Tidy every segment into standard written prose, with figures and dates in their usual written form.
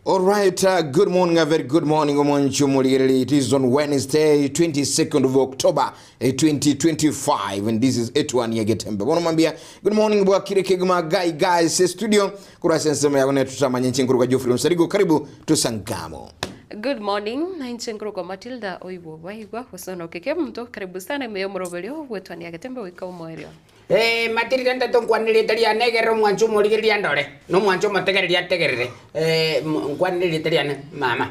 All right, uh, good morning, a very good morning, omonchi omorigereri. It is on Wednesday, 22nd of October, eh, 2025, and this is Etwani Yagetembe. Bono mambia, good morning, bwakire kegima, guy guys, eh, studio, kurasa ensemo yago netutamanye nchinkuru Geoffrey Msarigo, karibu tusangamo. Good morning, na inche nkorokwa Matilda oigwa baigwa gose kemunto karibu sana ime y'omoroberio bw'etwani ya Getembe goika omoerio. Eh, Matilda ntato nkwanere rieta riane egere omwancho omorigereria andore, na omwancho omotegereria ategerere. Eh, m- nkwanere rieta riane mama.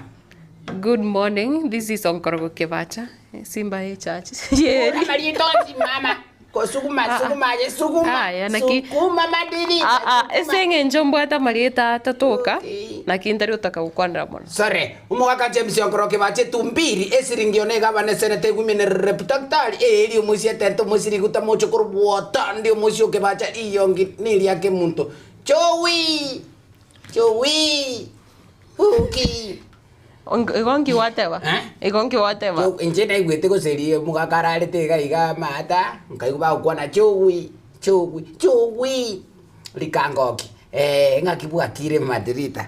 Good morning, this is Onkorogo Kebacha, Simba ye church. Kura amarieta onsi mama. Kosuguma, suguma aye, suguma. Aya, naki- Sukuma madirisa. Ah, ah, sukuma. ase eng'encho mbwate amarieta atatoka, Okay. naki ntari gotaka gokwanera mono. Sore, omogaka James Onkoroki bache tumbiri, esiringi one egabana esenete egumie ne rep daktari eeri omoisia etente omoisia riguta moche korwa bwotandi omoisia okebacha riyongi neria kemunto Joey! Joey! Huki! Onk- Igo nki gwateba? Eh? Igo nki gwateba? Jo- Inche naigwete gose eri omogaka ararete iga iga amaata, nkaigwa bagokwana Joey! Joey! Joey! Rikangoki. Eh, ng'aki bwakire Madirita.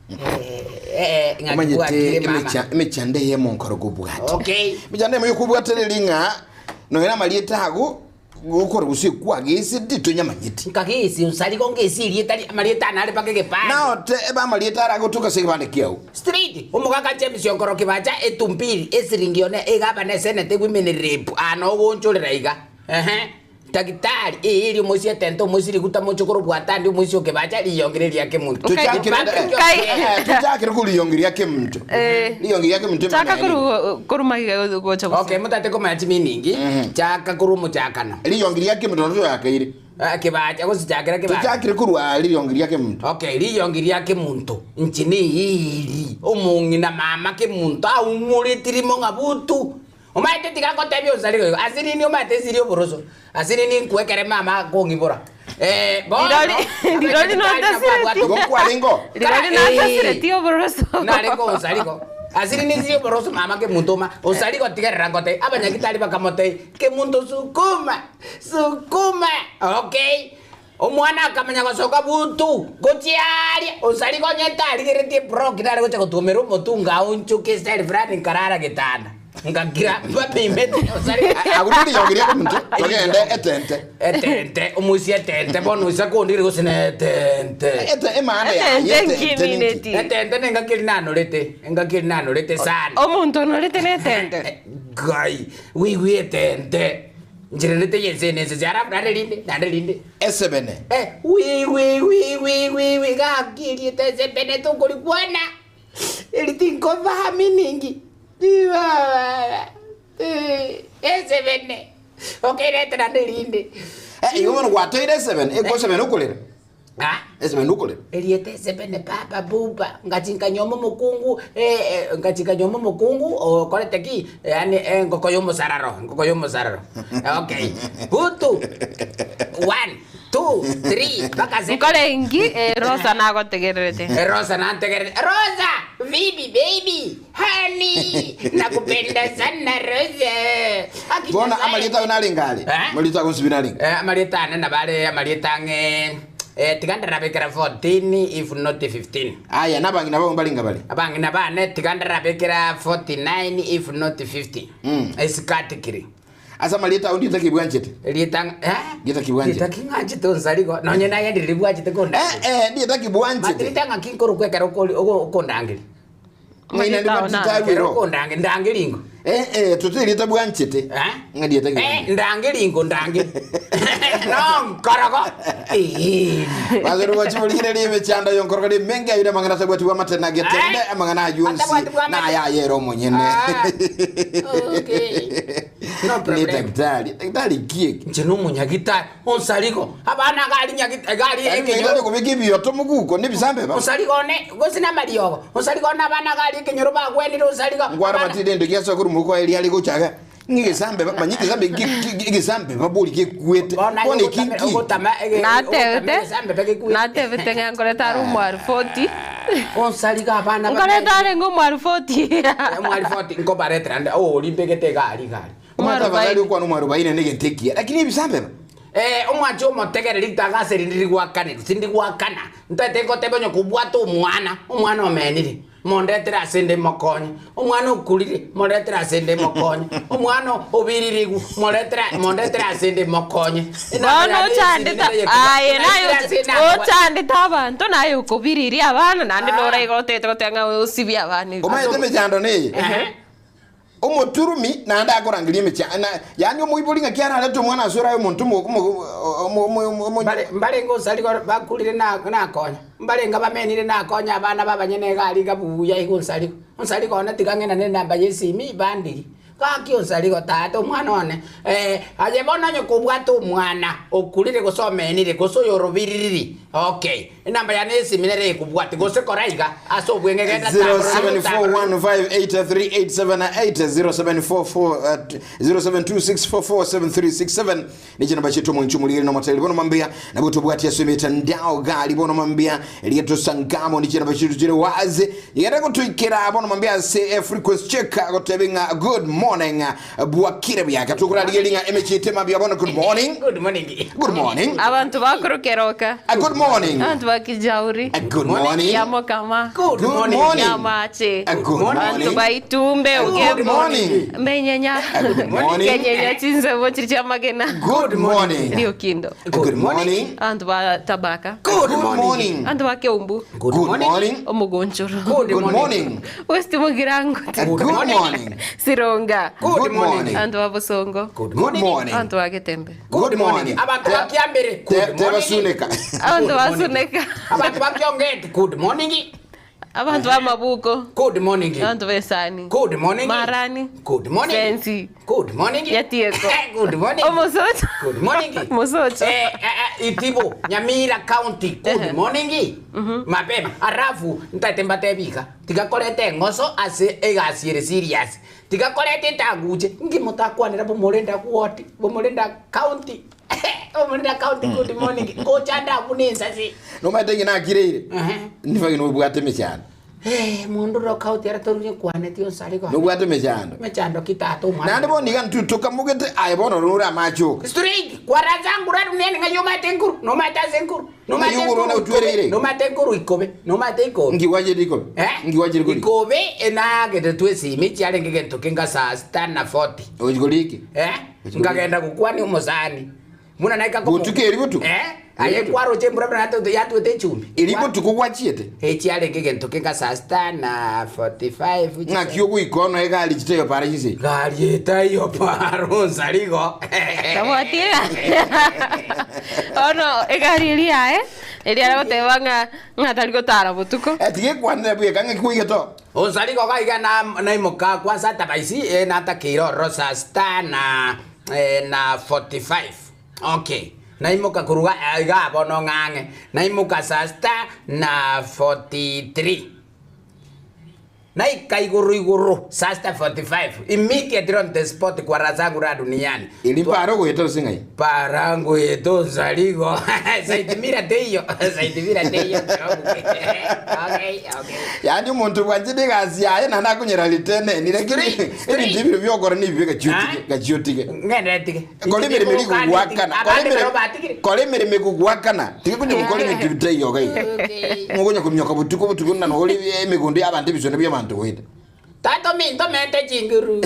Eh, ng'aki Omanyete bwakire mama. emecha- emechando eyemo nkoro kobwate. Okay. Emechando eyemo yokobwatereria ng'a nonya na amarieta ago gokora gose kwagesete tonyamanyeti. Nkagesi onsarigo ngesi erieta ri- amarieta ane are mpaka egepande. Naote ebe amarieta aragotoka ase egebande kiao. Street, omogaka James Onkoro Kibacha etumbiri esiringi one egabana esenete women rep aa nogonchorera iga. Ehe. Daktari, eeri omoisia etente omoisia riguta mochokoro bwatandi omoisia okebacha riyongi riria kemonto. Tochakere Patrick Kai. Otieno. tochakere koriyongi ria kemonto. Eh. Riyongi ria kemonto Chaka emana yaye. koru koru magiga gocha gose. Okay, motate komanya chimeaning, chaka korwa omochakano. Riyongi ria kemonto naro toyakaire. Ah, Kebacha gose chakera kebacha. Tochakere korwa riyongi ria kemonto. Okay, riyongi ria kemonto inche neeri omong'ina mama kemonto aumoreti rimo ng'a butu. Omanyete tiga ngotebie osarigwe igo, ase nini omanyete esiri oboroso, ase nini nkwe ekere mama akong'ibora. Eh, bono, Rirori- rirori abanyagitari nabwo nontasireti. abwate Igo nkwarenge oo? Rirori Kara- nantasireti oboroso. Narenge osarigo. Ase nini esiri oboroso mama kemonto oma, osarigo tigerera ngotebie, abanyagitari bakamotebia, kemonto sukuma, sukuma, okay. Omwana akamanya gosoka butu gochia aaria, osarigo onye ntarigeretie ebroki nare gocha gotuomera omotunga aonchoke estyle fulani nkarara getanda. Ngakira bapimete osarigo. Agwo neriyogi ria omonto, togende etente. Etente, omoisia etente bono oisa kondire gose ne etente. Ete emaana yaye Etente etente ninki? nkimineti. Etente nengaki eri nanorete, engaki eri nanorete sana. Omonto onorete na etente. Ngai, wiigwe etente. Nchererete y'ense ene ense alafu naende rinde, naende rinde. Esebene. Eh, wi wi wi wi wi wi gaki erieta esebene tokorikwana eri tinkobaha meaning esebene okay reta naende rinde. Eh, igo bono gwatoire esebene, eko esebene okorera. Ah? Esebene okorera. Erieta esebene papa buba ngachi nkanyuoma omokungu eh, eh, ngachi nkanyuoma omokungu okorete ki yaani engoko ya omosararo engoko ya omosararo okay butu one two three mpaka seven Nkore inki eh, Rosa nagotegererete. Eh, Rosa nantegerere Rosa vipi baby honey nakupenda sana Rosa Aki Bono Nyasaye. amarieta ago narenge are. Eh? Amarieta ago nsibi narenge. Eh, amarieta ane nabo are amarieta ang'e eh, tiga ndarabekera 14 if not 15 Aya nabang'ina bao mbarenge bare. abang'ina bane tiga ndarabekera 49 if not 50 Mm. esikati kiri Ase amarieta ao ndieta ki bwanchete? Erieta eh? Ndieta ki bwanchete? Ndieta ki ng'anchete onsarigo nonye naye ndiri bwanchete Eh kondangeria. eh ndieta ki bwanchete? Matirita ng'aki nkorokwa ekero okori ogo okondangeria. Ng'aina Marieta ao ndi naro. Matita Ekero Awero. okondangeria ndangeria ingo. Eh eh toto erieta bwanchete. Eh? Ng'a ndieta ki Eh, bwanchete? ndangeria ingo ndangeria. Nonkorogo. Eeh. Basore gochiborigire emechando yonkorogo rimenge ayire amang'ana atabwati bw'amate na getende Eh? amang'ana ayio onsi Atabwati bw'amate. na ayaye ere omonyene. Ah. Okay. No Ni problem. daktari, daktari ki eke? Inche nomonyagitari onsarigo abana gari nyagita gari Yaani ekenyoro daktari okobeka ebioto moguko na ebisambe ba. onsarigo one gose namariogo onsarigo one abana gari ekenyoro bagwenire onsarigo Ngwara abana- matinde endo giasoa korwa moguko aye riare gochaga ng'a egesambe ba manya egesambe ki- ki- egesambe babori gekwete. Bono aye Bono eki ogotame- nki? ogotama ege- ogotama Natebete, egesambe begekwete. natebete ng'a nkorete are omwari 40. Onsarigo abana Nkorete arenge omwari 40. Omwari 40 nkobaretera nde ori mbegete egari gari. Omanyete afadhali Mwarobaini. okwana omwarobaini na egento ekiya lakini ebisambe ba. Eh, omwanchi omotegereri ntaka ase rinde rigwakanerwa, tindi gwakana, ntaete ngotebe onye kobwata omwana, omwana omenire, mondetere ase nde mokonye, omwana okurire, moretere ase nde mokonye, omwana obiririgwe, moretere mondetere ase nde mokonye. Enamba Bono yane ochandete esimi nere yekeba, aye naye naikire ase enamba ochandete abanto naye okobiriria abana naende noraiga otete goteba ng'a osibie abana ebi. Omanyete emechando neye? Ehe. Omoturumi naende akorangeria emecha na yaani omoibori ng'aki ararete omwana ase orabe omonto omo omo omo omo omo Mbare mbarenge osari goro bakurire na nakonya, mbarenge bamenire nakonya abana b'abanyene iga aria iga buya iga onsarigo. Onsarigo one tiga ng'enane enamba ya esimi bandigi, gaki onsarigo tata omwana one aye bono onye kobwate omwana okurire gose omenire gose oyorobiririri okay. Enamba yane y'esimi nere ekobwatia, gose kora iga ase obweng'e genda tambora tambora. 0741583878 0744 0726447367 niche namba chetu omonche omorigeri na omotereri bono mambia nabo tobwati ase emetandao gari bono mambia erieto sangamo niche namba chetu chire wazi igenda gotoikera bono mambia ase eh, frequency check gotebe ng'a good morning bwakire buya tokorarigeria ng'a emechie mambia bono good morning Good morning. good morning Abantu bakorukeroka. A good morning. Abantu bakijauri. A good morning. Yamokama. Good Good morning. morning. Yamache. A good Abantu morning. baitumbe Good ugembo. morning. Menyenya. Good morning. Kenyenya chinsemo chiri chiamagena. Good morning. Riokindo. Good morning. Abantu ba Tabaka. Good morning. Abantu ba Keumbu. Good morning. Omogonchoro. Good Good morning. West Mugirango. Good morning. Sironga. Good morning. Abantu ba Bosongo. Good Good morning. morning. Abantu ba Getembe. Good morning. Abantu bakiambere. Good morning. Tebasuneka. Abantu ba Suneka. Abantu bakiongete. Good morning. Abantu ba Mabuko. Good morning. Abantu besani. Good morning. Marani. Good morning. Sensi. Good morning. Yatieko. Good morning. Omosocho. Good morning. Mosocho. Eh, eh, eh, Itibo, Nyamira County. Good morning. Mapema. Arafu ntate mbatebika. Tigakorete eng'oso ase egasi ere serious. Tigakorete entaguche. Ngimutakwanera bomorenda ward, bomorenda county. Bomorenda county good morning. Gochanda buna ensasi. Nomaete ng'ina akireire. Ehe. Nifagino obwate emechando. Eh, mundu ro county ara toruye kwaneti onsari go. Nobwate emechando. Mechando kitata omwana. Naende bono iga ntutokamogete aye bono rore amachoka. Straight kwarazangura runene ng'a yomate enkuru nomate ase enkuru nomate Ng'a yogoro enkuru otwereire. ikobe, nomate enkuru ikobe nomate ikobe Ngiwachete ikobe. Eh? Ngiwachete kori. ikobe enagete twesimi chiarenge gento kenga saa sita na 40 Ochikoriki. eh nkagenda gokwania omosani muna naika Botuko eri botuko? eh aye kwaroche embura buna yatwete echumbi Eri botuko gwachiete. echiarenge gento kenga saa sita na 45 Ng'aki ogoika ono egari chiteyo para chinse. gari etaiyo paro nsarigo Tabwati Ono egari eri yaye eri aragoteba ng'a ng'a tari gotara botuko. Tigekwanera bweka ng'aki kwaigete oo. Onsarigo gaiga na naimoka kwanza tabaisi eh, natakeire ororo saa sita na eh, na 45 okay naimoka koruga eh, iga bono ng'ang'e naimoka saa sita na 43 naika iguru iguru saa sita 45 immediately on the spot kwa razangu ra duniani Eri mpare ogoeta ase ng'ai. parangu yetu onsarigo saitimira teiyo saitimira teiyo okay okay Yaani omonto bwanchete egasi yaye naende akonyera ritene lakini Straight, ebinto ebiro biokora nibibe gachiotige Ah. gachiotige. ng'enderetige Kora emeremo eri kogwakana. Kora abande emeremo- baro batigire Kora emeremo ekogwakana. Tiga konya gokora ebinto bitaiyo iga iga. Ngokonya kominyoka botuko botuko na nogore emegondo ya abanto ebisone bia abanto goeta. tato minto mente chinguru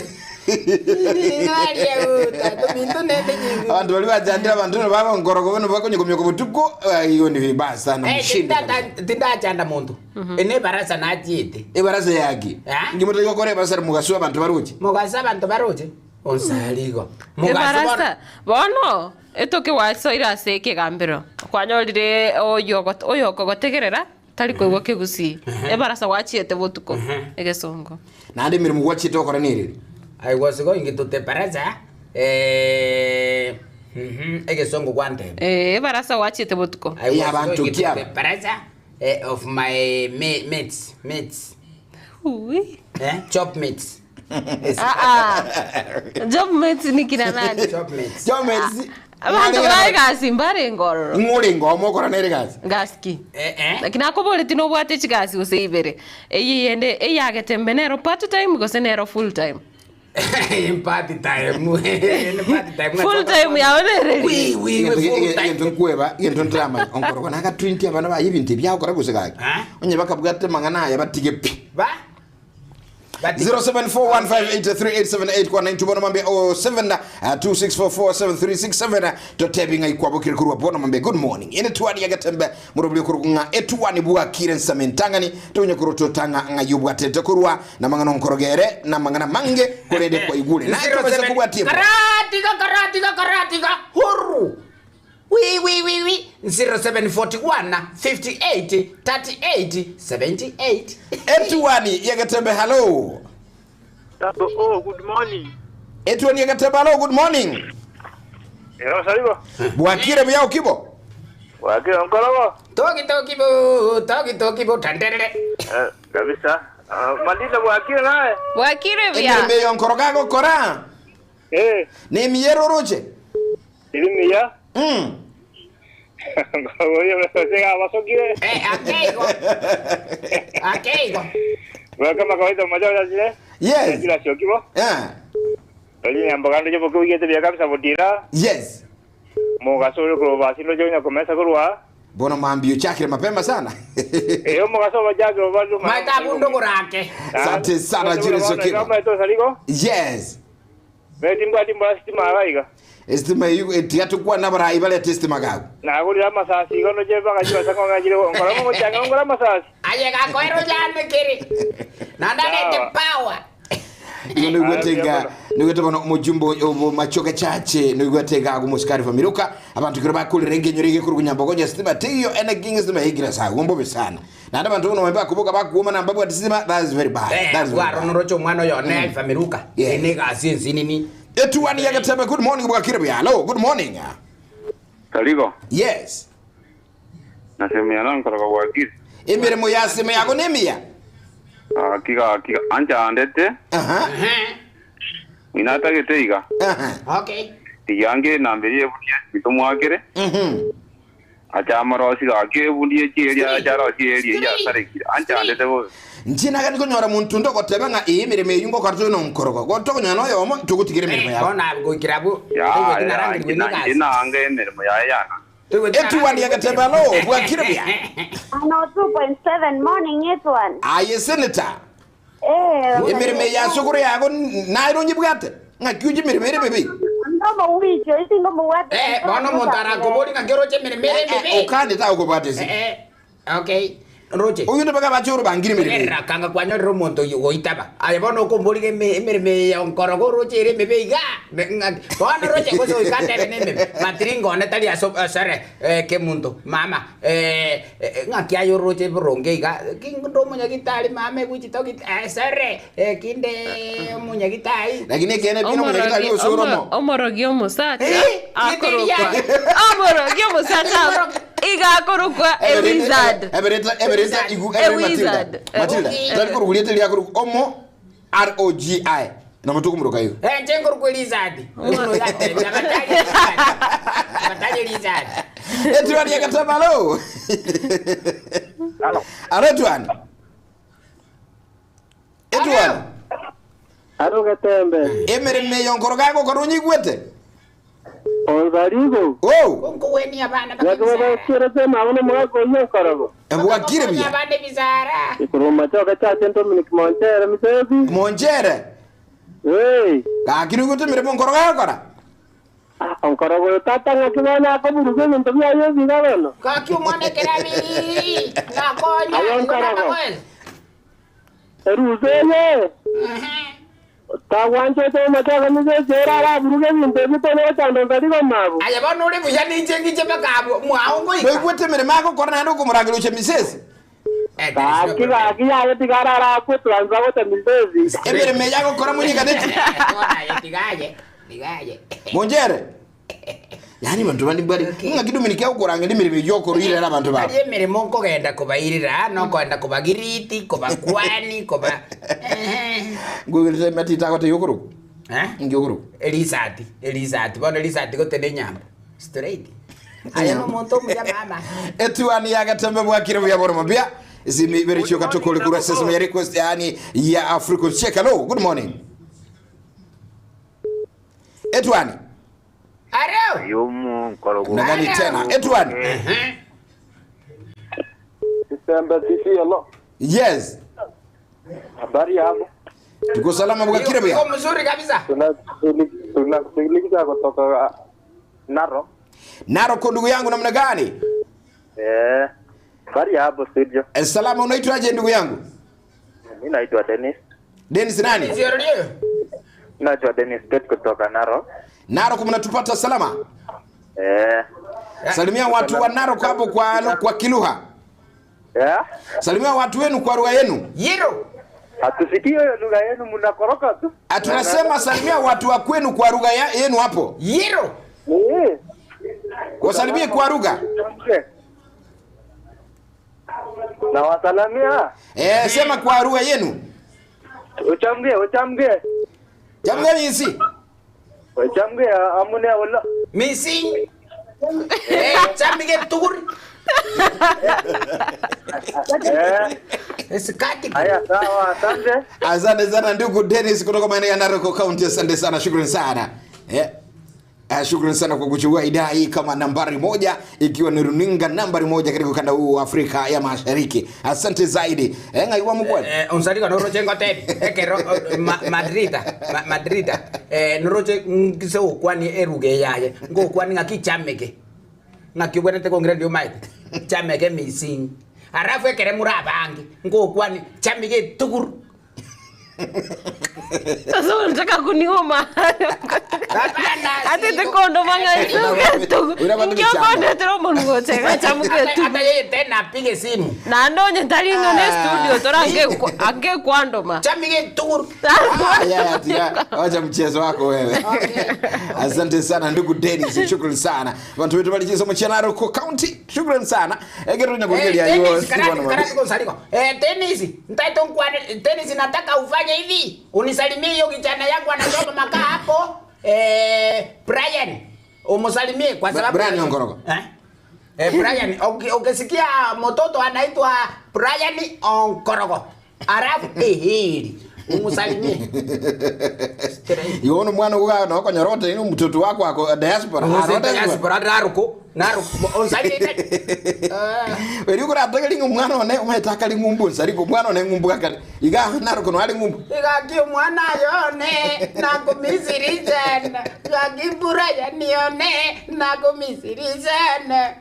Naria, tato minto nete chinguru Abanto baria bachandire abanto nabo baba nkorogo bono bakonya kominyoka botuko eh, hiyo ni vibaya sana Eh, mshinde kabisa. tindachanda muntu ene barasa nachiete Ebarasa yaki. Eh? Ngimoto gokora ebarasa mugaso abanto baroche. mugasa abanto baroche onsarigo Ebarasa bono etoke wasoire ase ekegambero kwanyorire oyo oyo okogotegerera tari koigwa kegusii ebarasa gwachiete botuko egesongo. Naende emeremo gwachete gokora nereri. I was going to the barasa eh mhm, egesongo gwantebe Eh ebarasa gwachiete botuko. I was Ya bantu going to kiaba. the barasa eh, of my mates mates Ui. eh chop mates Ah ah. Job mates ni kina nani? chop mates Chomesi. Abantu baegasi mbare ngororo. Ng'ore ngomo okora nere gasi. Ngaski. eh eh Lakini akoboreti nobwate chigasi gose ibere. Eye yende eyagetembe nero part time gose nero full time. Party time. Ni party time. Full time yao nereri. Wi, wi, wi, full time. Egento nkweba, egento ntaramanya. Onkorogo naga 20 abana baye ebinto ebi agokora gose gaki. Eh? Onye bakabwate amang'ana aya batige pi. Ba? Bati- 0741583878 kwa 92 bono mambia 07 26447367 totebi ng'a ikwabokire korwa bono mambia good morning ene twani yagetembe murobrio korwa ng'a etuani bwakire nsame ntang'ani tonya korwa totang'a ng'a yobwatete korwa na mang'ana onkorogere na mang'ana mange korende kwaigure naye tobasa kobwatia Karatiga, karatiga, karatiga. Huru. Wi, wi, wi, wi. 0741 58 38 78. Etuani yagetembe hello Tabo, oh, good morning. Etuani yagetembe hello good morning Ero salibo. bwakire buya okibo Wakio nkologo. Toki toki bo, toki toki bo, tanderere. Eh, kabisa. Uh, Mandila bwakire naye. Bwakire buya. emiremo eyo nkoroga agokora Eh, nemiyero oroche irimiya. Mm. Ngoyo sega basokire. Eh, akeigo. Akeigo. Kwa kama kawaida mmoja wa zile. Yes. Kila sio kibo. Yeah. Oli nyamba kando jopo kuigete bya kabisa budira. Yes. Mugasoro ko basilo jonya komesa kurwa. Bono maambio chakire mapema sana. Eh, mugaso bajagro balu. Maita bundo kurake. Asante sana Julius Okibo. Kama ito saligo. Yes. Metimbwa timbwa sitima agaiga. Estima yu etiatukwa nabara ibale testima gago. Nagurira amasasi gono je bakajiba sakongajire ngora mo changa ngora amasasi. Aye gakoero jane kiri. Nandarete power. Igo nigwetenga nigwete bono mujumbo obo machoka chache nigwetenga ago musikari famiruka abantu kiro bakulira engenyo rige kuri kunyambogonya sitima tiyo ene gingi sitima higira sa gombo besana. Na abantu bono mwemba kuboka bakuoma namba bwa sitima that is very bad. Eh, That is very bad. waronorocho omwana oyo ne alfamiruka. Yeah. Ene gasi ensinini. Etuani yagatebe good morning bwakire bya. Hello, good morning. Tarigo, Yes. nasemea nankoroga gwakire. Emirimo yasime yago nemiya. Akiga akiga anchandete, Aha. Eh. inatagete iga. Aha. Okay. Tiyange namberie ebundi bitomwakere, Mhm. achamorosi gaki ebundi echieri acharosi eri Three. yasarekire. Anchandete bobe. Nchinaga nikonyora muntu ndogoteba ng'a iyi mirimo eyu ngokora tuli nonkorogo gotokonyora noyomo tugutigire emirimo yago Bona goikira bu. Ya ya narangirwe n'egasi. inange emirimo yaye yana. Etuani yagatebe hello bwakire bya. Ano 2.7 morning Etwan. Aye senator. Eh. Emirimo yasukuru yago nairo nyibwate. Ng'a kyuji mirimo ere bibi. Ndomo wicho isingo muwate. Eh, bono omonto arakobori ng'a keroche emirimo ere emibe. Okande ta ukobwate si. Eh, eh, okay. Roche. Uyu ndabaka bachuru bangire mirimo. Erra kanga kwanyorera omonto oyo goitaba. Aye bono okomboriga eme- emirimo ya onkorogo oroche ere emibe iga. Ne- ng'a- Bono roche gose oikatebe na emebe. Matiringo one tari aso eh, sorry, eh, kemunto. Mama, eh, eh, ng'aki aye oroche boronge iga. Kinde omonyagitari mama egochitogit eh, sorry, eh, kinde omonyagitari. Lakini kene bino munyagitari osoromo. Omorogi omosacha Eh, akorokwa. yeteria. Omorogi omosacha igakorokwa a wizard. Ebereta ebereta igu A ebere Matilda. wizard. Matilda. Eh. Tari kuruguliete lya kuru omo R O G I. Na mutuku muruka hiyo. Eh, nche lizard. Oyo gatebia batari lizard. Batari lizard. Etuani yagatebe hello. Halo. Alo Etuani. Etuani. Aro Getembe, Emirimo eyo nkoroga gokora onyigwete. Olbarigo, Oh, Konkoweni abana naki babakierete mabona omwaka oyio nkorogo. bwakire buya. abana ebizara. Ikuruma choka chache Dominic Monchere misebi. Monchere. Hey, Gaki nigwete emirimo nkoroga gokora. ah, onkorogo oyo tata ng'aki bono akoburuga ebinto biaye ebiga bono. Kaki omwana ekerabi. Nakonya. Aye, Nkorogo. Nakonya. Erusa eye, tagwanchete omachoka misebi ere araburuga ebinto ebio tonogochanda Olbarigo mabo. Aye bono ore buya ninche ngiche bakabwo mwao ngoika. Noigwete emirimo agokora naende okomorangeria oche misesi. Gaki gaki yaye tigara arakweturanza gocha misebi. Emirimo eyo agokora munyikaneti. Aye tigaye. Tigaye. Monchere. Yani bantu bandi bari ng'aki Dominic agokorangeria emirimo eyo okoruirera abantu babo. Ari emirimo nkogenda kobairira nokogenda kobagiriti kobakwani koba Ngwigwete matita agote yokoruku. Eh? Ngiokoruku. Elisati, elisati bono elisati gotene enyambo. Straight. Aye nomonto omuya mama. Etuani yagatembe bwakire buya boro mabia. Zimi bericho katokole kura sesema ya request yani ya African Check. Hello, good morning. Etwani. Aro. Yomu nkorogo. Namna gani tena? Etwani. Kisembe TV hello. Yes. Habari yako? Tuko salama bwakire Iko bya. mzuri kabisa. Tunakusikiliza kutoka Narok. Narok ndugu yangu namna gani? Eh. Habari ya hapo studio. Eh, salama unaitwaje ndugu yangu? Mimi naitwa Dennis. Dennis nani? Sio ndio? Naitwa Dennis Pet kutoka Narok. Narok mnatupata salama? Eh. Salimia watu wa Narok hapo kwa kwa Kiluha. Eh? Salimia watu wenu kwa lugha yenu. Yero. Hatusikii hiyo lugha yenu mnakoroka tu. Ah, Tunasema salimia watu wa kwenu kwa lugha yenu hapo. Yero. Eh. Wasalimie kwa lugha. Na wasalamia. Eh, sema kwa lugha yenu. Uchamge, uchamge. Jamgani isi? Uchamge amune wala. Missing. Eh, chamige tugur. Eh. Esikati. Haya sawa, asante. Asante sana ndugu Dennis kutoka maeneo ya Narok County. Asante sana, shukrani sana. Eh. Shukrani sana kwa kuchukua idhaa hii kama nambari moja ikiwa ni runinga nambari moja katika ukanda huu wa Afrika ya Mashariki. Asante zaidi. Eh, ngaiwa mkwani. Eh, onsariko noroche ngotebi ekero madrida madrida eh noroche ngise okwani eruge yaye ngokwani ng'aki chameke ng'aki obwenerete kong'ira ndio maete chameke missing arafu ekere muri abange ngokwani chameke tugur Sasa unataka kuniuma. Hapana, Ati si- tekondo manga isuke Ura bado Ngiokonetera omonwe gotega chamuke tu. Hata yeye tena apige simu Na ndonye taringa ne studio tora ange ange kwandoma. chamike tugur Ya, ya, tia, wacha mchezo wako wewe. Asante sana ndugu Dennis, shukrani sana. Watu wetu balichizo mchana Narok County. Shukrani sana. Egero nyakulilia Eh, hiyo. Dennis, karate, karate kwa Eh, Dennis, nitaita mkwani- Dennis nataka ufanye hivi. Unisalimie hiyo kijana yangu anasoma makaa hapo. Eh, Brian. Umsalimie kwa sababu Brian Ongorogo. Eh? Eh, Brian, ukisikia mtoto anaitwa Brian Onkorogo. Alafu eheri. Umsalimie. Iwono mwana uga no konyorote ni mtoto wako ako diaspora. Ose diaspora naruko. Naruko. Unsalimie. Eri ukurategeri ng'umwana one umetaka ng'umbu nsariko mwana one ng'umbu akali. Iga Narok no ali ng'umbu. Gaki mwana yone nakumisirizana gaki Brian yone nakumisirizana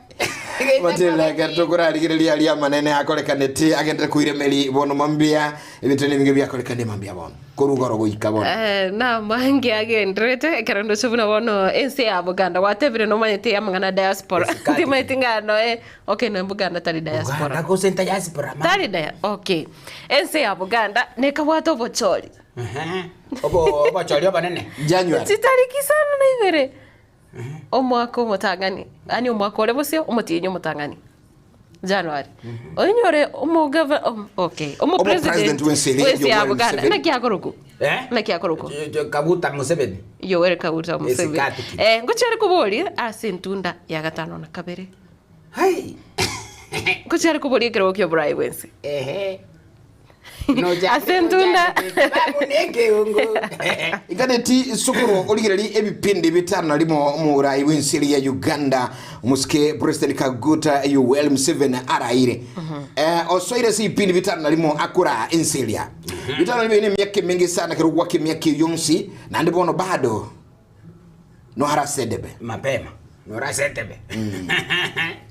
Matilda tukurarigiriria aria manene akorekanĩtie agendere kuiremeri bono mambia ebintu nibingi biakorekanie mambia bono kurugoro goika bono Eh, na mange agenderete ekero ndoche buna bono ense ya Buganda gwatebire nomanyete amang'ana diaspora Esikati. timanyete ng'ano eh okay no Buganda tari diaspora kusenta diaspora ma tari dia okay ense ya Buganda nekabwata obochori obo obochori obonene January chitariki sana na ibere omwaka omotang'ani yani omwaka ore bosio omotienyi omotang'ani January oinyore omogava okay omo Omo-president president wense eri, wense ya Yoweri Buganda Museveni. naki akoroku Eh? naki akoroku Kaguta Museveni Yoweri Kaguta Museveni Esikati ki. eh ngochiare koboria ase entunda ya gatano na kabere hai ngochiare koboria ekerogo kia oborai bwense ehe ase entunda babu nekeungu ikaneti sukuru origereri ebipindi bitano narimo omorai bw'ensi ya Uganda omusike President Kaguta Yoweri Museveni araire osoire ase ebipindi bitano narimo akura ensi eria bitano narimo ene emiaka emingi sana kero gwaka emiaka eyonsi naende bono bado noharasedebe mapema norasetebe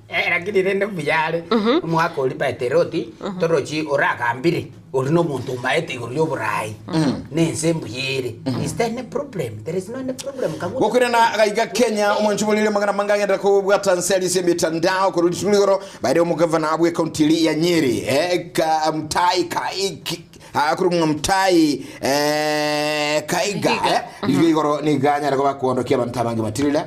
Eh, lakini rende mbuyare omwaka ori pateroti torochi orakambire ori nomonto omaete igoro ya oborai nense mbuyere is there any problem there is no any problem Kaguta. gokwirana gaiga kenya omwanchumulire magana manga agenda kobwata nseri ase emitandao korwa rituko igoro baire omogavana bwe ekaunti eri ya nyeri ka mtai kai akorwa ng'a mtai kaiga rituko igoro niganyara koba kuondokia abanto abange batirire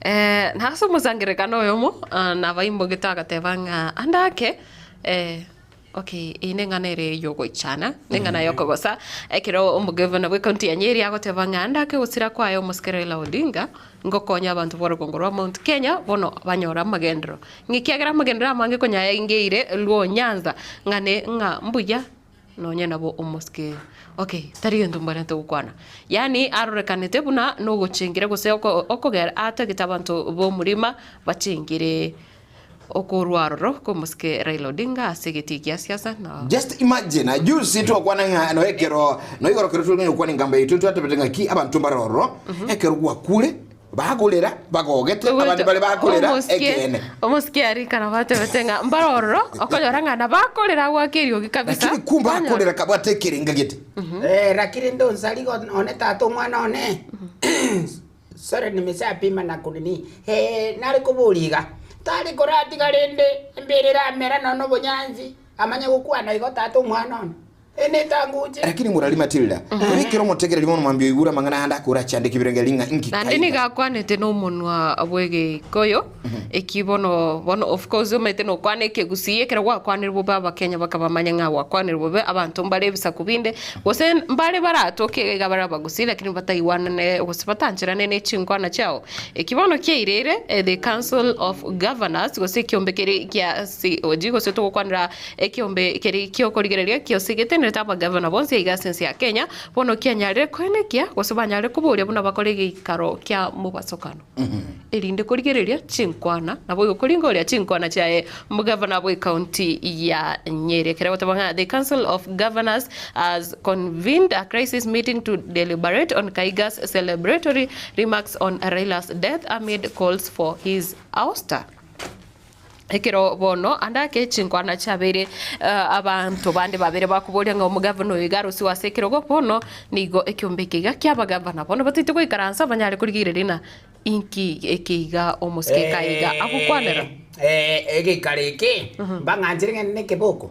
Eh, nase omozangerekano oyomo ah, nabaimbogete agateba ng'a andake eh, okay eye neng'ana ere yogoichana neng'ana yokogosa ekero omogavana bwa ekaunti ya Nyeri agoteba ng'a andake gosira kwaye omosike Raila Odinga ngokonya abanto ba orogongo rwa Mount Kenya bono banyora amagendero ng'ikiagera amagendero amange konyaya ingeire Luo Nyanza ng'ane ng'a mbuya Nonye nabo omosike okay tari gento mbarente gokwana. Yaani arorekanete buna nogochengera gose oko okogera atagete abanto b'omorima bachengere okorwa aroro kw'omosike Raila Odinga ase egetii gia siasa na Just imagine, juzi twakwana ng'a no ekero no igoro kero tore gokwana engambo yaito twatebete ng'a ki abanto mbare ororo ekero gwakure bagorera bagogete abande bare bakorera ekeene. Omosike arika nabo atebete ng'a mbare ororo okonyora ng'a nabakorera agoaka eriogi kabisa. Lakini kumbe akorera kabwate ekerenga gete. Eh, lakini ndonsari one tata omwana one sorry nimeshapima na kunini eh, nare koboria iga tari koratiga rende embere eramera nonya obonyansi amanye gokwana igo tata omwana one. Lakini morari Matilda, obekere omotegereri mono mambia oigure amang'ana ande akore achandeke ebirengererio ng'a inki Naende nigo kaiga. akwanete nomonwa bw'Egeikoyo, eki bono bono of course omanyete nokwana Ekegusii, ekero gwakwanire bobe Abakenya bakabamanya ng'a gwakwanire bobe, abanto mbare ebisaku binde, gose mbare baratoke iga bare Abagusii lakini bataigwanane gose batancherane ne chinkwana chiao. Eki bono kiairire the council of governors gose ekiombe keria kia COG gose togokwanera Ekeombe keria ki'okorigereria gionsi getenerete abagavana bonsi aiga ase ense ya Kenya, bono kianyarire koenekia gose banyarire koboria buna bakore egeikaro kia mobasokano, erinde korigereria chinkwana, naboigo koringoria chinkwana chiaye omogavana bw'ecounty ya Nyeri. Ekero agoteba ng'a the council of governors has convened a crisis meeting to deliberate on Kaiga's celebratory remarks on Raila's death amid calls for his ouster. Ekero bono ande ake chinkwana chiabeire abanto bande babere bakoboria ng'a omogavana oyo iga arusigwe ase ekerogo, bono nigo ekiombe eke iga ki'abagavana bono bataete goikaransa banyare korigereria rina inki eke iga omosike eke iga agokwanera. Egeikaro eke mbang'anchire ng'ende nekeboko.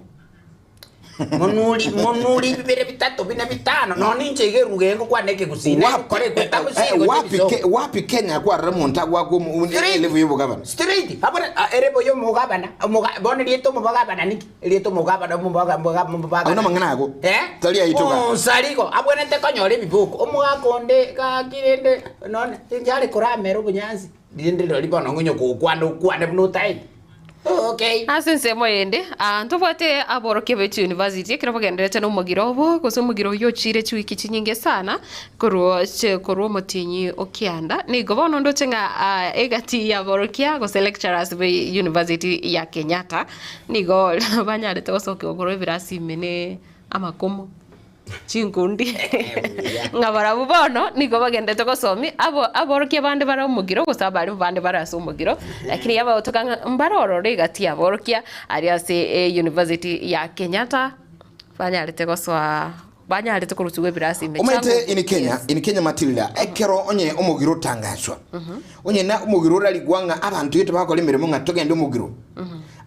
Monuri, monuri bibere bitato bine bitano, nonya ninche iga eruga eye ngokwana ekegusii, Wapi, negokora ekweta eh, gusii gocha wapi, ebisongo. Ke- wapi Kenya kwarora omonto agwakwa omo- Straight. elevel y'obogavana Straight. Abone, ah, ere boyo omogabana, omoga, bono erieta omogabana niki? Erieta omogabana, omobaga, omoga, omobagana. Agwo namang'ana ago. Eh? Tari aito ga. Onsarigo, abwenerete konyora ebiboko. Omogaka onde, gaki rende, nonye, inche are koramera obonyansi. Rende rirorio bono ng'onye gokwana okwane buna otaete. Okay. Ase ensemo eyende, aa ntobwate aborokia be chiuniversity ekero bagendererete nomogiro obo, gose omogiro oyio ochiire chiwiki chinyinge sana korwa che korwa omotienyi o kianda, nigo bono ndoche ng'a aa egati ya aborokia gose lecturers be university ya Kenyatta, nigo banyarete gosokiwa korwa ebirasi ime ne amakomo. Chinkundi ng'a barabwo bono nigo bagenderete gosomia abo aborokia bande bare omogiro gose abarimu bande bare ase omogiro, lakini yabagotoka ng'a mbare ororo egati y'aborokia aria ase e university ya Kenyatta banyarete gosoa banyarete korusigwa ebirasi ime Omanyete chiango in Kenya, yes. in Kenya Matilda, ekero onye omogiro otangaswa, onye na omogiro orarigwa ng'a abanto gete bagokora emeremo ng'a togende omogiro,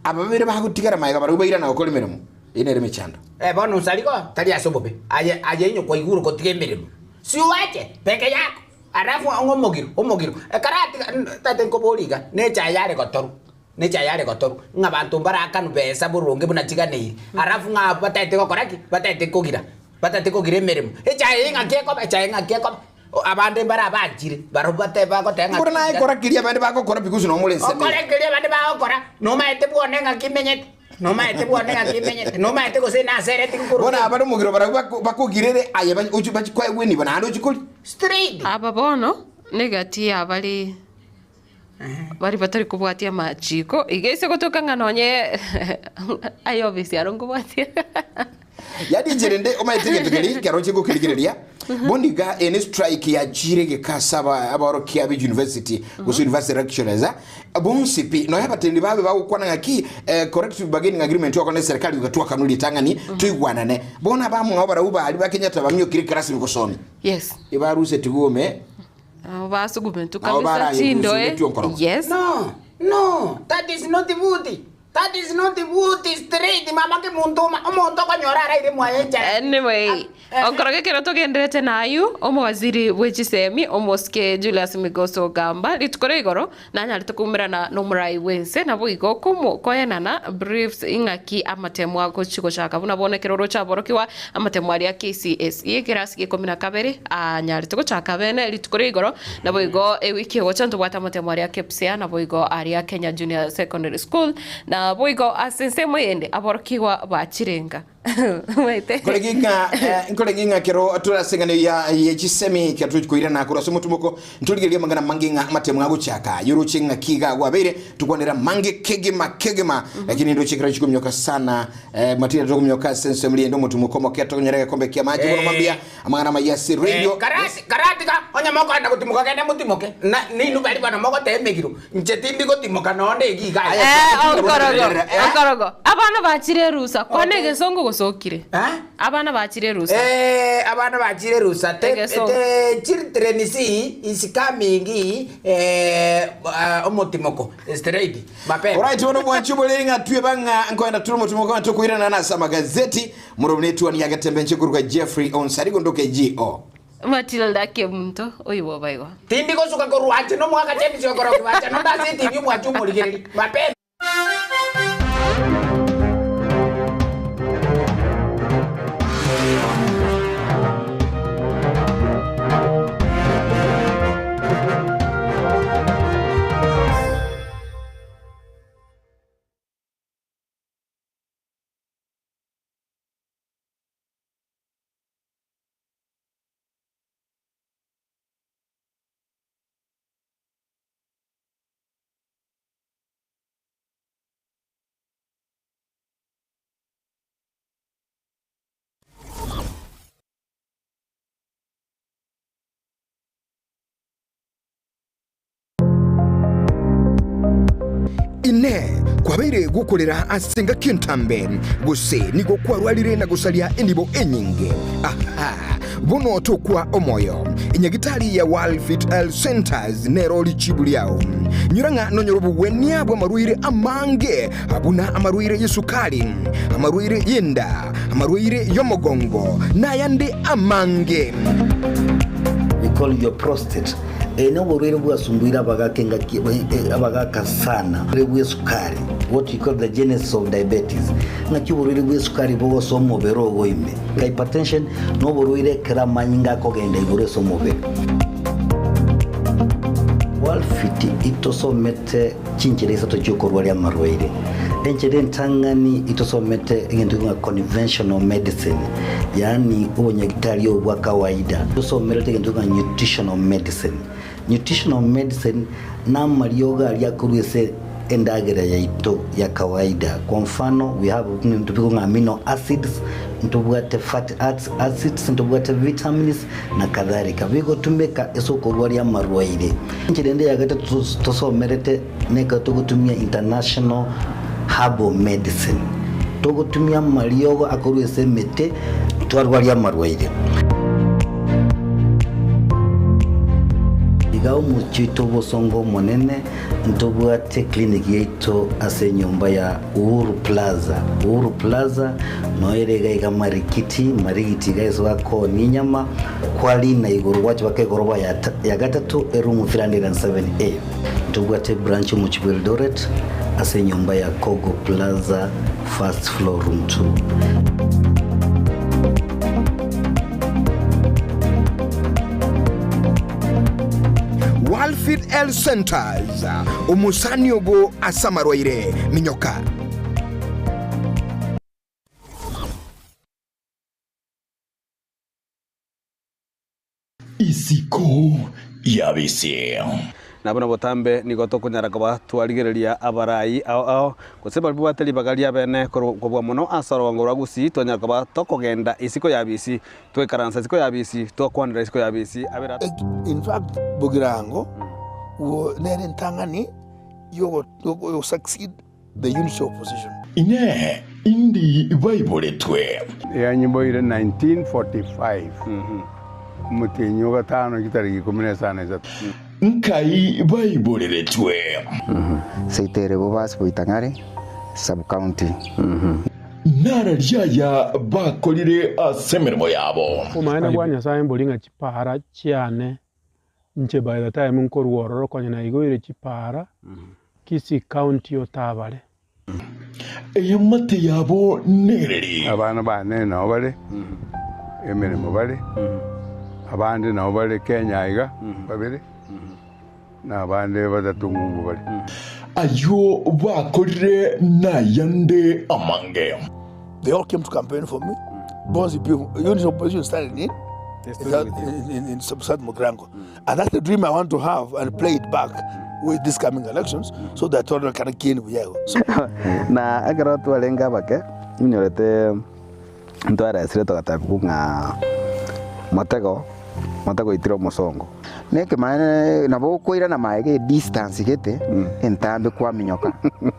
aba babere bagotigara magega barabwo bairana gokora emeremo. Eye nere emechando. Eh, bono nsarigo tari ase obobe, aye aye onye kwaigure gotiga emeremo, siuache peke yako, alafu ong'e omogiro, omogiro. Ekero atiga tata nkoborie iga, ne echae yare gotorwa, ne echae yare gotorwa, ng'a abanto mbarakanwe besa boronge buna chiganeiri, alafu ng'a abwo bataete gokora ki? Bataete kogira, bataete kogira emeremo. Echae eye ng'aki ekoba, echae ng'aki ekoba, abande mbare abanchire, barobwo bate bagoteba ng'a Mboro naye kora keria abande bagokora because nomore ensemo Okore eye. keria abande bagokora, nomaete bwone ng'aki imenyete. Nomaete bwane ng'aki imenyete, nomaete gose nasereti nkorwa Bono kende. abare omogiro barabwo bako- bakogirere aye ba- ochi- bachi koegwa enibo naende ochi koria. Straight. Aba bono negati y'abare baria batari kobwatia amachiko, iga ase gotoka ng'a nonye aye ofisi aro nkobwatia. Yaani inche rende omanyete egento keria ekero nche gokerigereria, bono iga eye ne strike yachire egeka ase aba abaorokia be university gose university lecturers ah, bonsi pi nonya abateneneri babe bagokwana ng'aki eh, collective bargaining agreement twakora na eserekari iga twakanwa ritang'ani toigwanane. Bono abamwabo barabwo baria ba Kenyatta bamiokire ekerasi gosomia. Yes. Ebaruseti gome. Nabo basugumetwe Nabo kabisa baraye chindoe. gusugumetwe onkorogo. Yes. No, no, that is not good. That is not good straight mama kemonto omonto okonyora araire mwaye enchara. Anyway, okoroka ekero togenderete nayio, omowaziri bwe chisemi omosike Julius Migos Ogamba rituko ria igoro nanyarete koumerana nomorai bwense naboigo komo koenana briefs ing'aki amatemo agochi gochaka buna bono ekero oroche aborokigwa amatemo aria KCSE ekerasi gia ikomi na kabere anyarete gochaka bene rituko ria igoro Naboigo ewiki egocha ntobwate amatemo aria KPSEA, naboigo aria Kenya Junior Secondary School, naboigo ase ensemo eyende aborokigwa ba chirenga. Omanyete? Nkorenge ng'a eh, nkorenge ng'a kero tore ase eng'ana ya ye chisemi ekero tochi koirana korwa ase omotumoko ntorigereria amang'ana amange ng'a amatemo agochaka yoroche ng'aki iga gwabeire tukwanera amange kegima kegima lakini ndoche ekero chikominyoka sana eh, matira tokominyoka ase ensemo riende omotumoko omoke tokonyora egekombe kia amache bono mambia amang'ana amaya ase radio Eh, karati karati ka onye mokoenda gotimoka genda motimoke na ninwe bari bono mogoteba emegiro inche tindi gotimoka nonde egi iga Aya, Eh, okorogo, Eh? okorogo. Abana bachire erusa, kwana egesongo gosokire. Eh? Abana bachire erusa. Eh, abana bachire rusa te, Egesongo. te children see is coming eh, ah, omotimoko straight mapema Alright, bono bwanchi oboreri ng'a twe bang'a nkoenda turi omotumoko ng'a tokoirana nase amagazeti Morobuna etuoni ya Getembe inche korwa Jeffrey Onsarigo ndoke GO. Matilda Kemunto, oyio baigo. Tindi gosuka korwa anche nomwaka James okoroki bacha nonde ase etibi omwache omorigereria mapema. Inee! Kwabeire gokorera ase engaki entambe, gose nigo kwarwarire na gosaria enibo enyinge? Aha! Bono tokwa omoyo. Enyagitari ya World Fit Health Centers nero richibu riao. Nyora ng'a nonyore obogwenia bw'amarwaire amange, buna amarwaire y'esukari, amarwaire y'enda, amarwaire y'omogongo, nayande amange. We call your prostate. Eye noborwaire bwasumbuire abagaka engaki abagaka sana oborwaire bw'esukari what we call the genesis of diabetes ng'aki oborwaire bw'esukari bogosoa omobere ogo ime hypertension noborwaire ekero amanyinga akogenda igoro ase omobere. Walfit itosomete chinchera isato chiokorwaria amarwaire enchera entang'ani itosomete egento ng'a conventional medicine yaani obonyagitari obo bwa kawaida tosomerete egento ng'a nutritional medicine. Nutritional medicine namariogo aria akorwa ase endagera yaito ya kawaida kwa mfano we have ebinto bikong'a amino acids, ntobwate fatty acids, ntobwate vitamins na kadhalika bigotumeka ase okorwaria amarwaire. Enchera ende ya gatato tosomerete nekero togotumia international herbal medicine togotumia amariogo akorwa ase emete twarwaria amarwaire. Iga omochie oito obosongo omonene ntobwate clinic yaito ase enyomba ya Uhuru Plaza. Uhuru Plaza noyo ere iga iga Marikiti, Marigiti iga ase bakoonia enyama, kwarina igoro gwacha baka egoroba ya ya gatato eroom 307A. Ntobwate branch omochie bwa Eldoret ase enyomba ya Kogo Plaza first floor room 2. Walfit Health Centers, omosani obo ase amarwaire, minyoka. Isiko y'abisi. Na buna botambe nigo tokonyara koba twarigereria abarai ao ao, gose baria babwate ribaga riabene kobua mono ase orogongo rwa Gusii, twanyara koba tokogenda isiko y'abisi, twaikaransa isiko y'abisi, twakwanera isiko y'abisi abere. In fact, Bogirango nere entang'ani yogo succeed the unity opposition. Inee! Indi baiboretwe? Yanyiboire 1945, omotienyi o gatano chitariki ikomi na isano na isato. Nkai baiboreretwe? Seito ere Bobasi Boitang'are Sub-county. Nararia aya bakorire ase emeremo yabo. Obomaene bwa Nyasae mbori ng'a chipaara chiane inche by the time nkorwa ororo konya naigoire chipaara Kisii County otabare. Eamate yabo nereri. Abana bane nao bare emeremo bare, abande nao bare Kenya aiga babere, na abande batato ng'umbu bare. Ayio bakorire nayande amange. They all came to campaign for me. Bonsi pi unity of opposition started in in, in, in South Mugirango. And that's the dream I want to have and play it back with these coming elections so that all can gain buyago. So, Na ekero twarenge abake, inyorete ntwaresire togatebigwa ng'a motego, motego oitire omosongo. Nekemanene nabo okoirana maega edistance gete entambe kwaminyoka.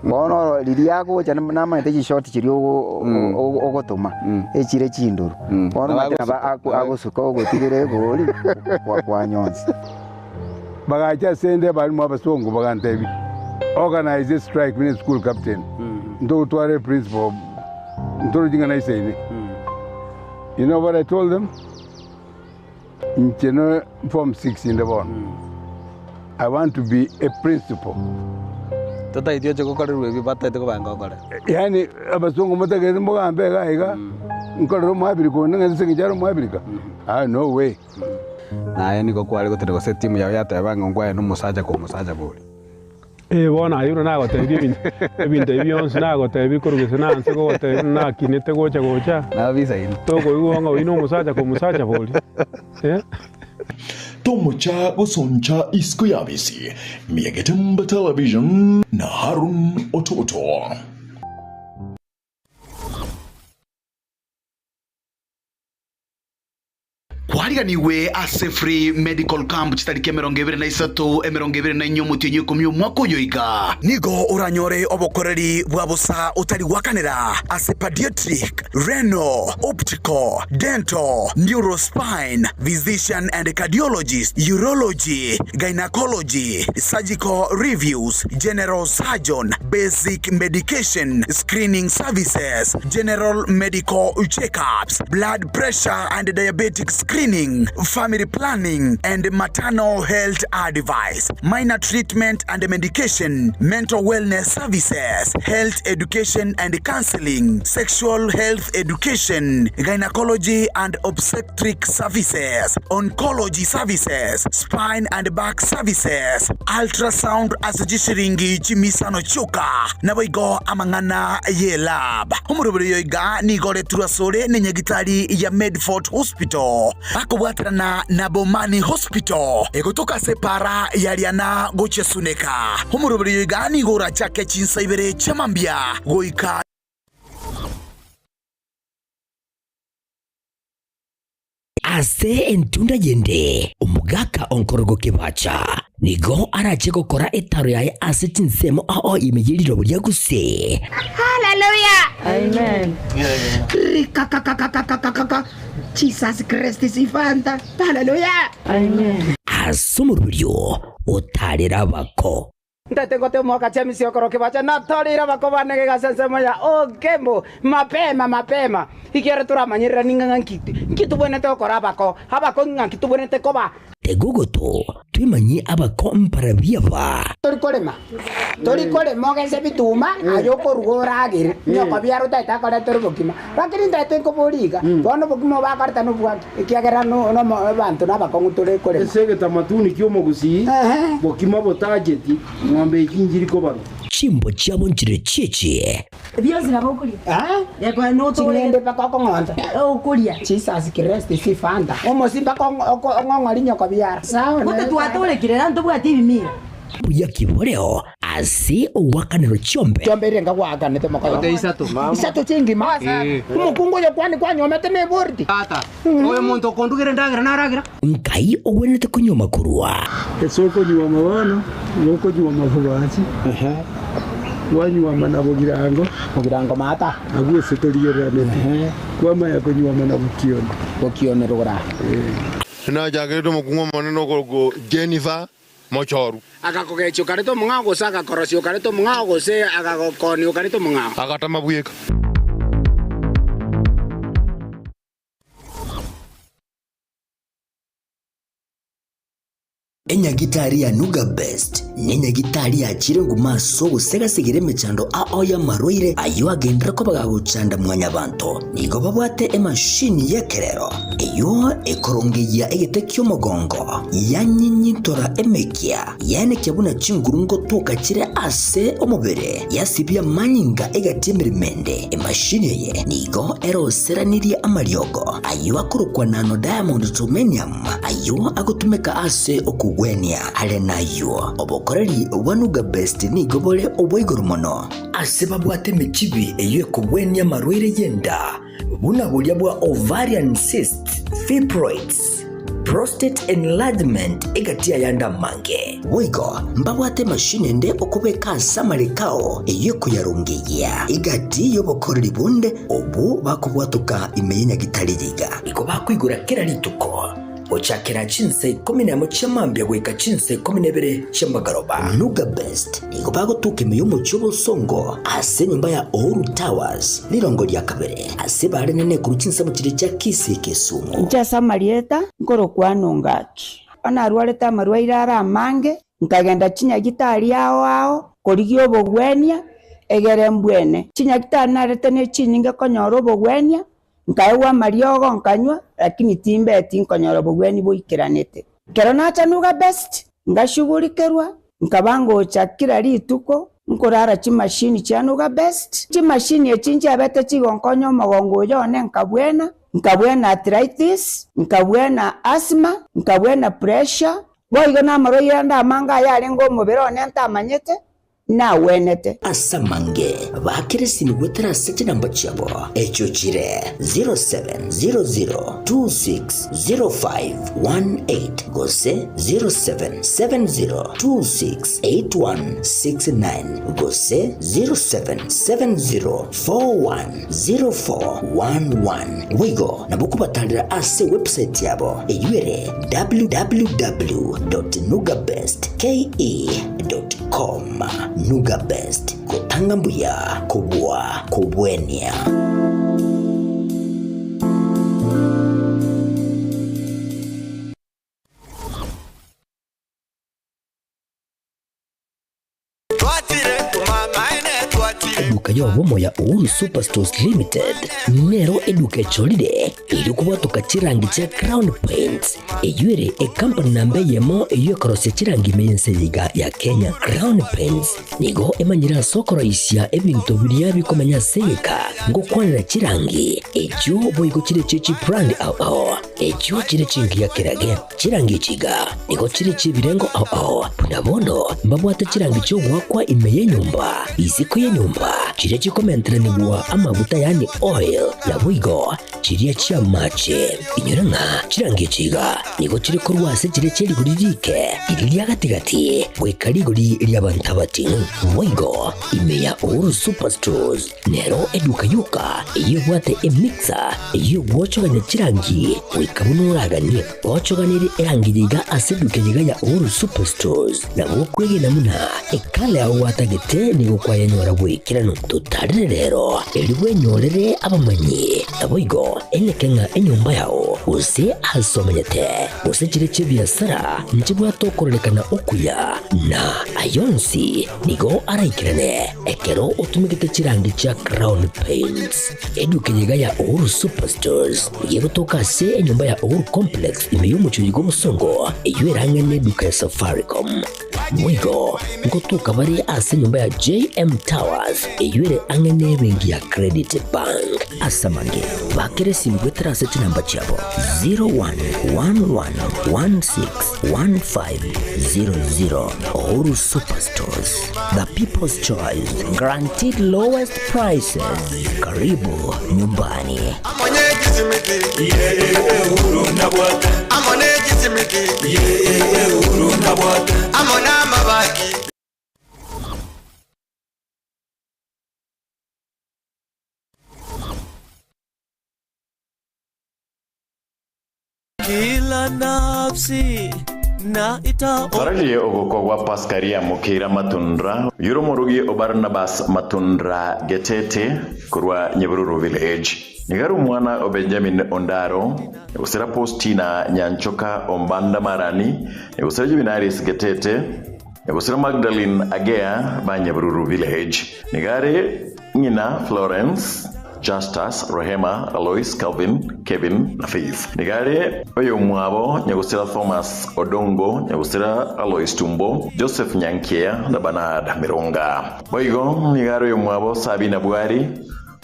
Bono oro riria agocha namanyete chishoti chiria ogotoma echire chindoro. Bono omanyete nabo agosuka ogotigera egori kwanyonsi. Bagacha ase 'nde abalimu abasongo bagantebia, Organise a strike buna eschool captain, ntogotware eprincipal ntorochi ng'a naisaine. You know what I told them? Inche no form 6 inde bono, I want to be a principal. Totaeti oche gokorerwa ebi bataete kobanga okore. Yaani abasongo motagete mogambe iga iga, nkorere omoabirika onde ng'a ase eng'encho are omoabirika? Ah no way. Naye nigo kware gotera gose etimu yao yateba ng'a nkwaye nomosacha kwa omosacha bori. Ee bono aye buna nagotebirie ebinto ebinto ebi bionsi nagotebirie korwa gese na nse gogotebia buna nakinete gocha gocha, Nabisaine. tokoigwa ng'a oyio nomosacha kwa omosacha bori eh. Tomocha gosoncha isiko y'abisi, Miagetemba Television na Harun Ototo. Kwariganigwe ase Free Medical Camp chitariki 23, 24 omotienyi oikomi omwaka oyo iga. Nigo oranyore obokoreri bwa bosa otari gwakanera ase Pediatric, Renal, Optical, Dental, Neurospine, Physician and Cardiologist, Urology, Gynecology, Surgical Reviews, General Surgeon, Basic Medication, Screening Services, General Medical Checkups, Blood Pressure and Diabetic Screening, Family Planning and Maternal Health Advice, Minor Treatment and Medication, Mental Wellness Services, Health Education and Counseling, Sexual Health Education, Gynecology and Obstetric Services, Oncology Services, Spine and Back Services, Ultrasound ase chishiringi chimisano chioka, naboigo amang'ana y'elab. Omoroberi oyo iga nigo oretirwe asore nenyagitari ya Medfort Hospital bakobwaterana na Bomani Hospital egotoka ase epaara ya Riana gochia Suneka. Omoroberi oyo iga nigo orachake chinsa ibere chia mambia goika. Ase entunda yende, omogaka onkorogo kebacha nigo arache gokora etaro yaye ase chinsemo ao ime ye rirobo ria gusii. Hallelujah. Amen. Rikakakakakakakaka. Jesus Christ is Fanta. Hallelujah. Amen. Ase omoroberio otarere abako. Ntete ngote omwaka chiamisi okoro kebacha natoreire abako bane gegasa ensemo ya Ogembo mapema mapema ekiagera toramanyerera ning'a ng'aki nki tobwenerete gokora abako abako ng'aki tobwenerete koba. Tega ogoto twemanyie abako mbarabwo aba. Tori korema tori korema ogese bituma aye okoruga oragere nyoko biara otaete akoretere obokima lakini ntaete nkoboria iga bono obokima obo akoreta nobwaki Ekiagera abanto nabakong'u tore korema. Ase egetamatuni ki'omogusii, bokima botacheti, ng'ombe echi nchiri kobarwa. Chimbo chiabo nchire chiechie. Bionsi nabo okoria. Ching'ende mpaka okong'onta. Okoria. Jesus Christ si fanta. Omosi mpaka ong'ong'ori nyoko biara. Gose twatorekire na ntobwati ebimira. Buya ki boreo ase ogoakanerwa chiombe? Chiombe eria nkagoakanete mokoyo. Ote isato. Isato chingima. Omokungu oyo kwani kwanyomete neboriti. Tata, oyo omonto okondugera endagera naragera. Nkai ogwenerete konyuoma korwa? Ase okonyuoma bono, nigo okonyuoma bobachi, kwanyuoma na bogirango, Bogirango maata. Abwo ase torigereraneti, kwamanya konyuoma na bokioni. Bokioni rogora. Nachakerete omokungu omonene okorokwa Jennifer Mochoru. Agakogechia okareta omong'ao, gose agakorosia okareta omong'ao, gose agagokoonia okareta omong'ao. Agatama bweka. Enyagitari ya Nuga Best nenyagitari yachire nguma ase ogosegasegera emechando ao y'amarwaire ayio agenderere koba gagochanda mwanyabanto. Nigo babwate emashini y'ekerero eyio ekorongeyia egete ki'omogongo, yanyinyintora emekia, yaenekia buna chinguru ngotoka chire ase omobere, yasibia amanyinga egati emeremo ende. Emashini eye nigo eroseranirie amariogo ayio akorokwa nano diamond germanium, Ayio agotumeka ase okogwenia. Are nayio, obokoreri bwa Nuga Best nigo bore obwa igoro mono. Ase babwate emechibi eyio ekogwenia amarwaire y'enda, buna boria bwa ovarian cysts, fibroids, prostate enlargement egati y'ayande amange. Boigo mbabwate emashini ende okobeka ase amareko ao eyio ekoyarongeyia egati y'obokoreri bonde obwo bakobwatoka ime y'enyagitari yiga. Nigo bakoigora kera rituko, gochakera chinsa ikomi nemo chia mambia goika chinsa ikomi na ibere chi'amagoroba. Nuga Best nigo bagotoka ime y'omochie obosongo ase enyomba ya Uhuru Towers, rirongo ria kabere, ase barenene korwa chinsemo chiria chia Kisii Kisumu. Inche ase amarieta nkorokwana ongaki. Onarwarete amarwaire are amange, nkagenda chinyagitari ao ao korigia obogwenia, egere mbwene. Chinyagitari narete ne chinyinge konyora obogwenia, Nkaegwa amariogo nkanywa, lakini timbeti nkonyora obogwenia boikeranete. Ekero nacha Nuga Best, ngashugurikerwa, nkaba ngocha kera rituko nkorara chimashini chia Nuga Best. Chimashini echi nchiabete chigonkonya omogongo oyo one nkabwena, nkabwena arthritis, nkabwena asthma, nkabwena pressure, boigo namarwaire ande amange ayarenge omobere one ntamanyete, nagwenete. Ase amange baakere esimi goetera ase chinamba chiabo, echio chire 0700260518 gose 0770268169 gose 0770410411. Boigo nabo kobatarera ase ewebsite yabo eyio ere www.nugabestke.com. Com. Nuga Best, gotanga mbuya kobua kobwenia. Eduka y'obomo ya Uhuru Superstores Limited nero eduka echorire erio kobwatoka chirangi chia Crown Paints Eyio ere ekampani namba eyemo eyio ekorosia chirangi ime y'ense eye iga ya Kenya. Crown Paints nigo emanyire ase okoroisia ebinto biria bikomenya ase egeka ngokwanera chirangi echio boigo chire chie chibrand ao ao echio chire chingiya kerage. Chirangi echi iga nigo chire chiebirengo ao ao buna bono mbabwate chirangi chiogoakwa ime y'enyomba, isiko y'enyomba, chiria chikomenteranigwa amaguta yaani oil naboigo Chiria chi'amache. Inyora ng'a chirangi echi iga nigo chire korwa ase chiria chie rigori riike, riria ria gati-gati, goika rigori ri'abanto abating'u. Boigo ime ya Uhuru Superstores nero eduka yoka eyio ebwate emixer eyio egwochogania chirangi goika buna oraganie. Gochoganerie erangi eye iga ase eduka eye iga ya Uhuru Superstores nabo okwegena buna ekala yao gwatagete nigo kwayenyora bw'ekeranu. Totarire rero erio bwenyorere abamanyi, naboigo eneke ng'a enyomba yao, gose aase omenyete, gose chire chi'ebiasara nchibwate okororekana okuya, na ayio onsi nigo araikerane ekero otumegete chirangi chia Crown Paints. Eduka eye iga ya Uhuru Superstores nigo egotoka ase enyomba ya Uhuru Complex ime y'omochie oyo bw'obosongo, eyio erang'ane eduka ya Safaricom. Boigo ngotoka bare ase enyomba ya JM Towers eyio ere ang'e n'ebenki ya Credit Bank. Ase amange, bakera esimi goetera ase chinamba chiabo 0111161500. Uhuru Superstores, the people's choice, guaranteed lowest prices. Karibu nyumbani. Kila nafsi na ita Torarie ogokwa gwa Paskaria Mokeira Matundra, oyore omorugi o Barnabas Matundra Getete korwa Nyabururu Village. Nigare omwana o Benjamin Ondaro, Nyagosira Postina Nyanchoka Ombanda Marani, Nyagosira Juvenalis Getete, Nyagosira Magdalene Agea ba Nyabururu Village. Nigare ng'ina Florence, Justus, Rehema, Alois, Calvin, Kevin na Faith. Nigare oyomwabo Nyagosira Thomas Odongo, Nyagosira Alois Tumbo, Joseph Nyankia na Bernard Mironga. Boigo nigare oyomwabo Sabina Bwari,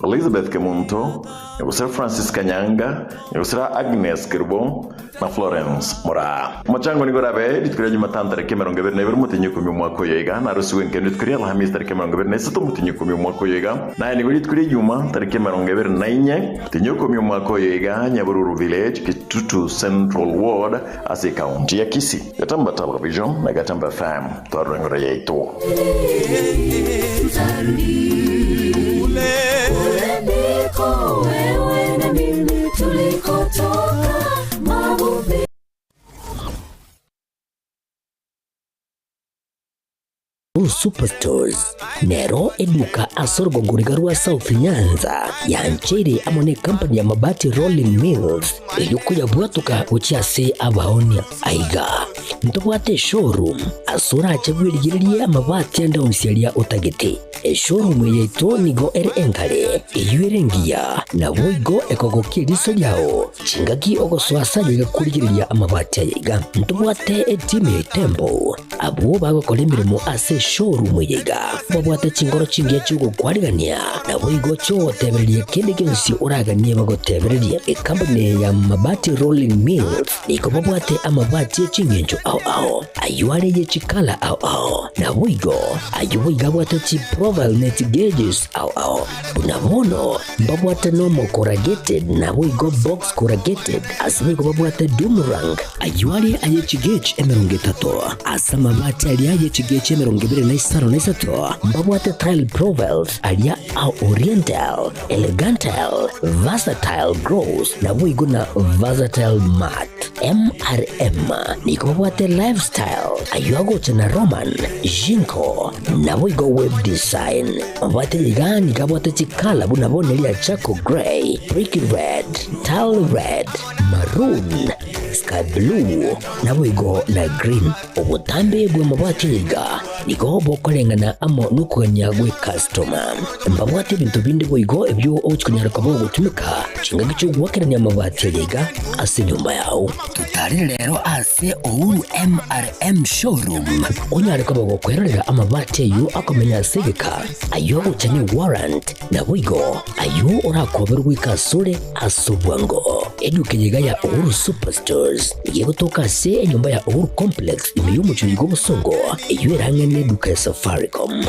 Elizabeth Kemunto, Nyagosira Francis Kanyanga, Nyagosira Agnes Kerubo na Florence Mora. Omochango nigo orabe rituko ria Jumatano tariki 22 omotienyi ikomi omwaka oyo iga, narusigwe nkende rituko ria Alhamisi tariki 23 omotienyi ikomi omwaka oyo iga, naye nigo rituko ria Ijuma tariki 24 omotienyi ikomi omwaka oyo iga, Nyabururu Village, Kitutu Central Ward ase ekaunti ya Kisii. Gatemba Television na Gatemba FM, twarora engoro yaito. Kule ndiko wewe na mimi tulikotoka mavumbi. Superstores nero eduka ase orogongo riga rwa South Nyanza yancheire amo ne company ya Mabati Rolling Mills eyio koyabwatoka gochia ase abaonia. Aiga ntobwate eshowroom ase orache bwerigererie amabati ande onsi aria otagete. Eshowroom eye yaito nigo ere enkare, eyio ere engiya, naboigo ekogokia eriso riao chingaki ogosoa ase aye gakorigereria amabati aya iga. Ntobwate etimu ya Itembo abwo bagokora emeremo ase eshowroom eye iga, babwate chingoro chingiya chi'ogokwarigania, naboigo chi'ogotebereria kende gionsi oraganie bagotebererie. Ekampuni eye ya Mabati Rolling Mills nigo babwate amabati e ching'encho ao ao, ayio are ye chikala ao ao, naboigo ayio boigo abwate chiprofile ne chigeges ao ao. Buna bono mbabwate normal corrugated naboigo box corrugated, ase boigo babwate doomerang, ayio are aye chigauge 30, ase amabati aria aye chigauge 25 mbabwate tile profiles aria a oriental, elegantal, versatile gloss, naboigo na versatile matte. MRM nigo babwate lifestyle, ayio agocha na Roman, Jinko, naboigo web design. Mabwate iga nigo abwate chikala buna bono eria charcoal grey, brick red, tile red, maroon, sky blue, naboigo na green. Obotambe bw'amabwati aya iga nigo bokoreng'ana amo nokogania gw'ekastoma. Mbabwate ebinto binde boigo ebio ogochia konyara koba ogotumeka chingaki chi'ogoakerania amabati aya iga ase enyomba yao. Totarere rero ase Uhuru MRM Showroom onyare koba gokwerorera amabati ayio akomenya ase egeka, ayio agocha ne warrant, naboigo ayio orakoberwe goika asore ase obwango. Eduka eye iga ya Uhuru Superstores nigo egotoka ase enyomba ya Uhuru Complex ime y'omochie oyo bw'obosongo eyio erang'ane eduka ya Safaricom.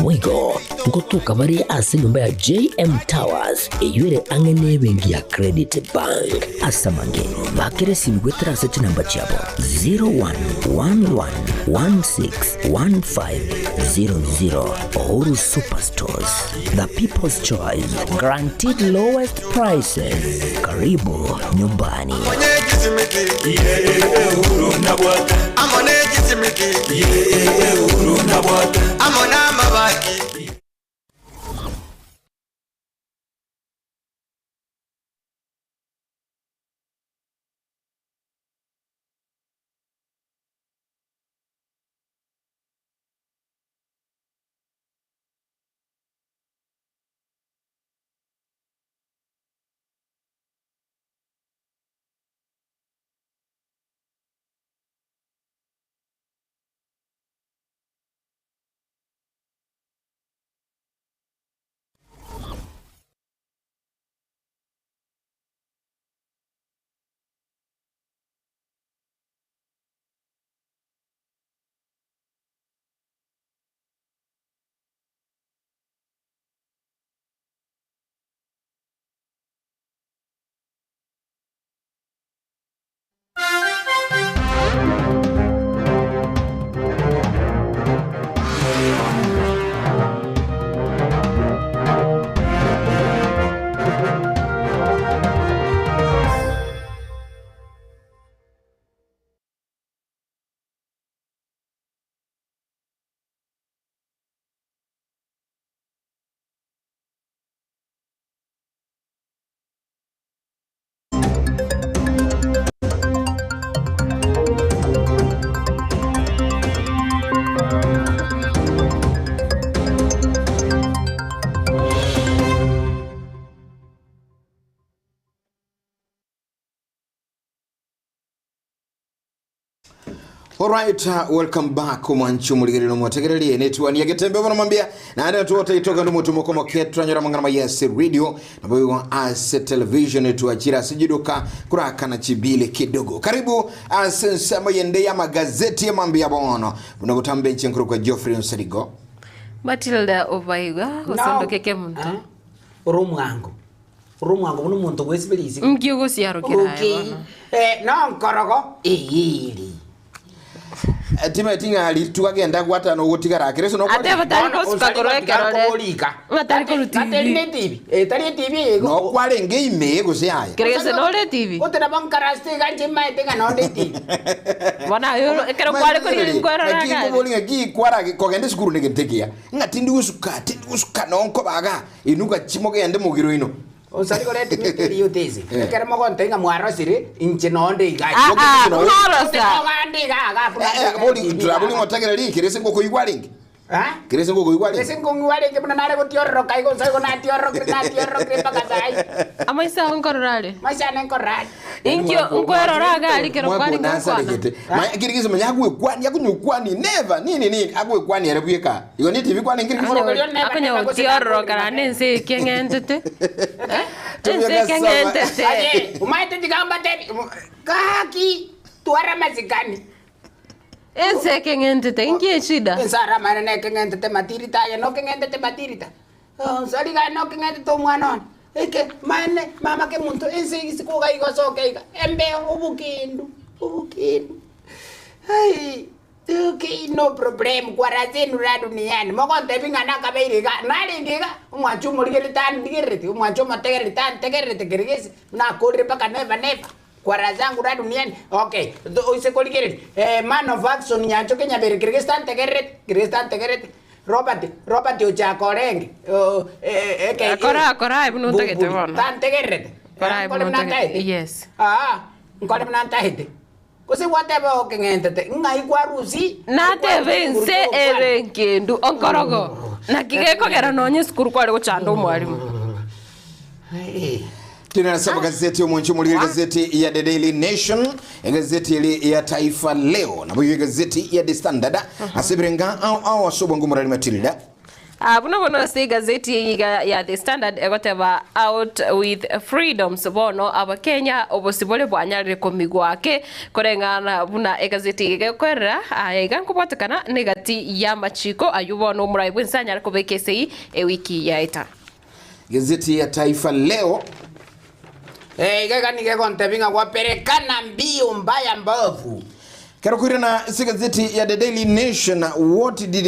Boigo ngotoka bare ase enyomba ya JM Towers eyio ere ang'e n'ebenki ya Credit Bank. Ase amange, bakera esimi goetera ase chinamba chiabo 0111161500. Uhuru Superstores, the people's choice, guaranteed lowest prices. Karibu nyumbani. Alright, welcome back omwanchi omorigereri omotegereri netwani egetembe bono mambia naende natwote itoka ndi omotu mokomo ketwanyora amang'ana maya ase radio naboigo ase television twachira ase jiduka kurakana chibili kidogo karibu ase ensemo yende ya magazeti mambia bono buna gotambe enche nkoro kwa Geoffrey Onsarigo Matilda obaigwa gosondoke kemonto. Ore omwango. Ore omwango buna omonto bwesibire isiko. Nki ogosiarokera aye Okay. bono? Eh, nonkorogo eyeri. Timeti ng'a rituko agenda gwatana ogotigara akere ase nokore. Ateba tari gosuka korwa ekerore. Ng'a tari korwa Tari TV. ne TV. Eh, tari e TV eye. Nokwarenge ime gose yaya. Kere gese nore TV. Gote nabo nkarasete iga inche maete ng'a nonde e TV. Bono aye oro ekero kware korigereria nkwerora Naki agare. nkobori ng'aki kwara kogenda esukuru negento ekiya. Ng'a tindi gosuka, tindi gosuka nonkoba igaa. Inuka chi mogende mogiro ino. Osari koreta emete eria yotese. Eh. Ekero mogontebia ng'a mwarosire, inche nonde iga. Ah, ah, norosa. Nogande iga iga abwo Eh, eh, bori turabori ngotegerera ri kerese ngokoigwa arenge. Kerese ngokoigwa arenge. Ase nkong'igwa arenge buna nare gotiororoka igo nsa igo natiororokire natiororokire mpaka sai. Amaiso ao nkorora are. Maiso ane nkorora are. Inkio nkwerora iga aria ekero kware gokwana. Mwakonasaregete. Maya kiri gese manya agwekwani akunyukwani never nini nini agwekwani ere bweka. Igo ni TV kwane ngiri gese. Akonya gotiororoka naende ense eke eng'entete. Ense eke eng'entete. Aye, omaete tiga mbatebi, gaki twara amasikani. Ense eke eng'entete, inki eshida? Ense ara amaene nekeng'entete matirita aye nokeng'entete matirita. Onsari iga nokeng'entete omwana one. Eke maene mama kemonto ense isiko iga iga osoke iga embeo obokendu obokendu. Aii okay no problem kwara zenu la duniani mogontebi ng'a nakabeire iga narenge iga omwanchi omorigereri tandigerereti omwanchi omotegereri tantegererete kere gese nakorire mpaka never never. Kwara zangu la duniani okay oise korigereria eh, man of action nyanchoke nyabere kere gese tantegerereti kere gese tantegerereti Robert Robert ochaka orenge oh, eh, eke Kora kora aye buna otagete Bumburi. bono. Tantegererete Kora aye Nkore buna buna otagete. ntaete. Yes. Aa, nkore buna ntaete. Gose gwateba okeng'entete ng'ai kwarusi Natebe ense ere enkendu onkorogo. Naki gekogera nonye esukuru kware gochanda omwalimu. Tunasoma gazeti omonche omorire gazeti ya The Daily Nation, egazeti eri ya Taifa Leo, nabo igo egazeti ya The Standard, ase ebirenga ao ao ase obongo omorari Matilda. Ah, buna bono ase egazeti eye iga ya The Standard egoteba out with freedoms bono abakenya obosibore bwanyarire komigwa ake koreng'ana buna egazeti eye egokorera aya iga nkobwatekana negati y'amachiko aywo bono omorai bwense anyare kobeka esegi ewiki yaeta. Gazeti ya Taifa Leo. Eh, iga iga nigo egontebia ng'a gwaperekana mbiyo mbaya mbovu. Kero koirana ase egazeti ya The Daily Nation, what did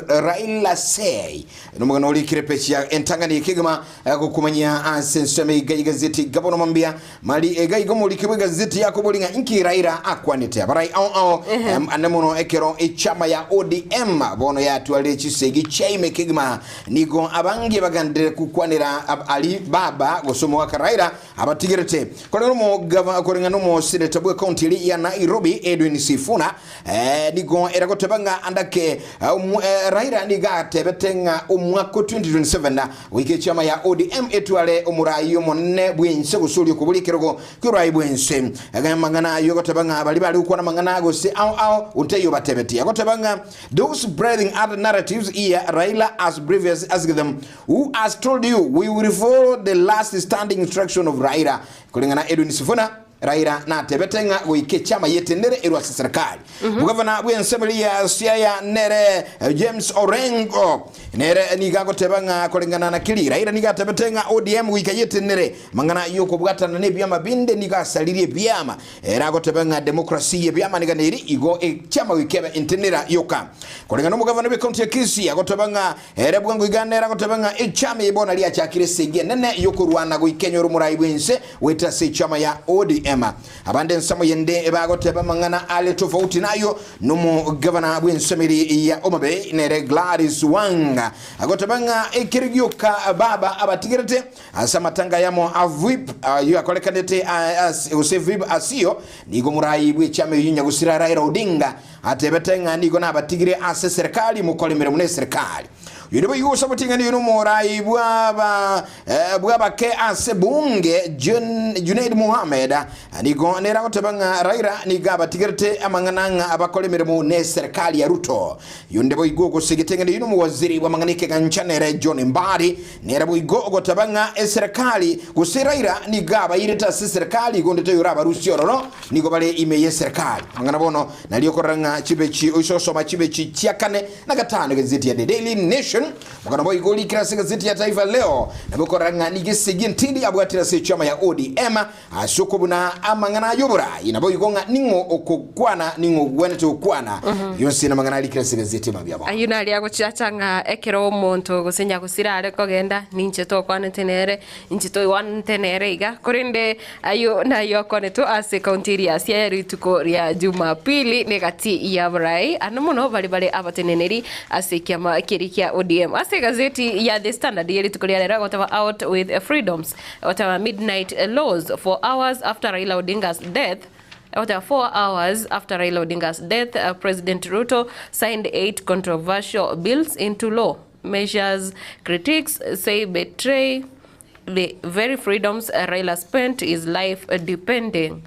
Raila say? Nomogano orikire pechi ya entang'ani ekegima gokomanyia ase ensemo iga y'egazeti iga bono mambia mari iga iga omoriki bw'egazeti yakobori ng'a inki Raila akwanete abarai ao ao ande mono ekero echama ya ODM bono yatwarire chisegi chiaime kegima nigo abange bagenderere gokwanera ari baba gose omogaka Raila Abatigerete koreng'ana omogava koreng'ana omoseneta bw'ekaunti eria ya Nairobi Edwin Sifuna eh, nigo eragoteba ng'a andake eh, omu- eh, Raila nigo atebete ng'a omwaka o 2027 goika echiama ya ODM etware omorai omonene bw'ense gose oria okoboria ekerogo ki'oborai bw'ense. Iga amang'ana ayio agoteba ng'a baria bare gokwana amang'ana gose ao ao ontaiyo batebetie. Agoteba ng'a those breathing other narratives here Raila has previously asked them Who has told you we will follow the last standing instruction of Raila? Koreng'ana Edwin Sifuna, Raila natebete ng'a goika echama yetenere erwe ase serikali. Omogavana bw'ensemo eria ya Siaya nere eh, James Orengo nere nigo agoteba ng'a koreng'ana na keri Raila nigo atebete ng'a ODM goika yetenere amang'ana y'okobwatana n'ebiama binde nigo asaririe ebiama. Ere agoteba ng'a demokrasi y'ebiama niga neri igo echama goika ebe entenera yoka. Koreng'ana omogavana bw'ekaunti ya Kisii agoteba ng'a Ere bwango iga nere agoteba ng'a echama eye bono riachakire esegi enene y'okorwana goika enyore omorai bw'ense goetera ase echama ya ODM. Abande ensemo yende bagoteba amang'ana are tofauti nayo nomogavana bw'ensemo eri ya Homa Bay nere Gladys Wanga agoteba ng'a ekero gioka baba abatigerete ase amatanga ayamo a Vip ayio akorekanete gose Vip asio nigo omorai bw'echama eyio nyagusira Raila Odinga Atebete ng'a nigo nabatigire ase eserekari mokore emeremo neserekari. Oyo nigo ogosaboting'ana oyo nomorai bw'aba bw'abake ase bunge Junaid Mohamed nigo nere agoteba ng'a Raila nigo abatigerete amang'ana ng'a abakore emeremo ne serikali ya Ruto. Oyonde boigo ogosegete ng'a oyo nomowaziri bw'amang'ana ekegancha nere John Mbadi nere boigo ogoteba ng'a eserikali gose Raila nigo abairete ase eserikali igo onde taiyo orabarusie ororo nigo bare ime y'eserikali. Amang'ana bono nario okorora ng'a chibechi oise gosoma chibechi chia kane na gatano egazeti ya The Daily Nation Omogano boigo orikire ase egazeti ya Taifa Leo, nabo okorora ng'a nigo esegi entindi yabwatire ase echiama ya ODM ase okobuna amang'ana ay'oborai, naboigo ng'a ning'o okokwana ning'o ogwenerete gokwana. Yonsi namang'ana arikire ase egazeti emambia bono. Ayio naria agochiacha ng'a ekero omonto gose nyagusira are kogenda, ninche tokwanete nere, inche toigwanete nere iga, korende ayio nayio akwanetwe ase ekaunti eria ya Siaya rituko ria Jumapili negati y'abarai ande mono baria bare abateneneri ase ekiama keria kia ODM. Ase egazeti ya The Standard ye rituko ria rero egoteba out with freedoms, egoteba midnight laws for hours after Raila Odinga's death, egoteba 4 hours after Raila Odinga's death, President Ruto signed 8 controversial bills into law. Measures critics say betray the very freedoms Raila spent his life depending,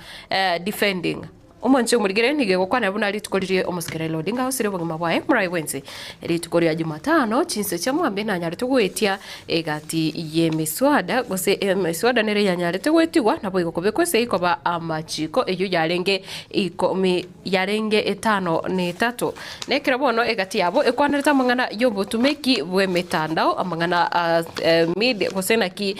defending. Omonche omorigere nigo egokwana buna rituko riria omosike Raila Odinga agosire obogima bwaye morai bwense. Rituko ria Jumatano chinse chia mwambia nanyarete goetia egati y'emiswada gose emiswada nere yanyarete goetigwa naboigo kobekwa esegi koba amachiko eyio yarenge ikomi yarenge etano na etato. Na ekero bono egati yabo ekwanerete amang'ana y'obotumeki bw'emetandao, amang'ana a media gose naki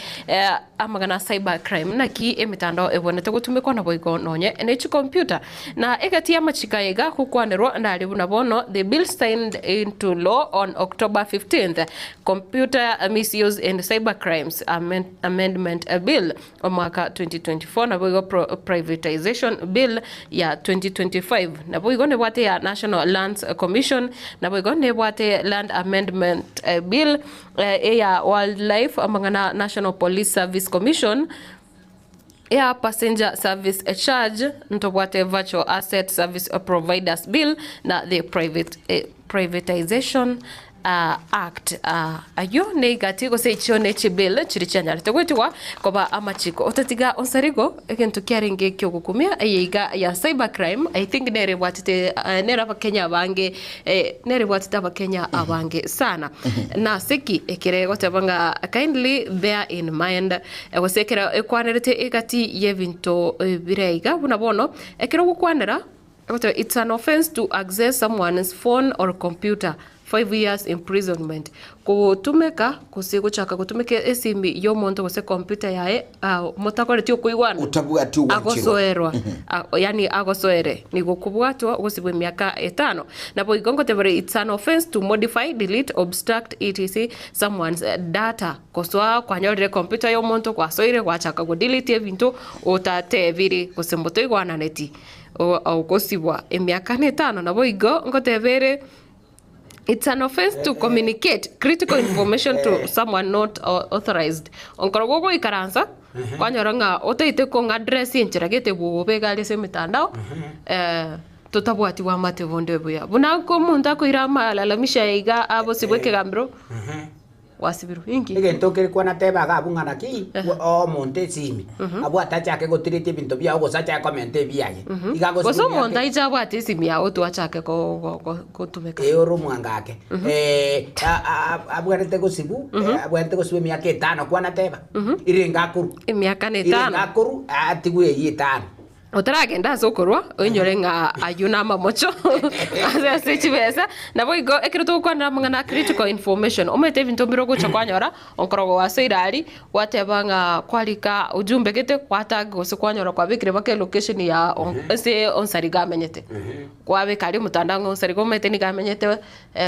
amang'ana a cyber crime, naki emetandao ebwenerete gotumekwa naboigo nonye ne chicomputer. Na egati y'amachiko aya iga gokwanerwa nare buna bono the bill signed into law on October 15th, Computer Misuse and Cyber Crimes Amendment Bill, Omwaka 2024 naboigo Privatisation Bill ya 2025 naboigo nebwate ya National Lands Commission naboigo nebwate Land Amendment Bill eya Wildlife amang'ana National Police Service Commission eya Passenger Service Charge ntobwate Virtual Asset Service Providers Bill na the Privatisation Act. Ayio neigati gose echio ne chibill chiria chianyarete goetigwa koba amachiko. Otatiga onsarigo egento kiarenge ekiogokumia eye iga ya cyber crime I think nere ebwatete nere abakenya abange nere ebwatete abakenya abange sana. Nase ki? Ekere egoteba ng'a kindly bear in mind gose ekero ekwanerete egati yebinto bire iga buna bono ekero ogokwanera Egoteba it's an offence to access someone's phone or computer, 5 years imprisonment. Gotumeka gose gochaka gotumeka esimi y'omonto gose computer yaye motakoreti okoigwana Otabwati ogwancherwa. agosoerwa yaani agosoere nigo okobwatwa ogosibwa emiaka etano. Naboigo ngotebere it's an offence to modify, delete, obstruct etc someone's data. Gosoa kwanyorire computer y'omonto gwasoire gwachaka go delete ebinto otatebiri gose motoigwananeti. Ogosibwa emiaka netano naboigo ngoteba ere it's an offense to communicate critical information to someone not authorized. Onkoro gogoikaransa kwanyora ng'a otaete kong'a address enchera gete bobe iga aria ase emetandao totabwati bwamate bonde buya. Buna omonto akoira amalalamisho aya iga abosibwa ekegambero. Gwasibirwe inki? Egento kere kwanateba iga abwo ng'a naki, omonto esimi, abwate achake gotiretia ebinto biago gose achake komenta ebiaye. Iga Gose agosibwa omonto emiaka aiche abwate esimi yago twachake gotumeka. Ee ore omwango ake. Abwenerete gosibwa, abwenerete gosibwa emiaka etano kwanateba, irenge akorwa. Emiaka na Irenge etano. akorwa, atigwe eyio etano. Otaragenda ase okorwa, oinyore ng'a ayio namamocho ase ase chibesa. Naboigo ekero togokwanera amang'ana a critical information, omanyete ebinto mbire ogocha kwanyora, okorogo gwasoire aria, gwateba ng'a kwarika ujumbe gete, gwatag gose kwanyora kwabekire mpaka elocation ya ase onsariga amenyete. Kwabeka aria omotandao ng'a onsariga omanyete nigo amenyete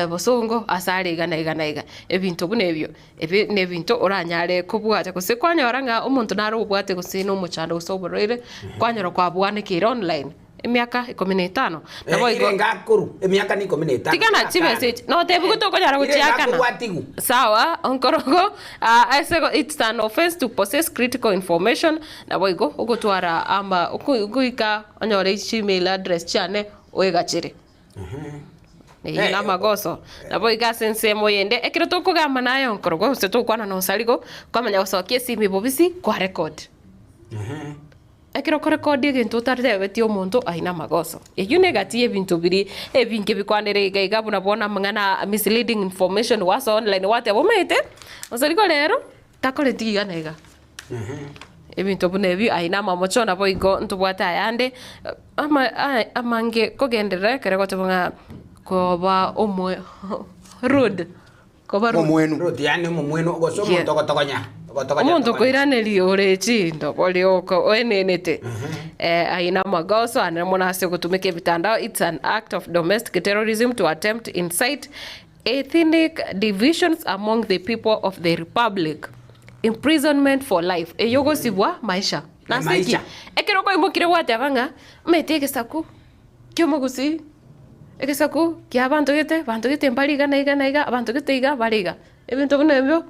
bosongo ase are iga na iga na iga. Ebinto buna ebio. Ebi nebinto oranyare kobwata, gose kwanyora ng'a omonto nare obwate gose na omochando gose oborwaire, kwanyora kwabwanekeire online emiaka ikomi na etano. Nabo igo Irenga akoru emiaka na ikomi na etano. Tigana chibesa echi, notebiwe tokonyara Irenga gochiakana. akoru atigwe. Sawa, onkorogo ase it's an offense to possess critical information, nabo igo ogotwara ama goika onyore chimail address chiane oegachere. Eyio namagoso. Naboigo ase ensemo eyende, ekero tokogamba naye onkorokwa gose togokwana na osarigo, kwamanya gosokia esimi bobisi kwa record. Ekero okorekodia egento otatebetie omonto ayio namagoso. Eyio negati y'ebinto biria ebinge bikwanire iga iga buna bono amang'ana a misleading information gwasoa online gwateba omanyete osarigo rero takoreti iga na iga. Ebinto buna ebio aye namamocho naboigo ntobwate ayande ama amange kogenderera ekero egoteba ng'a koba omoe rude koba rude. Omwenu. Rude yaani omomwenu gose Yeah. omonto ogotogonya ogotogonya Omonto togonya. okoiraneria ore chindo ore oko oenenete aye namagoso ande mono ase ogotumeka emitandao it's an act of domestic terrorism to attempt incite Ethnic divisions among the people of the republic, imprisonment for life, eyio ogosibwa maisha. Nase ki? Maisha. Ekero kwaimokire gwateba ng'a omanyete egesaku ki'omogusii, egesaku kia abanto gete, abanto gete mbare iga na iga na iga, abanto gete iga bare iga. Ebinto buna ebio,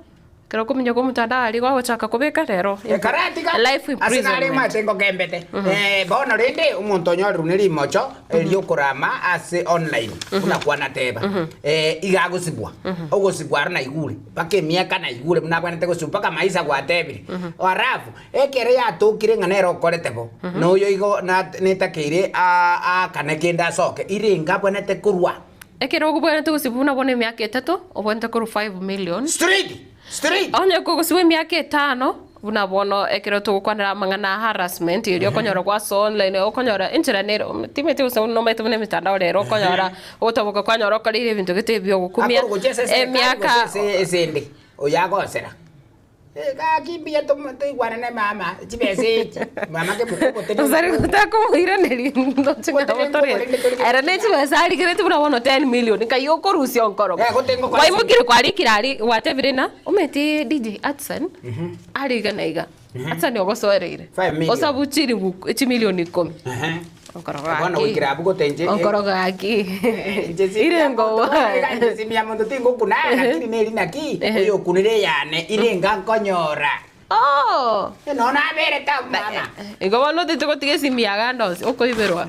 ekero okominyoka omotandao aria gwagochaka kobeka rero Ekaratiga life ase nare imprisonment. emate ngokembete. Eh, bono rende omonto onyorirwe ne rimocho eriokorama ase online buna kwanateba eh, iga agosibwa ogosibwa aro naigure mpaka emiaka naigure buna abwenerete gosibwa mpaka maisa gwatebire alafu ekere yatokire ng'a nere okorete bo na oyo igo na- netakeire aa- aakane kende asoke irenga abwenerete korwa Ekero obwenerete gosibwa buna bono emiaka etato, obwenerete korwa 5 million. Straight! Straight! Onye kogosibwa emiaka etano, buna bono ekero togokwanera amang'ana a harassment, erio okonyora gwasoa online, okonyora enchera nere timanyeti gose nomanyete buna emitandao rero okonyora ogotoboka kwanyora okoreire ebinto gete ebiogokumia, Akorwa gochia ase eserekari gose emiaka ase esende, oyo agosera. Gaki mbuya toigwanane mama, chibesa echi, mama kemokobo teri Osari gotakomoiraneria ndoche ng'a Gotengo gotore korende tori ere ne chibesa arigereti buna bono 10 million nkai okorusia onkoro Eh, gotengo kore waimokire kwarikire aria gwatebire ng'a omanyete DJ Atson are iga na iga Atson ogosoereire Five million. osabu chiribu chimilioni ikomi Onkoro Bono gaki goikera abwo gotenche onkoro gaki irengo Inche simia monto tingokuna lakini neri naki oyokunire eyane irenga nkonyora. Oh. Nonya nabere ta mama. Igo bono otete gotiga esimi yago ande onsi okoiberwa.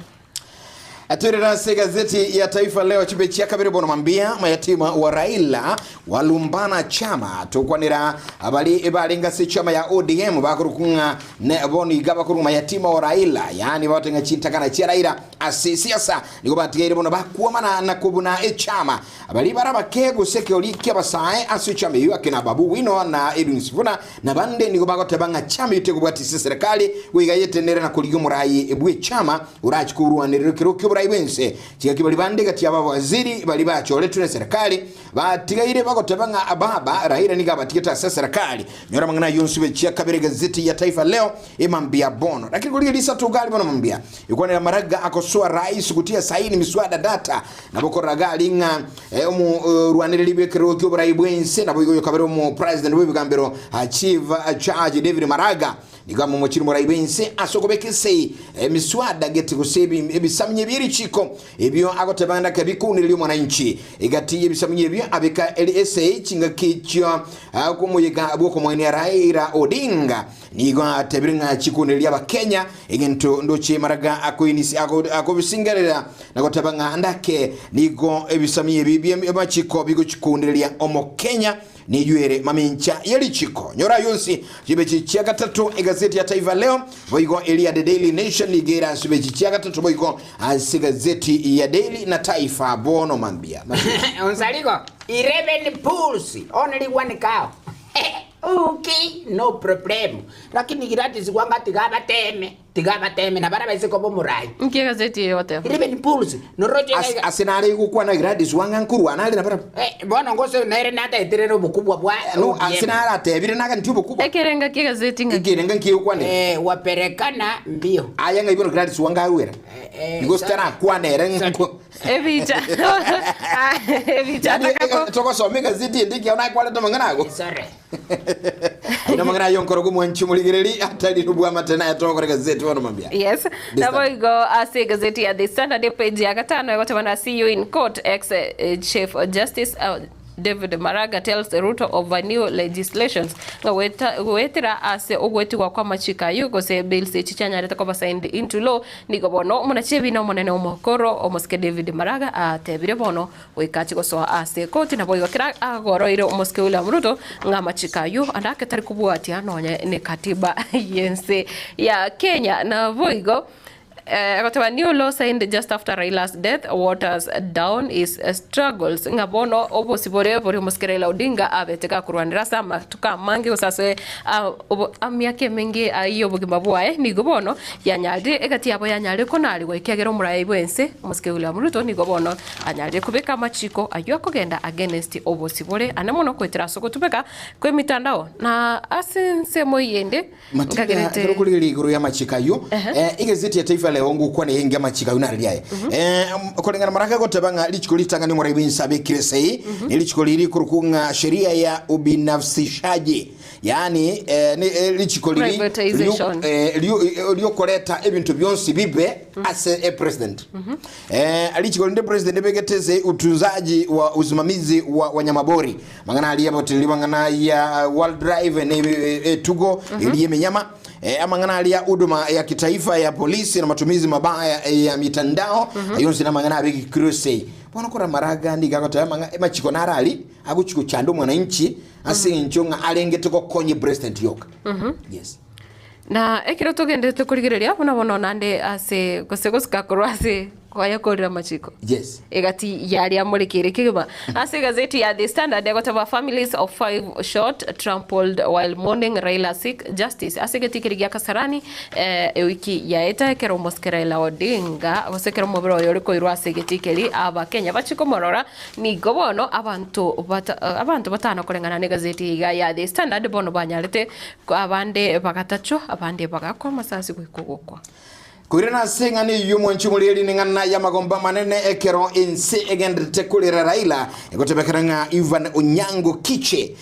Atwirera ase egazeti ya Taifa Leo chibe chia kabere bono mambia mayatima wa Raila walumbana chama tokwanera abari ebarenge ase chama ya ODM bakorokwa ng'a ne bono iga bakorokwa mayatima wa Raila yaani bagote ng'a chintakana chia Raila ase siasa nigo batigaire bono bakwomana na kobuna echama abari bare abake gose ekeori kiabasae ase echama eyio akina Babu Owino na Edwin Sifuna Na bande nigo bagoteba ng'a chama eyio tegobwatisia eserekari, goika yetenere na korigia omorai bw'echama orache korwanerera ekero ki'oborai bw'ense. Chigaki baria bande gati y'abawaziri baria bachoretwe neserekari batigaire bagoteba ng'a baba Raila nigo abatigete ase eserekari. Nyora amang'ana ayio onsi bechia kabere egazeti ya Taifa Leo emambia bono. Lakini korigia risato gari bono mambia ekwanera Maraga akosoa rais gotia saini miswada data nabo korora gari ng'a Omorwanereri bw'ekerogo ki'oborai bw'ense, naboigo oyokabere omopresident bw'ebigambero Chief Judge David Maraga, nigo amomochire omorai bw'ense ase okobeka esei emiswada gete gose ebisamunye bi'erichiko ebio agoteba ng'a bikounereria omwananchi. Egati y'ebisamunye ebio abeka esei chingaki chio omoyega bw'okomoenia Raila Odinga Nigo atebire ng'a chikounereria Abakenya egento ndoche Maraga akoinisi akobisingerera na goteba ng'a ndake nigo ebisami ebi bi'amachiko bigochikounereria Omokenya neyio ere mamincha ye richiko. Nyora ayio onsi chibechi chia gatato egazeti ya Taifa Leo boigo eria The Daily Nation nigo ere ase chibechi chia gatato boigo ase egazeti ya Daily na Taifa bono mambia. Onsarigo, 11 pulls only one cow. Okay, no problem. Lakini Gladys Wanga tiga abateme, tiga abateme na bara baise koba omorai. Nki egazeti eye egoteba? 11 pulls, noroche As, iga. ase nare gokwana Gladys Wanga nkorwana are na barabwo. Eh, bono ngose nere nataeterere obokubwa bwa No, ase ODM. nare atebire naganeti obokubwa. Ekerenga kia egazeti ng'aki? Ekerenga nki egokwanera? Eh, waperekana mbio. Aya ng'ai bono Gladys Wanga arwera? Eh, Igo sorry. sitarakwana ere nko. Ebicha ebicha Yaani, atakako togosoma egazeti ende ekiagera nakwarete amang'ana ago. Sorry. Aino amang'ana ayo nkoro gomwanchi omorigereri atari nobwamate naye togokora egazeti bono mambia. Yes, The nabo Standard. igo ase egazeti ya The Standard page ya gatano egoteba na see you in court ex eh, chief justice uh, David Maraga tells Ruto over new legislations ng'a goeta goetera ase ogoetigwa kw'amachiko ayio gose bills echi chianyarete koba signed into law nigo bono omonachiebi omonene omokoro omosike David Maraga atebire bono goika achie gosoa ase ekoti naboigo kera agoroire omosike William Ruto ng'a amachiko ayio ande ake tari kobwatia nonye ne katiba y'ense ya Kenya naboigo Agoteba new law signed just after Raila's death waters down his struggles ng'a bono obosibore boria omosike Raila Odinga abete gakorwanera ase amatuko amange gose ase emiaka emenge y'obogima bwaye nigo bono yanyarire egati yabo yanyarire konarigwa ekiagera omorai bwense omosike William Ruto nigo bono anyarire kobeka amachiko ayio akogenda against obosibore ane mono goetera ase ogotubeka kw'emitandao na ase ensemo eyende Matinda Nkagerete. ekero okorigereria igoro y'amachiko ayio, eh, egazeti ya Taifa Leo ngokwana eyenge amachiko ayio nare riaye. Eh, koreng'ana maraka agoteba ng'a richiko ritang'ani omorai bw'ense abekire esei, ne richiko riri rikorokwa ng'a sheria ya ubinafsishaji, yaani eh, ne eh, richiko riri Privatization. rio- eh, rio- eh, riokoreta ebinto bionsi bibe ase epresident. Eh, richiko rinde president ebegete ase utunzaji wa usimamizi wa wanyamapori mang'ana aria abotereri mang'ana ya wildlife ne etugo eri eminyama eh, amang'ana aria huduma ya kitaifa ya polisi na matumizi mabaya ya mitandao ayio onsi namang'ana abekirwe ase bono kora maraga nigo agoteba amang'a amachiko naro aria agochi gochanda omwananchi ase eng'encho ng'a arengete gokonya epresident yoka yes. Na ekero togenderete korigereria buna bono naende ase gose gosika korwa ase koyakorire amachiko. Yes. Egati yaria amorekeire kegima. Ase egazeti ya The Standard egoteba families of five shot trampled while mourning Raila seek justice. Ase egetii keria gia Kasarani eh, ewiki yaeta ekero omosike Raila Odinga gose ekero omobere oye ore koirwa ase egetii keria Abakenya bachie komorora nigo bono abanto bata abanto batano koreng'ana na egazeti iga ya The Standard bono banyarete Abande bagatachwa, abande bagakwa amasasi goika ogokwa. Koirana ase eng'ana eyio omwanchi omoreri neng'ana y'amagombo amanene ekero ense egenderete korera Raila egotebekana ng'a Ivan Onyango Kiche,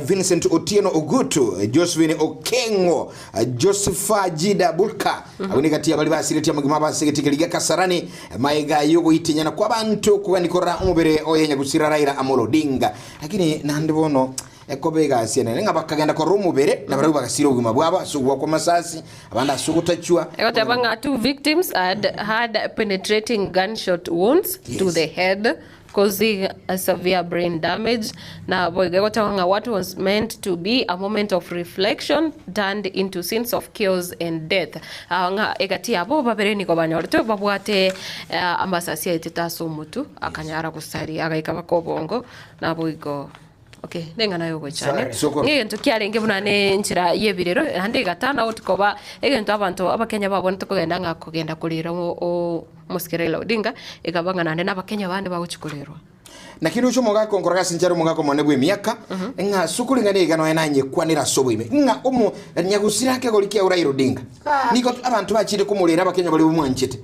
Vincent Otieno Ogutu, Josephine Okeng'o, Josepha Jida Bulka abwo negati y'abaria basiretie amagima abo ase egetikeri gia Kasarani magega y'ogoitinyana kw'abanto kogania korora omobere oye nyagusira Raila Amolo Odinga. Lakini naende bono Ekoba egasi enene ng'a bakagenda korora omobere, na barabwo bagasira obogima bwabo ase ogoakwa amasasi, abande ase ogotachwa. Egoteba ng'a two victims had had penetrating gunshot wounds to the head causing severe brain damage. Na boigo egoteba ng'a what was meant to be a moment of reflection turned into scenes of chaos and death. Ah, ng'a egati yabo babere nigo banyoretwe babwate amasasi aetete ase omotwe akanyara gosaria agaika baka obongo naboigo Okay, neng'ana yogoichania. Sokoro. Ng'egento kiarenge buna ne enchera y'ebirero, naende egatana out koba egento abanto abakenya babwenerete kogenda ng'a kogenda korera o- o omosike Raila Odinga, ekaba ng'a naende na abakenya bande bagochia korerwa. Naki roche omogaka onkoroga ase inche are omogaka omonene bw'emiaka, ng'a ase okoreng'ana iga nonya nanyekwanere ase oboime, ng'a omo nyagusira akegori kiao Raila Odinga. Nigo abanto bachire komorera abakenya baria bamwanchete,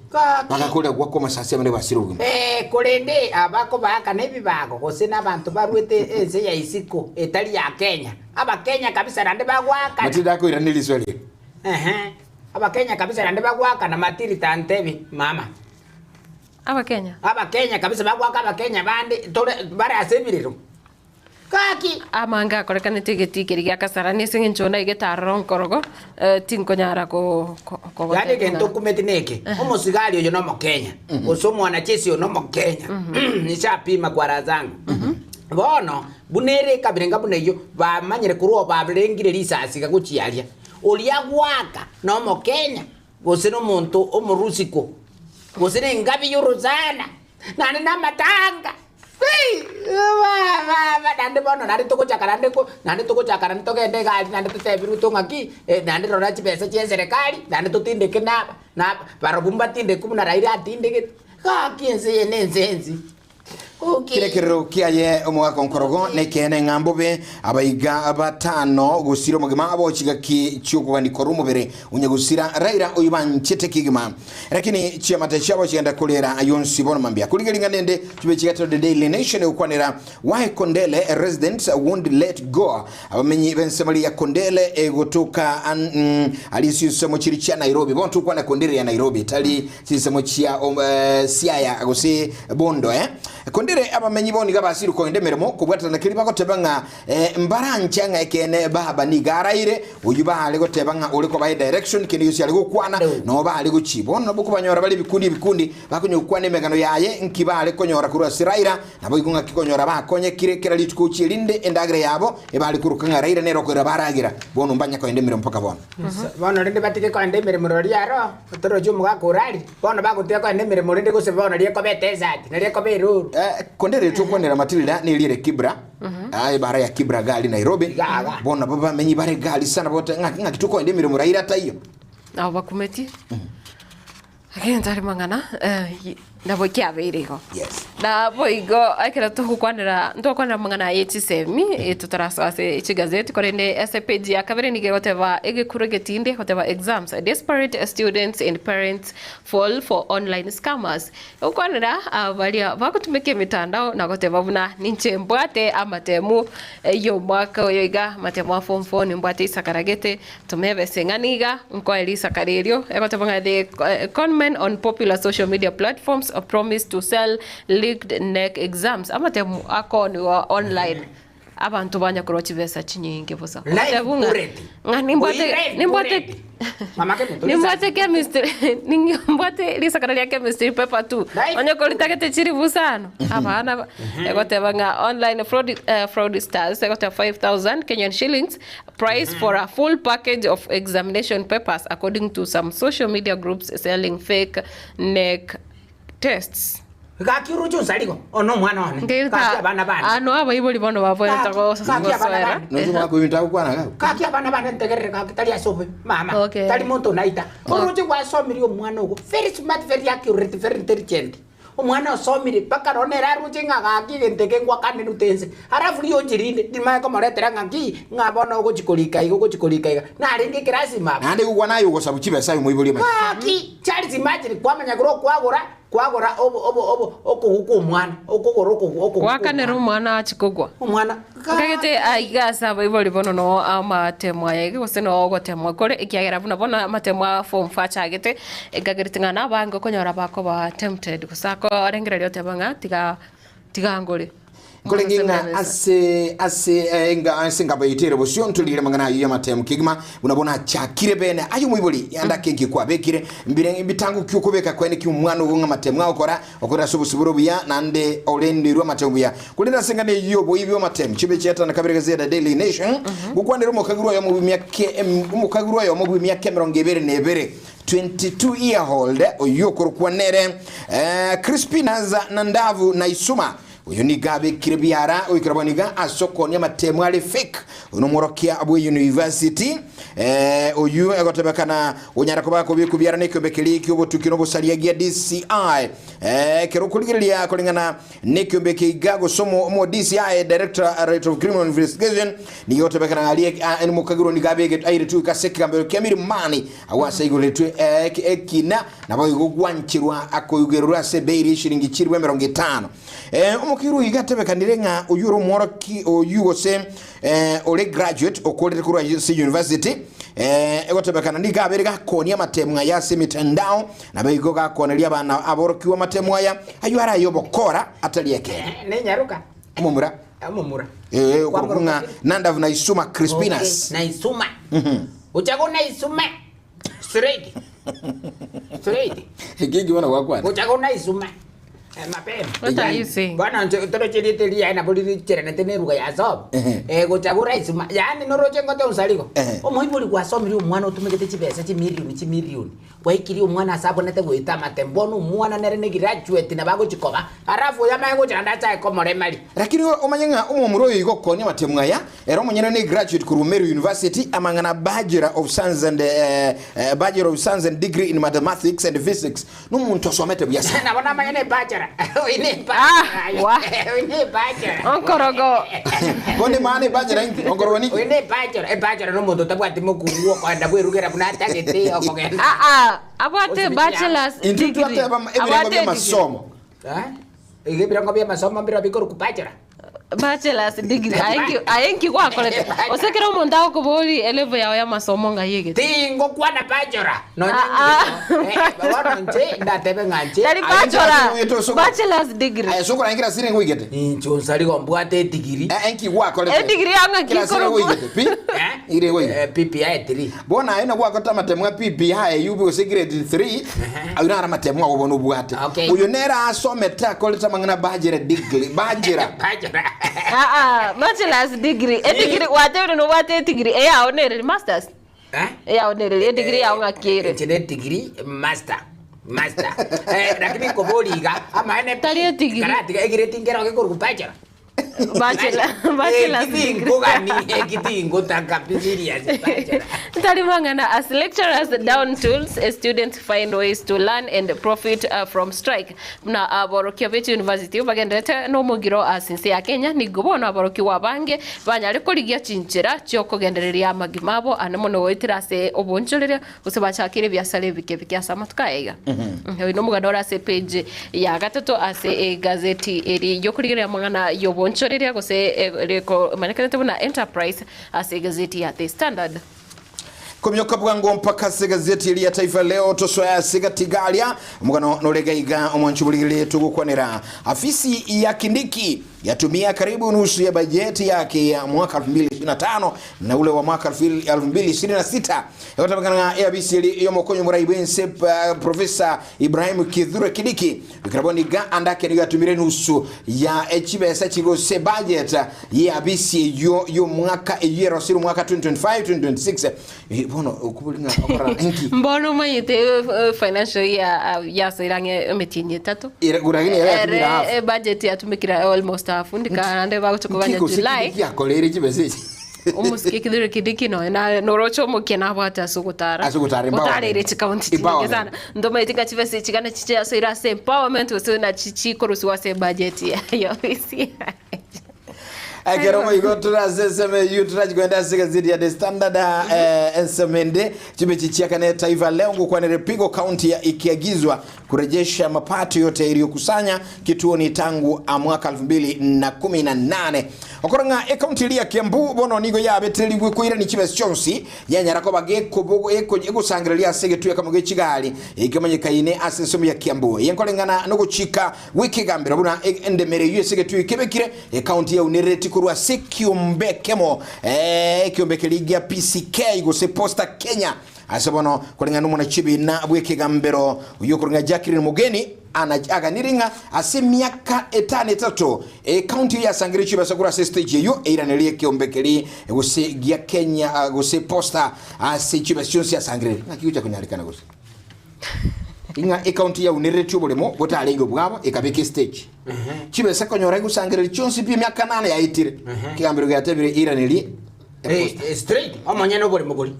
bagakorera goakwa amasasi abande basire obogima. Ee, korende abakobaakana ebibago gose nabanto barwete ense ya isiko etari ya Kenya, Abakenya kabisa naende bagoakana. Matilda akoiraneria riswali eri. Ehe, Abakenya kabisa naende bagoakana Matilda ntebi mama. Abakenya? Abakenya kabisa bagoaka Abakenya bande tore bare ase ebirero. Gaki! Amange akorekanete egetii keria gia Kasarani ase eng'encho naigete aroro nkorogo, tinkonyara Yaani kogotebia egento ng'a. okumeti neke, omosigari oyo nomokenya, gose omwanachesi oyo nomokenya, nishapima kwa raha zangu. Bono, buna ere ekabira enga buna eyio, bamanyire korwa oo barengire risasi iga gochia aria. Oria goaka nomokenya, gose nomonto omorusiko, gose nengabi y'orosana, naende namatanga. Baba, naende bono naende togochaka naende ko naende togochaka naende togende egari naende totebi Ruto ng'aki, naende rora chibesa chia eserekari, naende totindeke na aba na aba, barobwo mbatindekwe buna Raila atindegete. Gaki ense eye na ense ensi. Kera ekerero kiaye omogaka onkorogo nekeene ng'a mbobe abaiga batano gosira omogima abo chigaki chi'okogania korwa omobere onye gosira Raila oyio banchete kegima. Lakini chiamate chiabo chigenda korera ayio onsi bono mambia. Korigia ring'ana ende chibe chigatero The Daily Nation egokwanera Why Kondele residents won't let go. Abamenyi b'ensemo ya Kondele egotoka an, aria chinsemo chiri chia Nairobi. Bono tokwana Kondele ya Nairobi tari chinsemo chia um, Siaya gose Bondo eh. Kondele Kondere abamenyi bo nigo abasire koenda emeremo kobwatana na keria bagoteba ng'a mbaranche ng'a ekeene baba nigo araire, oyio baare goteba ng'a ore kobae direction kende gionsi are gokwana noo baare gochia. Bono nabo okobanyora bare ebikundi ebikundi bakonya gokwana emegano yaye nki baare konyora korwa ase Raila, naboigo ng'aki konyora bakonyekire kera rituko gochia erinde endagera yabo ebare koroka ng'a Raila nere okoira baragera. Bono mbanya koenda emeremo mpaka bono. Bono rende batige koenda emeremo roria aro, torochi omogaka orari. Bono bagotiga koenda emeremo rende gose bono riekoba etesati, na riekoba erooro. Konde rire tokwanera Matilda neri ere Kibra, ebara ya Kibra gari Nairobi. Bono nabo bamenyi bare gari sana bote ng'aki ng'aki tokoenda emeremo Raila taiyo. Nabo bakumetie. Lakini tari mang'ana nabo kiabeire igo. Yes. Naboigo ekero togokwanera ntogokwanera amang'ana aya echisemi totarasoa ase chigazeti korende ase epage ya kabere nigo egoteba egekuro egetindi egoteba exams desperate students and parents fall for online scammers. Egokwanera baria bagotumeka emitandao na goteba buna ninche mbwate amatemu y'omwaka oyo iga amatemu a form four nimbwate isakara gete Toma ebesa eng'ana iga, nkoe risakara erio, egoteba ng'a the conmen on popular social media platforms promise to sell leaked KNEC exams. Amatemu akoonigwa online abanto banya korwa chibesa chinyinge bosa. Life Ogoteba ng'a bullet. ng'a nimbwate Oyi life nimbwate bullet. Mama Kemunto, nimbwate chemistry nimbwate risakara ria chemistry paper two. Onye koritagete chiribu isano, abana ba egoteba ng'a online fraud fraudsters egoteba 5000 Kenyan shillings Price for a full package of examination papers according to some social media groups selling fake KNEC tests. Gaki oroche onsarigo, oyo nomwana one, gaki abana bane. Ano abaibori bono baboete Gaki abana gosoera. bane. Nonya omwaka oyo ntagokwana iga. Gaki abana bane ntegerere gaki tari ase obobe mama, Okay. tari monto onaita. Oroche gwasomirie omwana ogo very smart, very accurate, very intelligent. Omwana osomire mpaka rono nere aroche ng'a gaki egento eke ngwakanerute inse, alafu riochi rinde rimanye komoretera ng'a ki, ng'a bono ogochi korika iga ogochi korika iga, narenge ekerasi ime abwo. Naende gokwana aye ogosabu chibesa aye omoibori omanyete. Gaki Charles imagine kwamanya korwa okwagora kwagora obo obo obo okogwa kwa omwana okogora okogwa okogwa kwa Gwakanera omwana. omwana achi kogwa. Omwana Nkagete aiga ase abaibori bono noo amatemo aya iga gose noo ogotemwa kore ekiagera buna bono amatemo a form four achagete, nkagereti ng'a nabange okonyora bakoba tempted gose akorengereria oteba ng'a tiga tiga ngore. Nkorenge ng'a ase ase enga ase engabo yaito ere bosio ntorigere amang'ana ayio y'amatemo kegima buna bono achakire bene aye omoibori yanda ake nki kwabekire mbire mbitango ki okobeka kwene ki omwana ogo ng'a amatemo agokora Okorera ase obosibore obuya, naende orenderwe amatemo buya. Korende ase eng'ana eyio y'oboibi bw'amatemo, chibe chiatana kabere gazeti ya The Daily Nation, gokwanera omokagirwa oyomo bw'emiaka omokagirwa oyomo bw'emiaka emerongo ebere na ebere, 22 year old, oyio okorokwa nere eh, Crispinas Nandavu Naisuma, oyo nigo abekire biara goikera bono iga ase okoonia amatemo are fake. Oyo nomworokia bwe university eh, oyio egotebekana Onyare koba akobekwa biara nekiombe keria ki'obotuki na obosaria gia DCI. Ekero okorigereria koreng'ana nekiombe eke iga gose omo omo DCI, Directorate of Criminal Investigation, nigo egotebekana ng'a aria mokagirwa nigo abege airetwe goika ase ekegambero kia Milimani agwo ase aigoretwe ekina naboigo gwancherwa akoigererwa ase ebeiri y'eshiringi chilifu emerongo etano. Omokagirwa oyo iga atebekanire ng'a oyio ore omworoki oyio gose ore graduate okorire korwa ase university egotebekana nigo abere gakonia amatemu aya ase emitandao nabo igo gakoneria abana aborokigwa amatemu aya ayio are ay'obokora atari ekeene. Nenyaroka. Omomura. Omomura. Okorokwa ng'a Nandavu Naisuma Crispinas. Okay, Naisuma. Gocha go Naisuma. Straight. Straight. Eki eki bono gwakwana. Gocha go Naisuma. Eh, mapema. What are you saying? Bono inche toroche erieta eria yaye nabo richeranete na eruga ya sobo. Ehe. Eh, gocha go Naisuma. Yaani noroche ngote onsarigo. Ehe. Omoibori gwasomirie omwana otumegete chibesa chimilioni chimilioni. Gwaikirie omwana ase abonete goeta amatemo. Bono omwana nere ne graduate nabo agochi koba. Alafu oyo amanye gocha naende achae komoremaria. Lakini omanye ng'a omomura oyo igo okonia amatemo aya, ere omonyene ne graduate korwa Meru University, amang'ana Bachelor of Science and Bachelor of Science and degree in Mathematics and Physics. Nomonto osomete buya sana. Nabo namanye ne bachelor. Oyo ne Ah, bachelor. wa. Oyo ne bachelor. Onkorogo. Bono emana ebachelor inki? Onkorogo niki? Oyo ne bachelor. Ebachelor nomonto otabwati mokungu okoenda bwerugera buna atagete okogenda. Ah, ah, abwate Osibiti bachelor's Intwe degree. twateba ebirengo Abwate bia degree. amasomo. Eh? Iga ebirengo bia amasomo mbiro bikorokwa bachelor. Bachelor's degree aye nki aye nki gwakorete gose kera omonto agokobori elevel yao ya amasomo ng'ai egete Tingokwana bachelor nonya bono inche ndatebe ng'a inche Tari bachelor, bachelor's degree. Aye sokora inki kirasi nigo oigete? Inche onsarigo mbwate edigiri. Enki gwakorete? Edigiri yao ng'aki Kirasi nigo ekorokwa? oigete pi? Ire igo oigete? PPI 3. Bono aye nabo gwakorete amatemo a PPI eyio gose grade 3 ayio naro amatemo ago bono obwate. Oyo nere asomete akorete amang'ana bachelor degree bachelor. Aa, bachelor's degree. Edigiri gwatebire nobwate edigiri eyao nereri masters? Eyao nereri edigiri yao ng'aki ere? Inche nedigiri master master eh, lakini nkobori iga amaene Tari edigiri. karatiga egireti nkero gekorwa bachelor Bachelor, bachelor's degree. Ekiti ekiti ngotaka serious bachelor. Tari mang'ana as lecturers down tools eh, students find ways to learn and profit from strike buna aborokia be chiuniversity bagenderete nomogiro ase ense ya Kenya nigo bono aborokigwa abange banyare korigia chinchera chiokogendereria amagima abo ane mono goetera ase obonchoreria Gose bachakire ebiasara ebike ebike ase amatuko aya iga. Oyo nomoganda ore ase page ya gatato ase egazeti eri yokorigereria amang'ana y'obonchoreria gose rekomanyekanete buna Enterprise ase egazeti ya The Standard. Komioka bwango mpaka ase egazeti eri ya Taifa Leo tosoe ase gatiga aria omogano nore gaiga omwanchi borigereria togokwanera afisi ya Kindiki yatumia karibu nusu ya bajeti yake ya mwaka 2025 na ule wa mwaka 2026 Egotabekana ng'a eabisi eri y'omokonyi omorai bw'ense Professor Ibrahim Kithure Kindiki goikera bono iga ande ake nigo yatumire enusu ya chibesa chi gose budget y'eabisi eyio y'omwaka eyio erosire omwaka 2025-2026 Eh, bono okobori ng'a okorora inki Mbono omanyete financial year yasoire ang'e emetienyi etato. Ere- lakini ere yatumire half. Ere budget yatumikire almost half ndika naende bagocha koganya Nki gose July. Kindiki akoreire chibesa echi Omosike Kithure Kindiki nonya nare noroche omokia nabwate ase ogotara. Ase ogotara, empowerment. Otareire chikaunti chinyinge Empowerment. sana. Ntomaeti ng'a chibesa echi gana chiche asoire ase empowerment gose nachi chikorusiwa ase ebudget ya ofisi yaye. Ekero boigo tore ase ensemo eyio torachi kogenda ase egazeti ya The Standard eh, ensemo ende chimechi chiakane Taifa Leo ngokwanere Pigo County ya ikiagizwa kurejesha mapato yote iliyokusanya kituoni tangu a mwaka 2018 okora ng'a ekaunti eria ya Kiambu bono nigo yabetererigwe koirania chibesa chionsi yanyara koba gekobo- eko- egosangereria ase egetuya kamo gechigari ekemanyekaine ase ensemo ya Kiambu eye nkoreng'ana nogochika gw'ekegambero buna e- endemero eyio ase egetuya kebekire ekaunti yaunerereti korwa ase ekiombe ekemo eh, ekiombe keria gia PCK gose Posta Kenya Ase bono, koreng'ana nomonachibina bw'ekegambero oyio okorong'ina Jacqueline Mugeni, aganire ng'a ase emiaka etano etato ekaunti eyio yasangereire chibesa korwa ase estage eyio eiranerie ekeombe keria gose gia Kenya gose Posta ase chibesa chionsi yasangereire. Ng'aki gocha konyarekana gose? Ing'a ekaunti yaunereretie oboremo botarenge obwabo ekabeka estage. Chibesa konyora egosangereria chionsi pi emiaka nane yaetire. Ekegambero giatebire eiranerie Eh, straight omonyene oboremo boria.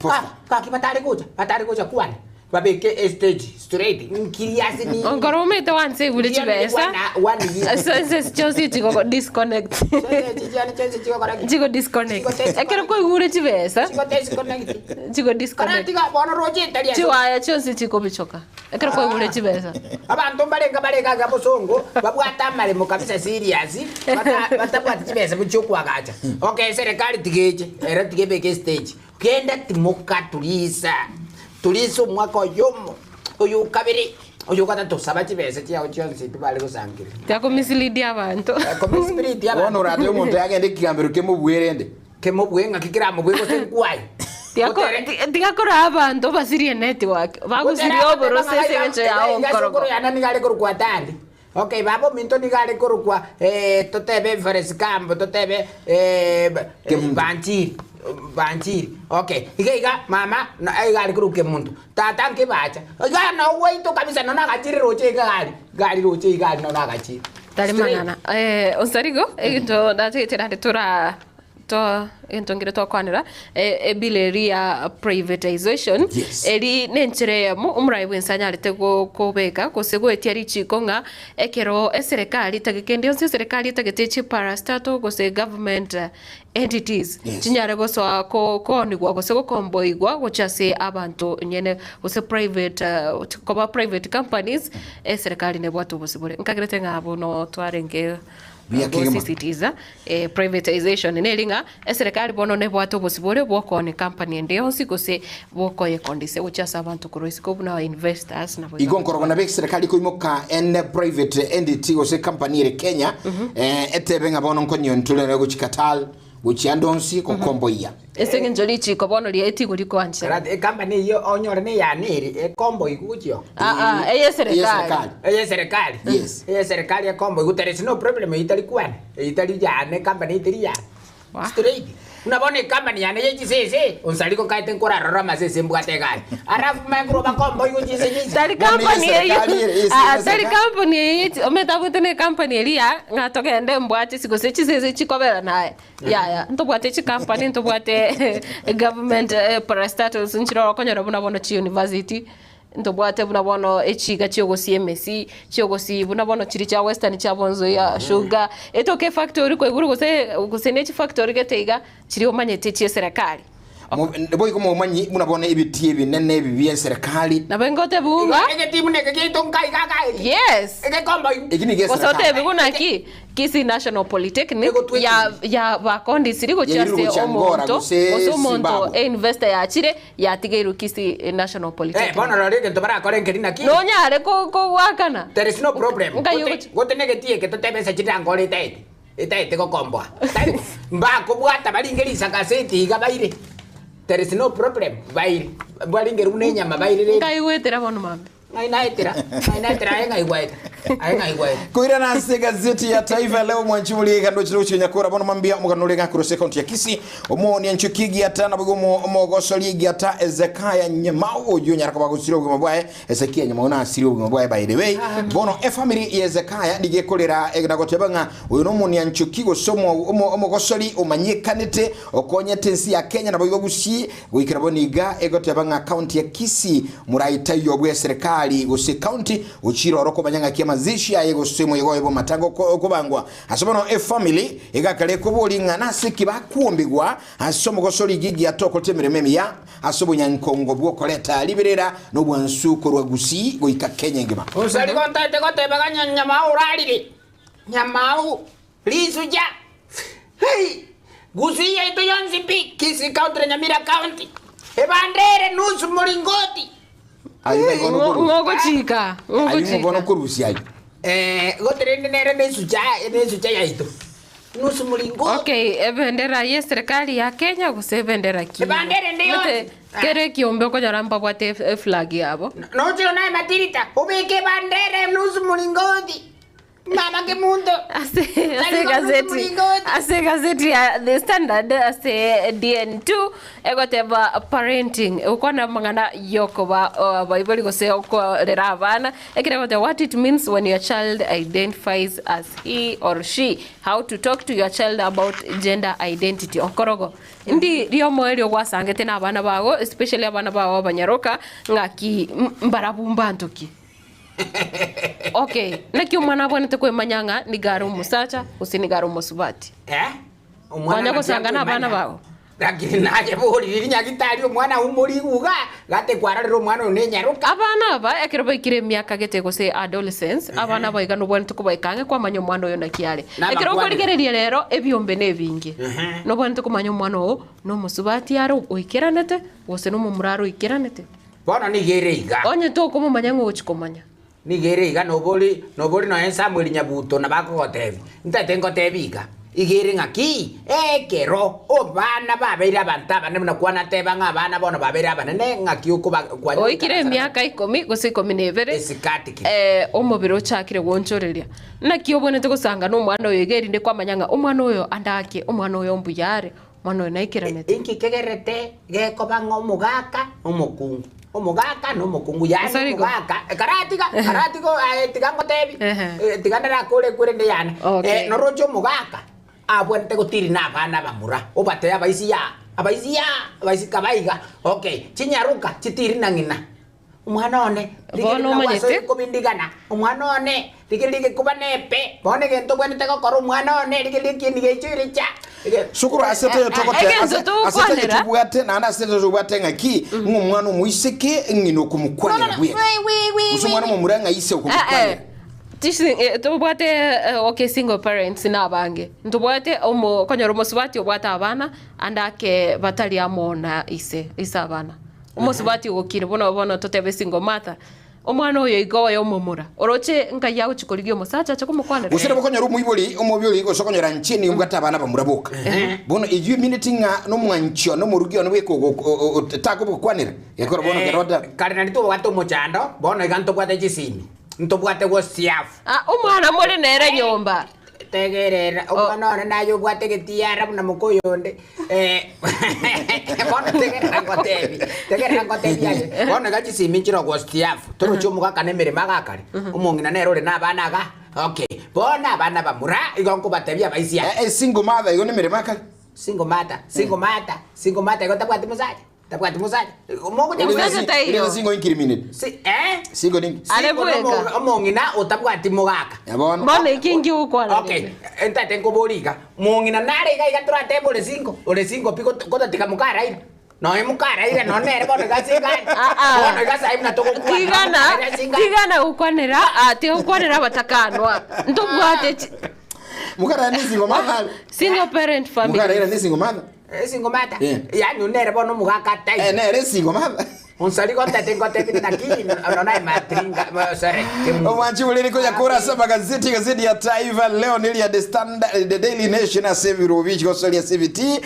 Ah, gaki batare gocha, batare gocha kwane, babeke estage straight, nkiri ase ni. Onkoro omete wanse igure chibesa senses chionsi chigo disconnect chigo disconnect ekero kwaigure chibesa chigo disconnect Bono roche etari ase chiwaya chionsi chikobichoka ekero kwaigure chibesa Abanto mbarenge barenge ase abosongo babwate amaremo kabisa serious bata batabwati chibesa chiokoagacha. Okay serikali tiga eche ere tiga ebeke estage. Genda timoka turisa, turisa omwaka oyomo, oyo okabere, oyo ogatato, saba chibesa chiao chionsi pi bare gosangereria. Tiga komislead abanto. Komislead abanto. Bono orate omonto yagenda ekegambero kemobue rende. Kemobue ng'aki keramobue gose nkwaye. Tiga koraa abanto obasirie network, bagosirie oborose ase engencho yao nkorogo. Sokoro yane nigo are korokwa Atandi. Okay, baba ominto nigo are korokwa totebe Forest Gump, totebe Banchiri, Banchiri. Okay, iga iga mama iga are korokwa Kemunto, tata nkebacha. Iga noo gwaito kabisa nonya nagachire roche iga gari, gari roche iga aria nonya nagachire. Tari mang'ana. Onsarigo, egento natagete naende tora to egento nkere twakwanera ebill eria ya privatization Yes. eri nenchera eyemo omorai bwense anyarete go- kobeka gose goetia richiko ng'a ekero eserekari etagete kende yonsi eserekari etagete chiparastatal gose government entities Yes. chinyare gosoa ko- koonigwa gose gokomboigwa gochia ase abanto nyene gose private koba private companies eserekari nebwate obosibore. Nkagerete ng'a abwo no twarenge. Buya kegima. Gosisitiza eh, privatization neri ng'a eserekari bono nebwate obosibore bw'okoona ecompany ende yonsi gose bw'okoyekondisia gochia ase abanto korwa isiko buna investors nabo Igo nkorogo nabo eserikali koimoka ene private entity gose company ere Kenya eh, etebe ng'a bono nkonyonturere gochia Qatar gochia ande onsi gokomboyia. Ase eng'encho richiiko bono riaye tigo rikoanchera. Karati ecompany eyio onyore neyane ere ekomboigwa gochia oo. Ah, ah, eye serikali. Eye serikali. Yes. Eye serikali ekomboigwa there is no problem eyio tari kwane. Eyio tari yane ecompany eyio teri yane. Straight. Buna bono ecompany yane ye chisese onsari gokaete nkorarora amasese mbwate egari. Alafu manye korwa bakomboigwa chinse chinse. Tari company eyio. Ah, tari company eyio omanyete abwate ne company eria ng'a togende mbwate gose chisese chikobera naye. Yaya, ntobwate chicompany, ntobwate government parastatals nchire okonyora buna bono chiuniversity, ntobwate buna bono echiga chiogosia emesi, chiogosia buna bono chiria chia western chia bonzoia sugar, etoke efactory koigure gose gose ne chifactory gete iga, chiria omanyete chia eserekari. Boigo momanyi buna bono ebitii ebinene ebi bi'eserekari. Nabo ingotebiwa ng'a. Egetii buna eke giaito nka iga iga eke. Yes. Egekomba igo. Eki nigo Gose eserekari. otebiwe naki Kisii National Polytechnic ya ya bakondisiri gochia Yairwe ase gochia Angola omonto gose gose omonto Zimbabwe. einvestor yachire yatigeirwe Kisii National Eh, Polytechnic. bono rora egento barakore nkeri naki. Nonyare ko- kogoakana. There is no problem. Nkai Gote ogochi- gote negetii eke totebe ase chire Angola etaete. Etaete gokomboa. Tari mbakobwata baringe risaka ase etiga baire. There is no problem baire. Baringe buna enyama baire rende. Nkaigwetera bono mambia. Ng'ai naetera? Ng'ai naetera aye ng'ai gwaeta? Aye ng'ai gwaeta? Koirana ase egazeti ya Taifa Leo mwanchi moriega ndochire gochia nyakora bono mambia omogano ore gakorwa ase ekaunti ya Kisii omoonia nchuki egiata naboigo omo- omogosori egiata Ezekaya Nyamau oyio onyara koba gosira obogima bwaye Ezekia Nyamau nasire obogima bwaye by the way bono efamily ya Ezekaya nigo ekorera eh, na goteba ng'a oyo nomonia nchuki gose omo- omo- omogosori omanyekanete okonyete ense ya Kenya naboigo Gusii Goikera bono iga egoteba ng'a county ya Kisii moraitaiyo bw'eserekari gose county gochira oro komanya ng'aki amazishi aye gose omoyega oye bw'amatanga okobangwa. Ase bono efamily egakare ekobori ng'a nase ki bakuombigwa ase omogoso rigigi atokorete emeremo emiya ase obonyankongo bw'okoreta riberera na obwansu korwa Gusii goika Kenya engima. Osari gontaete goteba ng'a Nyamao orarire, Nyamao Risuja, Hey! Gusii yaito yonsi pi, Kisii County na Nyamira County, ebandere nusu moringoti. Ayio naigo nokorusia. Ng'ogochika, Ayio ng'ogochika. bono okorusia ayio. Eh, gose rende nere nesucha, nesucha yaito. Nusu moringoti. Okay, ebendera ye serikali ya Kenya gose ebendera ki? Ebandera ende yonsi. Omanyete, kere ekiombe okonyora mbabwate eflag yabo. Noche naye matirita, obeke ebandera nusu moringoti. Mama Kemunto. Ase ase egazeti ase egazeti ya The Standard ase DN2 egoteba parenting egokwana amang'ana yokoba abaibori gose okorera abana ekero egoteba what it means when your child identifies as he or she, how to talk to your child about gender identity okorogo ndi riomoerio gwasangete na abana bago especially abana bago abanyaroka ng'aki mbarabwo mbanto ki. Okay, naki omwana abwenerete kwemanya ng'a nigo are omosacha gose nigo are omosubati? Eh? Omwana Kwanya naki gosanga na abana akwemanya? bago? Lakini naye bori rinyagitari omwana umoriguga gate kwarorire omwana oyo nenyaroka. Abana aba ekero baikire emiaka gete gose adolescence, abana aba iga nobwenerete kobaika ang'e kwamanya omwana oyo naki are. Ekero Nabakwanera. okorigereria rero ebiombe na ebinge, nobwenerete komanya omwana oo nomosubati are oikeranete gose nomomura are oikeranete. Bono nigo ere iga. Onye tokomomanya ng'o ogochia komanya. Nigo ere iga, nobori, nobori nonya Samueli nyabuto nabakogotebia, Ntaete ngotebie iga, iga ere ng'aki? Ekero abana babeire abanto abanene buna kwanateba ng'a abana bono babeire abanene, ng'aki okoba kwanya Oikire goikaransa nabo? emiaka ikomi gose ikomi na ebere, Esikati ki? eh, omobere ochakire gwonchoreria. Naki obwenerete gosanga nomwana oyo iga erinde kwamanya ng'a omwana oyo ande ake, omwana oyo mbuya are, Omwana oyo naikeranete. Inki kegerete gekoba ng'a omogaka na omokungu, omogaka na omokungu, yaani Asore igo. omogaka, karatiga, karatiga aye tiga ngotebi, Ehe. eh, tiga ndarakore ekwere ende yane. Okay. Eh, noroche omogaka, abwenerete gotiri na abana abamura, obatebie abaisia aa, abaisia aa, abaisika baiga, okay, chinyaroka chitiri na ng'ina. Omwana one, Bono rigereria omanyete. gwasoire kobindigana, omwana one, rigereria gekuba nepe, bono egento obwenerete gokora omwana one, rigereria ekieni gechoire cha. Sukuru ase toyo togote Egento ase ase toyo togokwanera. tobwate naende ase toyo tobwate ng'aki ng'a omwana omoiseke ng'ina okomokwanera bweka gose omwana omomura ng'a ise Eh, eh. okomokwanera. Tobwate okay single parents na abange, ntobwate omo okonyora omosubati obwate abana ande ake batari amo na ise, ise abana. Omosubati ogokire bono bono totebe single mother, omwana oyo iga oye omomura, oroche nkai agochia korigia omosacha ache komokwanera? Gose nabo okonyora omoibori omobi oria gose okonyora nche nigo mbwate abana bamura boka. Bono eyio emineti ng'a nomwanchi one omorugi one bweka otakomokwanera, gekora bono kero ota. Kare nari tobwate omochando, bono iga ntobwate chisimi. Ntobwate gosiafu. Ah, omwana more nere nyomba. Tegerera, omwana one naye obwate getiara buna moka oyonde. Eh, bono tegerera ngotebi, tegerera ngotebi aye. Bono iga chisimi nchire ogosiafu. Torochi omogaka na emeremo agakare. Omong'ina nere ore na abana iga. Okay, bono abana bamura igo nkobatebia abaisia. Eh, single mother igo nemeremo akare. Single mother, single mother, single mother igo tabwati mosacha. Tabwati mosacha. Mogocha Mosacha taiyo. Ore single incriminated. Si, eh? Single ninki? Are Single bweka. nomo- omong'ina otabwati mogaka. Bono. Bono eki inki ogokwana Okay, rende? entate nkobori iga. Mong'ina nare iga iga toratebe ore single, ore single pi got- gototiga mokaraira. Nonya mokaraira nonya nere bono iga singani. Ah, ah. Bono iga sahi buna togokwana. Tigana, mokaraira singani. tigana gokwanera, ah, tiga gokwanera abatakanwa. Ntobwate chi- Mokaraira ne single mother. single parent Mokaraira families. ne single mother. Esingo mata. Eh. Yani nere bono omogaka tai. Eh, nere esingo mother. Onsari gotete ngotebire naki nona ematringa sorry. Omwanchi buriri konya kurasa magazeti gazeti ya Taifa Leo nili ya The Standard The Daily Nation ase ebirobi chigosoria CBT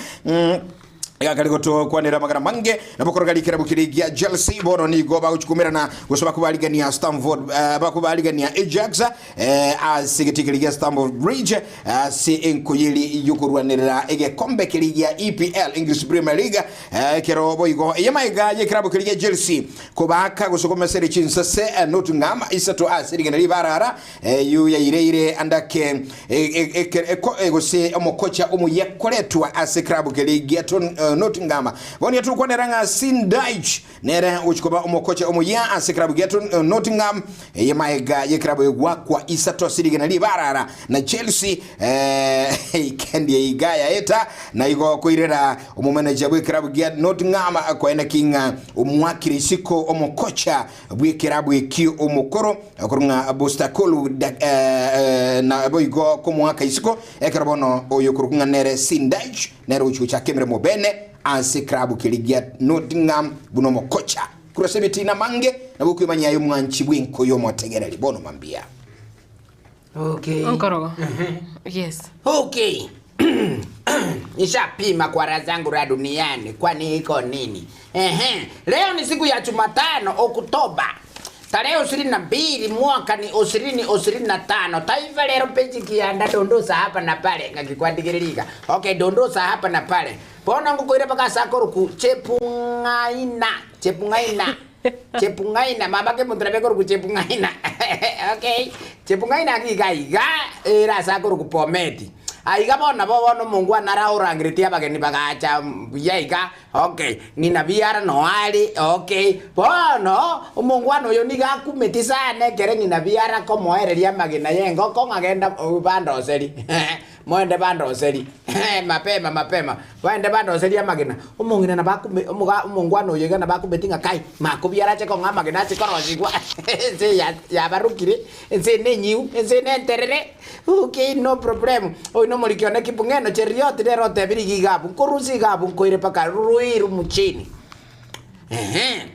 Gakari gotokwanera amagana mange nabo koroga rikerabu kiri gia Chelsea bono nigo bagochikumerana gose bakobarigania Stamford eh, bakobarigania Ajax eh, ase egetikeri gia Stamford Bridge ase enkoyeri yokorwanerera egekombe keria gia EPL English Premier League eh, ekero boigo eyemaiga y'ekerabu keria gia Chelsea kobaka gose komesera chinsase eh, Nottingham isato ase rigena ribarara eyio yaireire andake eh, eh, eke- eko- eh, gose omokocha omuya koretwa ase ekerabu keria gia Ton- eh, Nottingham bono yatokwanera ng'a Sean Dyche Nere ogochia koba omokocha omuya ase eklabu gia Nottingham eye maega y'eklabu egwakwa isato ase rigena ribarara na Chelsea eikendi eiga yaeta na igo koirera omomeneja bw'eklabu gia Nottingham koeneki ng'a omwakire isiko omokocha bw'ekerabu ekio omokoro okorwa ng'a Postecoglou na boigo komoaka isiko ekero bono oyo okorokwa ng'a nere Sean Dyche nere ogochia gochaka emeremo bene Ase eklabu keria gia Nottingham buna omokocha. Korwa ase ebitina amange nabo okwemanyia aye omwanchi bw'enko y'omotegereri bono mambia. Okay. Onkorogo. Yes. Okay. Nishapima kwa raha zangu la duniani kwani iko nini? Ehe. Leo ni siku ya Jumatano Oktoba tarehe 22 mwaka ni 2025. Taifa Leo peji kianda dondosa hapa na pale ngakikwandigiriga. Okay, dondosa hapa na pale. Bono ngokoira mpaka ase akorokwa Chepung'aina, Chepung'aina, Chepung'aina, mama kemonto nabo ekorokwa Chepung'aina okay, Chepung'aina ake iga iga ere ase akorokwa Bomet. Aiga bono nabo bono omongwana ara orangeretie abageni bagacha buya iga okay, ng'ina biara noo are okay, bono omongwana oyo nigo akumeti sana ekere ng'ina biara akomoereria amagena ya engoko ng'a genda bandoseri. Moende bandoseri, mapema mapema, baende bandoseri amagena. Omong'ina nabo akume omoga omongwana oyo iga nabo akumeti ng'a kai, makobi arache kong'a amagena ase korosigwa ense eye ya yabarokire, ense eye nenyiu, ense eye nenterere, okay no problem. Oyo nomoriki one Kipng'eno Cheruiyot nere otebire iga iga abwo, nkorusia iga abwo nkoire mpaka Ruiru mchini. Ehe.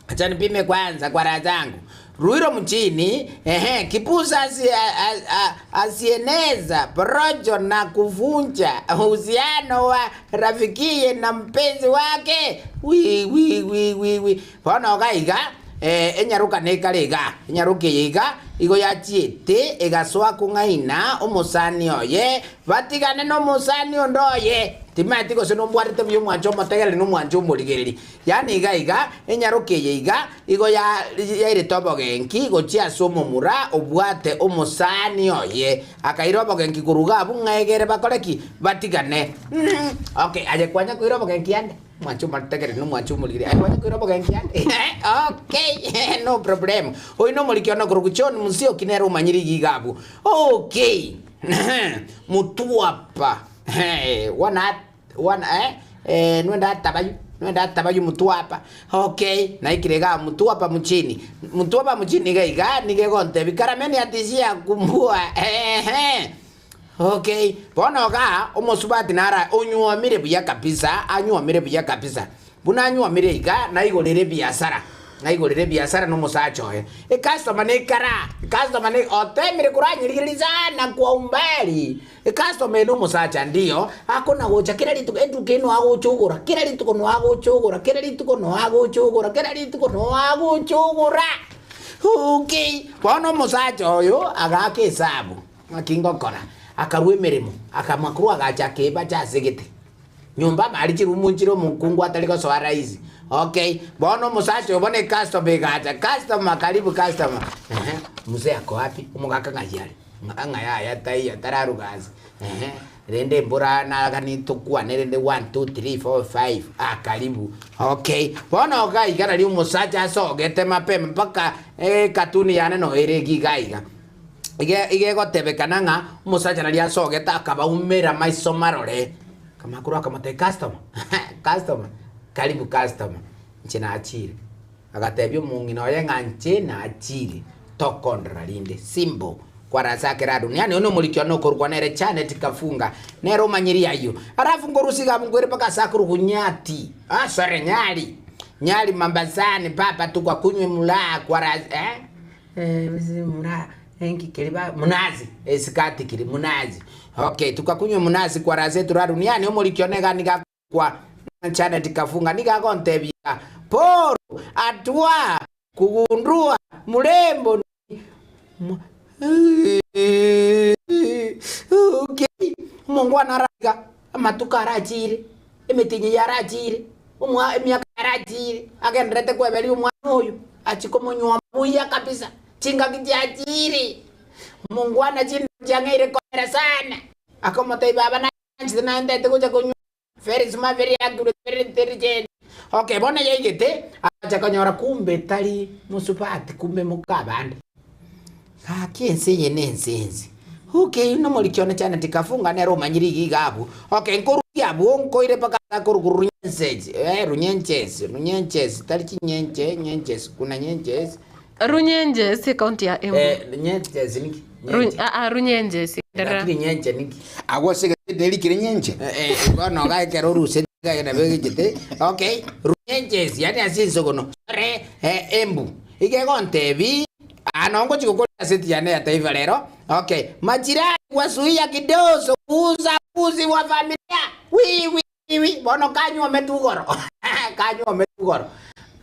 Acha nipime kwanza kwa raha zangu. Ruiro mchini, ehe, kipusa asi, a, a, asieneza porojo na kuvunja uhusiano wa rafikiye na mpenzi wake. Wi, wi, wi, wi, wi. Bono iga iga, eh, enyaroka nekare iga, enyaroka eye iga, igo yachiete egasoa kong'aina omosani oye, batigane nomosani onde oye. Timanyeti gose nombwarete buya omwancho omotegereri na omwancho omorigereri. Yaani iga iga, enyaroka eye iga, igo yairete obogenki gochia ase omomura obwate omosani oye, akaira obogenki korwa iga abwo ng'a egere bakore ki? Batigane. Okay, aye kwanya koira obogenki ande? Mwanche omotegereri na omwanche omoriri, aye kwanya koira obogenki ande? Okay, no problem. Oyio nomoriki one okorokwa John Musyoki nere omanyire iga iga abwo. Okay, Mutwapa, wana, wana, eh, nwende atabayu. Noende atabayu Mtwapa. Okay, naikire igaa Mtwapa mchini. Mtwapa mchini iga iga nigo egontebia Karameni atishia kumbua ehe. Okay, bono igaa omosubati nara onyuomire buya kabisa, anyuomire buya kabisa. Buna anyuomire iga naigorere ebiasara, naigorere ebiasara na omosacha oye. Ecustomer nekara, ecustomer ne otemire koranyerigereria sana kwa umbali. Ecustomer eye na omosacha ndiyo, akona gocha kera rituko, eduka eye noa agocha ogora, kera rituko noa agocha ogora, kera rituko noa agocha ogora, kera rituko noa agocha ogora. Okay, bono omosacha oyo agaaka esabu, ng'aki ngokora? Akarwa emeremo, akamwa korwa agacha akebacha ase gete. Nyomba amari chirumu nchire omokungu atari gosoa rahisi. Okay, bono omosacha oyo bono ecustomer egacha, customer karibu customer, ehe, mzee ako wapi? Omogaka ng'ai are? Ng'a ng'a yaya taiyo tararuga ase, ehe, rende mbora nagani tokwane rende one two three four five, ah karibu, okay. Bono iga iga nario omosacha asogete mapema mpaka ekatuni yane noere iga iga. Iga iga egotebekana ng'a omosacha naria asogete akabaumera maiso marore, akamakuru akamotebia customer, customer, karibu customer, inche nachire. Agatebia omong'ina oye ng'a inche nachire, tokondora rinde, simple. Kwarasakera duniani, oyo nomoriki one okorokwa nere Janet Kafunga, nere omanyiri ayio. Alafu nkorusia igabu nkoire mpaka ase akorokwa Nyati, ah sorry Nyali, Nyali Mambasani papa tukakunywe mulaa kwara eh. Munazi, esikati kiri munazi. Okay, tukakunywa munazi kwa raha zetu ra duniani omoriki one iga niga kwa Janet Kafunga niga agontebia Paul atwa kugundua murembo ni Okay, omongwana araiga amatuko arachire, emetienyi eye arachire, omwa emiaka arachire, agenderete kweberia omwana oyo. Achia komonyuoma buya kabisa, chingaki chiachire, omongwana chindoto chiang'eire komera sana. Akamotebia, Baba nanchete naye ntete gocha konywa very smart, very accurate, very intelligent. Okay, bono yaigete, agacha konyora kumbe tari mosubati kumbe moka abande. Gaki ense eye nense ense. Okay, nomoriki one Janet Kafunga nere omanyire iga iga abwo. Okay, nkorusia abwo nkoire mpaka ase akorokwa Runyenses, eh, Runyenches, Runyenches, tari chinyenche, nyenches, kuna nyenches. Runyenjes, ekaunti ya Embu. Eh, nyenches niki? Ru- ah, ah, Runyenjes. Lakini nyenche niki? Agwo ase egazeti nerikire nyenche. Eh, eh, bono iga ekero oruseti iga nabo egechete. Okay, Runyenches, yaani ase ensogono. Sorry, eh, Embu. Iga egontebia, Aa noo ngochia gokora egaseti yane ya Taifa Lero. Okay. Majirani wazuia kidoso kuuza mbuzi wa familia. Wi wi wi bono kanywometwe igoro. Kanywometwe igoro.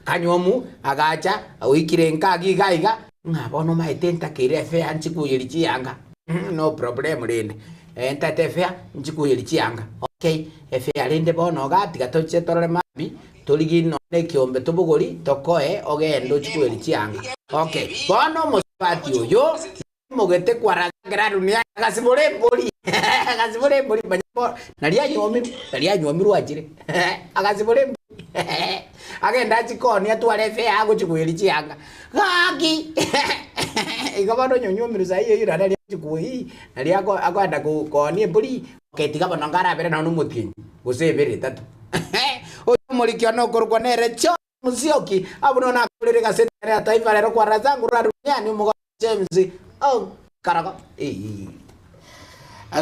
Kanywomu agacha oikire nka iga iga iga ng'a bono omanyete ntakeire efare nchie koyeria chiyanga. No problem rende. Eh ntaete efare nchie koyeria chiyanga. Okay, efare rende bono iga tiga toche torore maambia. Torigie nonya nekiombe tobogori tokoe ogende ochie koeria chianga. Okay, bono omosubati oyo naimogete kwaragera dunia agasibora embori agasibora embori manya bo naria anywomirwe naria anywomirwe achire agasibora embori agende achie koonia atware efare agochia koeria chianga gaki igo bono onye onywomirwe saii eywo naende aria agochia koeyi naria ako akoenda ko koonia embori okay tiga bono nkarabere nonya omotienyi gose ebere etato. Oyo omoriki one okorokwa nere John Musyoki, abwo nonya nakorire egaseti yane ya Taifa Lero kwa Razangu rwa Duniani omogaka James O. Karago.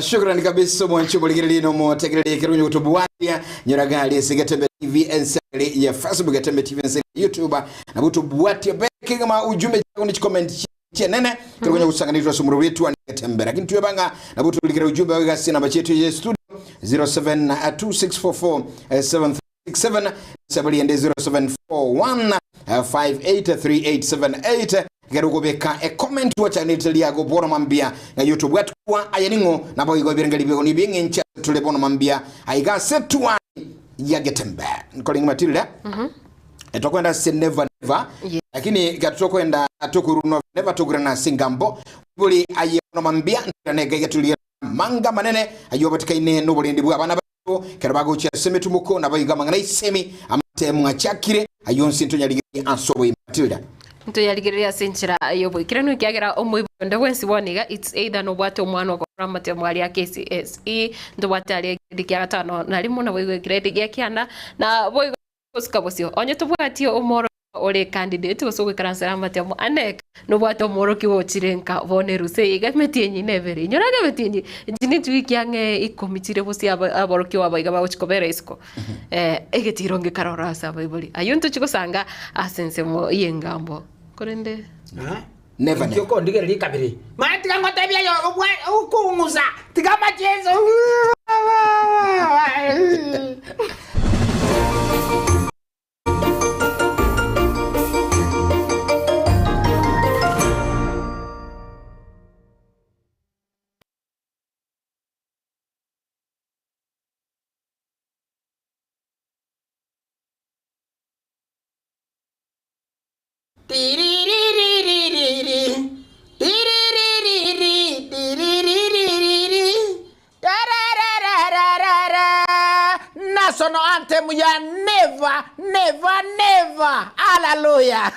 Shukrani kabisa omwanchi omorigereria na omotegereria ekero onye gotobwatia nyora gari ase Getembe TV ensere ya Facebook Getembe TV ensere ya YouTube nabo tobwatia bekegema ujumbe chako ni comment chienene kero onye gosanganirwa ase omorero bwetwa Getembe lakini tweba ng'a nabo torigere ujumbe wa gasi namba chetu ya studio 0726447367 sabari ende 0741 583878 gero gobeka e comment wachanete liago bono mambia na youtube gatwa aya ning'o nabo igo ebirengeri bigo ni bing'encha tule bono mambia aiga setwa ya getembe nkoringa matilda tokwenda se never never lakini gatokwenda tokurunwa never togurana singambo buli aye bono mambia ntegatulia manga manene ayo batikaine n'oburendi bwa abana bato kero bagochia ase emetumuko nabo iga amang'ana isemi amatemu achakire ayo nsi ntonyarigereria ase oboime Matilda. Ntoyarigereria ase enchera y'oboikeranu ekiagera omoibori onde bwensi bono iga it's either nobwate omwana ogokora amatemo aria a KCSE, ntobwate aria egrade kia gatano na rimo naboigo egrade gia kianda, na boigo. Gosuka bosio, onye tobwati omoro ore candidate gose ogoikaransera amatemo ane, nobwate omworokia ochire nka bono eruse iga emetienyi nebere. Inyora iga emetienyi echi ne chiwiki ang'e ikomi chire bosio aba aborokigwa aba iga bagochi kobera isiko. Egetiro ngekarora ase abaibori. Ayio ntochi gosanga ase ensemo y'engambo. Korende. Never, Inki okondigereria kabere? Mara tiga ngotebie aye okong'usa, tiga amacheso. Tiririririri, tiririririri, tiririririri, tarararararara. National anthem ya never, never, never. Hallelujah.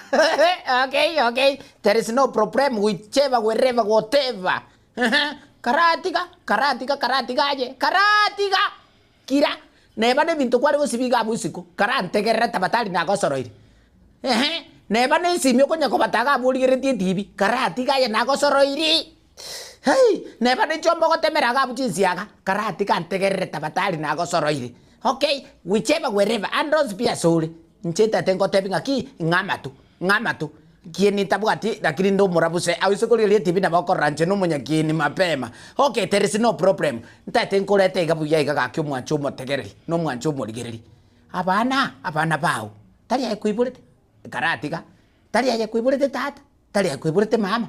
okay, okay. There is no problem whichever, wherever, whatever. Karatiga, karatiga, karatiga aye, karatiga. Kira, neba nebinto kware gosibia iga abwo isiko, karantegerere tabatari nagosoroire. Ehe, neba nesimi okonya kobata iga abwo origereretie etibi, karatiga aye nagosoroiri. Hei, neba nechombe ogotemera iga abwo chinsiaga, karatiga ntegerere tabatari nagosoroire. Okay, whichever wherever, and don't be asore, inche ntagete ngotebi ng'aki, ng'a amato, ng'a amato. Kieni tabwati lakini ndi omorabuse aise korigereria etibi nabo okorora inche nomonyakieni mapema okay there is no problem ntaete nkorete iga buya iga gaki omwanche omotegereri na omwanche omorigereri abana abana bao tari aye koiborete karatiga tari aye koiborete tata tari aye koiborete mama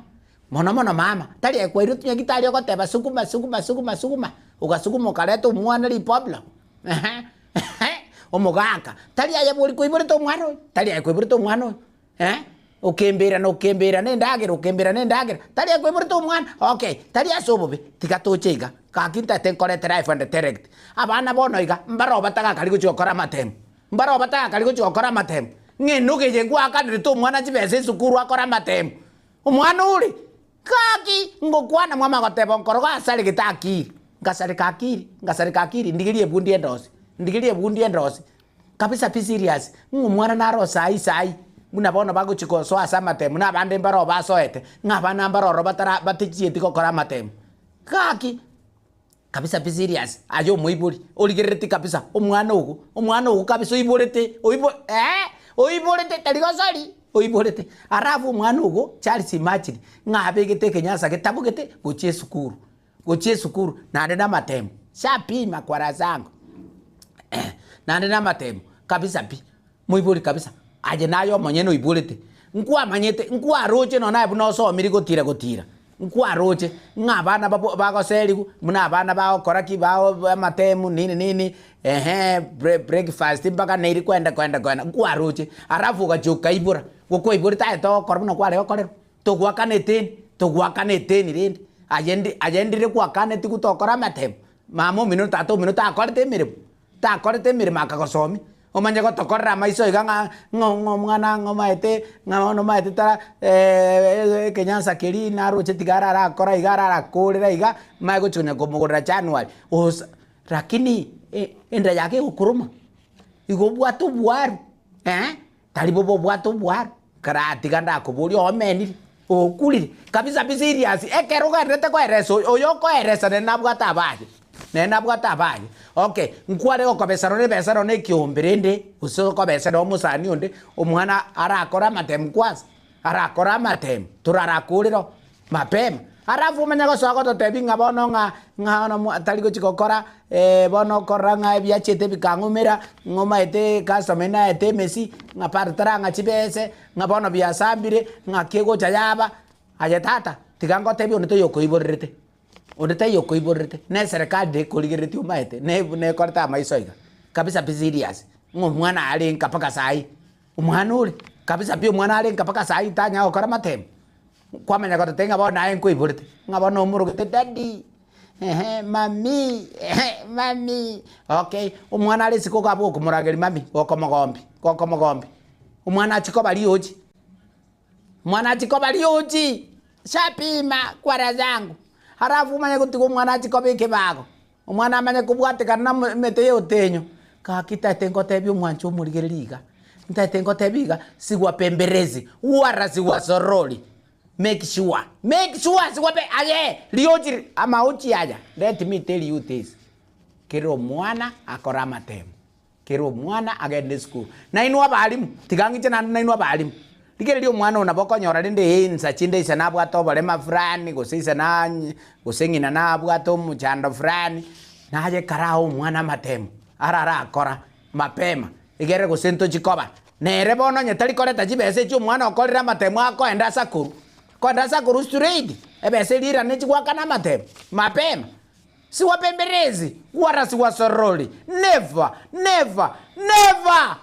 mono mono mama tari aye kwairwe nyagitari ogoteba suguma suguma suguma suguma ogasuguma okareta omwana ripoblo ehe ehe omogaka tari aye bori koiborete omwana oyo tari aye koiborete omwana oyo. Eh, okembera na okembera na endagera, okembera na endagera, tari akoiborete omwana, okay, tari ase obobe, tiga toche iga, gaki ntagete nkorete life and direct. Abana bono iga, mbaroo batagakari gochia gokora amatemo, mbaroo batagakari gochia gokora amatemo, ng'a enogo eye ngwakanerete omwana chibesa esukuru akore amatemo, omwana ore, gaki ngokwana mwamanya goteba nkorogo asaregete akiri, ngasareka akiri, ngasareka akiri, ndigerie ebundi endosi, ndigerie ebundi endosi. Kabisa pi serious, ng'a omwana naro saii saii, buna bono bagochia gosoa ase amatemo, na abande mbaroo basoete, ng'a abana mbaroro batara batachieti gokora amatemo. Gaki, kabisa pi serious, aye omoibori, origerereti kabisa, omwana ogo, omwana ogo kabisa oiborete, oibo eh, oiborete tari gosori, oiborete. Alafu omwana ogo, Charles imagine, ng'a abegete ekenyasa getabogete gochia esukuru. Gochia esukuru naende namatemo shapima kwara zangu naende namatemo kabisa pi moibori kabisa aye naye omonyene oiborete nkwamanyete nkwaroche nonye naye buna osomire gotira gotira nkwaroche ng'a abana babo bagoseriwa buna abana bagokora ki bao amatemo nini nini ehe breakfast mpaka neri kwenda kwenda kwenda nkwaroche alafu ogachia okaibora gokwaiborete aye togokora buna kware gokorerwa. Togoakana eteni, togoakana eteni rende, aye ndi aye ndire gwakaneti gotokora amatemo, mama omino na tata omino takorete emeremo, takorete emeremo akagosomia, omanye gotokorera amaiso iga ng'a ng'a ng'a omwana ng'a omaete ng'a bono omaete tara ekenyansa keria naroche tiga ararakora iga ararakorera iga, manye gochi konya komogorera january, osa lakini enda yake egokoroma, igo obwate obwaru eh. Tari bobe obwate obwaro, karatiga ndakoborie omenire, okurire, kabisa be serious, ekero ogendererete koeresa oyo, oyo okoeresa nere nabwate abaye, nere nabwate abaye. Okay, nkware gokobesa nonye ebesa nonye ekiombe rende, gose okobesa na omosani onde, omwana arakore amatemu kwanza, arakore amatemu, torarakorere oo. Mapema. Alafu omanye gosoa gototebia ng'a bono ng'a ng'a bono mwa tari gochia gokora bono okorora ng'a ebiachete bikang'umera, ng'a omaete customer eye naete emesi, ng'a bado tarang'a chibese, ng'a bono biasambire, ng'aki egocha yaba. Aye tata, tiga ngotebie onde taiyo okoiborerete, onde taiyo okoiborerete, na eserekari nekorigereretie omaete, ne nekorete amaiso iga, kabisa be serious, ng'a omwana are nka mpaka saii, omwana ore, kabisa pi omwana are nka mpaka saii tanyara gokora amatemo. Kwamanya gototebia ng'a bono naye nkoiborete, ng'a bono omorogete daddy, ehe mummy, ehe mummy, okay, omwana are isiko iga abwo okomorageria mummy, gokomogombi, gokomogombi, omwana achie koba riochi, omwana achie koba riochi, shapima kwara zangu, alafu omanye gotiga omwana achie koba ekebago, omwana amanye kobwatekana na emete ya otenyo, Gaki ntaete ngotebie omwancho omorigereria iga, ntaete ngotebie iga, sigwapemberezi, wara sigwasorori, make sure, make sure sigwape aye riochi amaochi aya, let me tell you this, kera omwana akore amatemo, kera omwana agende esukuru. Nainwe abalimu, tiga ng'iche naende nainwe abalimu, rigereria omwana oyo nabo okonyora rende ensa chinde ise nabwate oborema fulani, gose ise na gose ng'ina nabwate omochando fulani, naye karaa omwana amatemo. Ararakora mapema, egere gose ntochi koba nere bono onye tari koreta chibesa echio omwana okorire amatemo akoenda ase akoru, akoenda ase akoru straight, ebesa eria erane chigoakana amatemo mapema. Siwapemberezi wala siwasorori, never, never, never!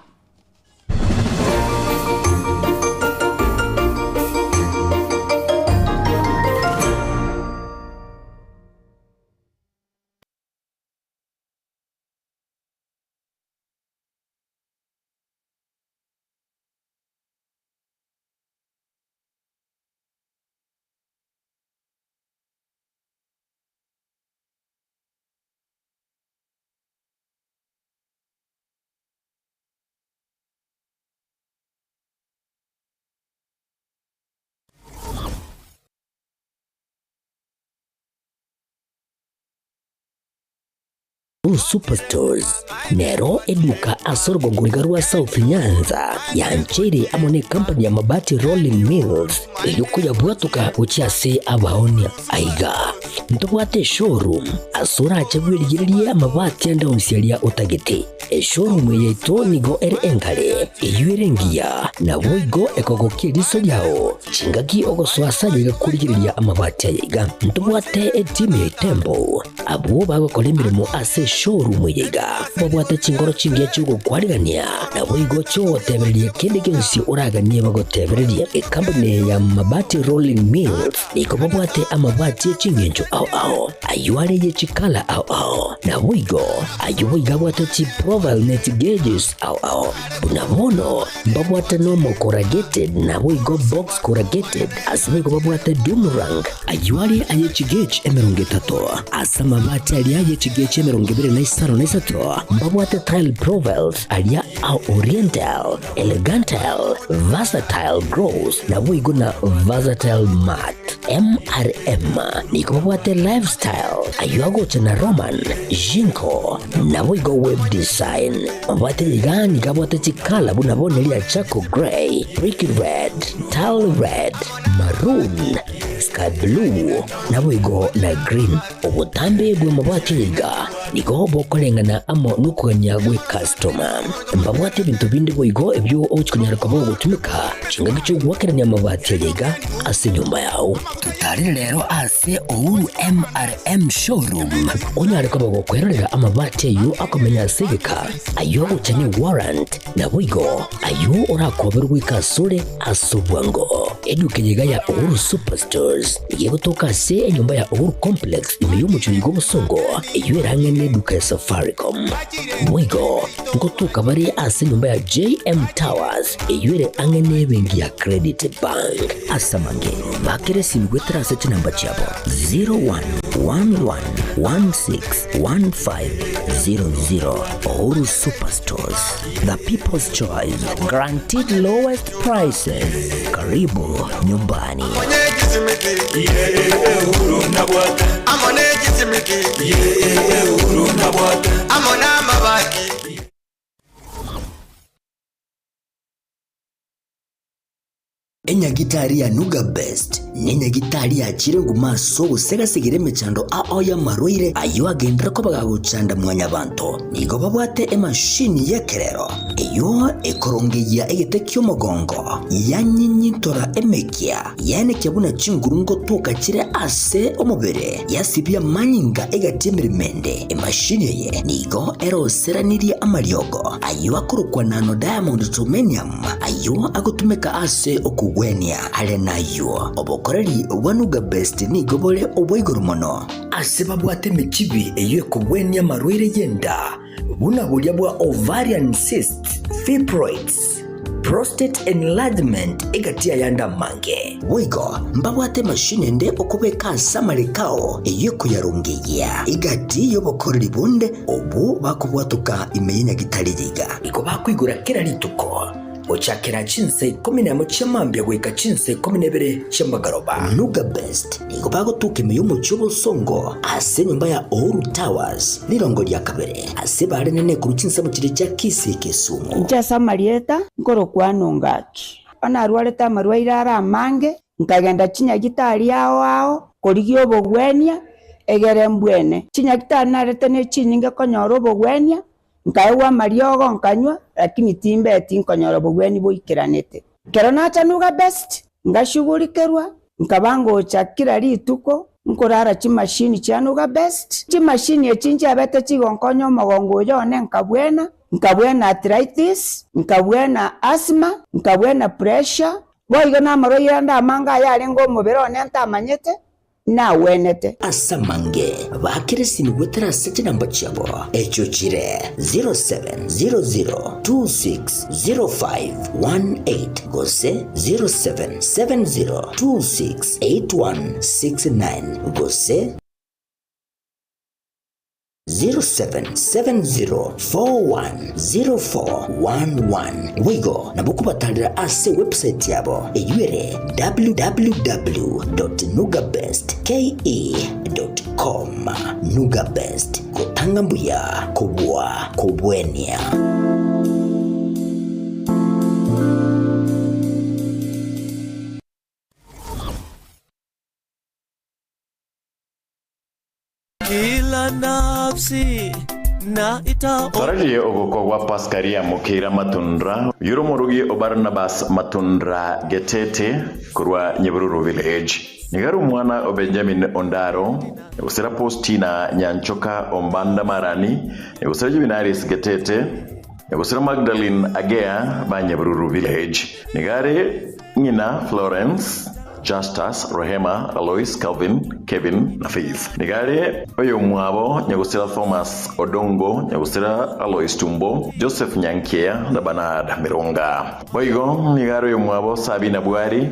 Uhuru Superstores nero eduka ase orogongo iga rwa South Nyanza yancheire amo ne company ya Mabati Rolling Mills erio koyabwatoka gochia ase abaonia. Aiga ntobwate eshowroom ase orache bwerigererie amabati ande onsi aria otagete. Eshowroom eye yaito nigo ere engare, eyio ere engiya, naboigo ekogokia eriso riao. Chingaki ogosoa ase ayaiga korigereria amabati ayaiga, ntobwate etimu ya Itembo, abwo bagokora emeremo ase eshowroom eye iga, babwate chinkoro chingiya chi'ogokwarigania, naboigo chi'ogotebereria kende gionsi oraganie bagotebererie. Ekampuni eye ya Mabati Rolling Mills nigo babwate amabati e chingencho ao ao, ayio are ye chikala ao ao, naboigo ayio boigo abwate chiprofile ne chigeges ao ao. Buna bono Mbabwate nomo corrugated naboigo box corrugated, ase boigo babwate doomerang, ayio are aye chigauge 30, ase amabati aria aye chigauge 23 na 3, mbabwate tile profiles aria a oriental, elegantal, versatile gross, naboigo na versatile matte. MRM nigo babwate lifestyle, ayio agocha na Roman, Jinko, naboigo web design. Mabwate iga nigo abwate chikala buna bono eria charcoal grey, brick red, tile red, maroon, sky blue, naboigo na green. Obotambe bw'amabwate iga nigo bokoreng'ana amo nokogania gw'ecustoma. Mbabwate ebinto binde boigo ebio ogochia konyara koba ogotumeka chingaki chi'ogoakerania amabati aya iga ase enyomba yao. Totarire rero ase Uhuru MRM Showroom onyare koba gokwerorera amabati ayio akomenya ase egeka, ayio agocha ne warrant, naboigo ayio orakoberwe goika asore ase obwango. Eduka eye iga ya Uhuru Superstores nigo egotoka ase enyomba ya Uhuru Complex ime y'omochie oyo bw'obosongo, eyio ere ang'e neduka ya Safaricom. Boigo ngotoka bare ase enyomba ya JM Towers, eyio ere ang'e nebenki ya Credit Bank. Ase amange, bakera esimi goetera ase chinamba chiabo 0111161500. Uhuru Superstores, the people's choice, guaranteed lowest prices. Karibu nyumbani. Enyagitari ya Nuga Best nenyagitari yachire nguma ase ogosegasegera emechando ao y'amarwaire ayio agenderere koba gagochanda mwanyabanto. Nigo babwate emashini y'ekerero eyio ekorongeyia egete ki'omogongo, yanyinyintora emekia, yaenekia buna chinguru ngotoka chire ase omobere, yasibia amanyinga egati y'emeremo ende. Emashini eye nigo eroseranirie amariogo ayio akorokwa nano diamond germanium, Ayio agotumeka ase okogwenia. Are nayio, obokoreri bwa Nuga Best nigo bore obwa igoro mono. Ase babwate emechibi eyio ekogwenia amarwaire y'enda, buna boria bwa ovarian cysts, fibroids, prostate enlargement egati y'ayande amange. Boigo mbabwate emashini ende okobeka ase amarekao eyio ekoyarongeyia egati y'obokoreri bonde obwo bakobwatoka ime y'enyagitari riga. Igo bakoigora kera rituko gochakera chinsa ikomi nemo chia mambia goika chinsa ikomi na ibere chia magoroba. Nuga Best nigo bagotuka ime y'omochie obosongo ase enyomba ya Uhuru Towers rirongo ria kabere ase bare nene korwa chinsemo chiria chia Kisii Kisumu. Inche ase amarieta nkorokwana Ongaki. Onye narwarete amarwaire are amange, nkagenda chinyagitari ao ao korigia obogwenia, egere mbwene. Chinyagitari narete ne chinyinge konyora obogwenia, nkaegwa amariogo nkanywa, lakini timbeti nkonyora obogweni boikeranete. Ekero nacha Nuga Best, ngashugurikerwa, nkaba ngocha kera rituko, nkorara chimashini chia Nuga Best. Chimashini echi nchiabete chigonkonya omogongo oyo one nkabwena, nkabwena arthritis, nkabwena asthma, nkabwena pressure, boigo na amarwaire ande amange ayarenge omobere one ntamanyete, nagwenete. Ase amange baakire esimi goetera ase chinamba chiabo, echio chire 0700260518 gose 0770268169 gose 0770410411. Boigo nabo okobatarera ase ewebsite yabo eyio ere www.nugabestke.com. Nugabest, gotanga mbuya kobua kobwenia. Kila nafsi na ita Torarie ogokwa gwa Paskaria Mokeira Matundra, oyore omorugi o Barnabas Matundra Getete korwa Nyebururu Village. Nigo are omwana o Benjamin Ondaro, gose Postina Nyanchoka o Mbanda Marani, gose Juvenalis Getete, gose Magdalene Agea ba Nyebururu Village. Nigo are ng'ina Florence, Justus, Rehema, Alois, Calvin, Kevin na Faith. Nigo are oyomwabo nyagosira Thomas Odongo, nyagosira Alois Tumbo, Joseph Nyankea na Bernard Mironga. Boigo nigo are oyomwabo Sabina Bwari,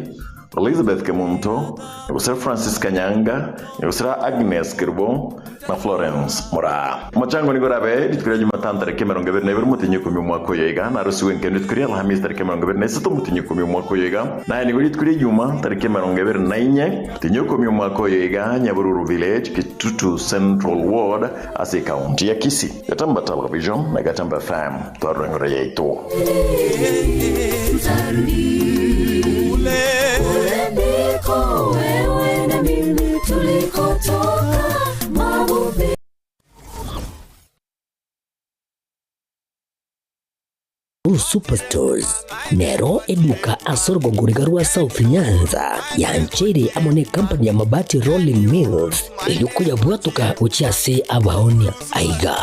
Elizabeth Kemunto, nyagosira Francis Kanyanga, nyagosira Agnes Kerubo na Florence Moraa. Omochango nigo orabe rituko ria Jumatano tariki 22 omotienyi ikomi omwaka oyo iga, narosiwe enkende rituko ria Alhamisi tariki 23 omotienyi ikomi omwaka oyo iga, naye nigo rituko ria Ijuma tariki 24 omotienyi ikomi omwaka oyo iga, Nyabururu Village, Kitutu Central Ward ase ekaunti ya Kisii. Gatamba Television na Gatamba FM twarora engoro yaito. Kule ndiko wewe na mimi tulikotoka mavumbi. Uhuru Superstores nero eduka ase orogongo riga rwa South Nyanza yancheire amo ne company ya Mabati Rolling Mills erio koyabwatoka gochia ase abaonia. Aiga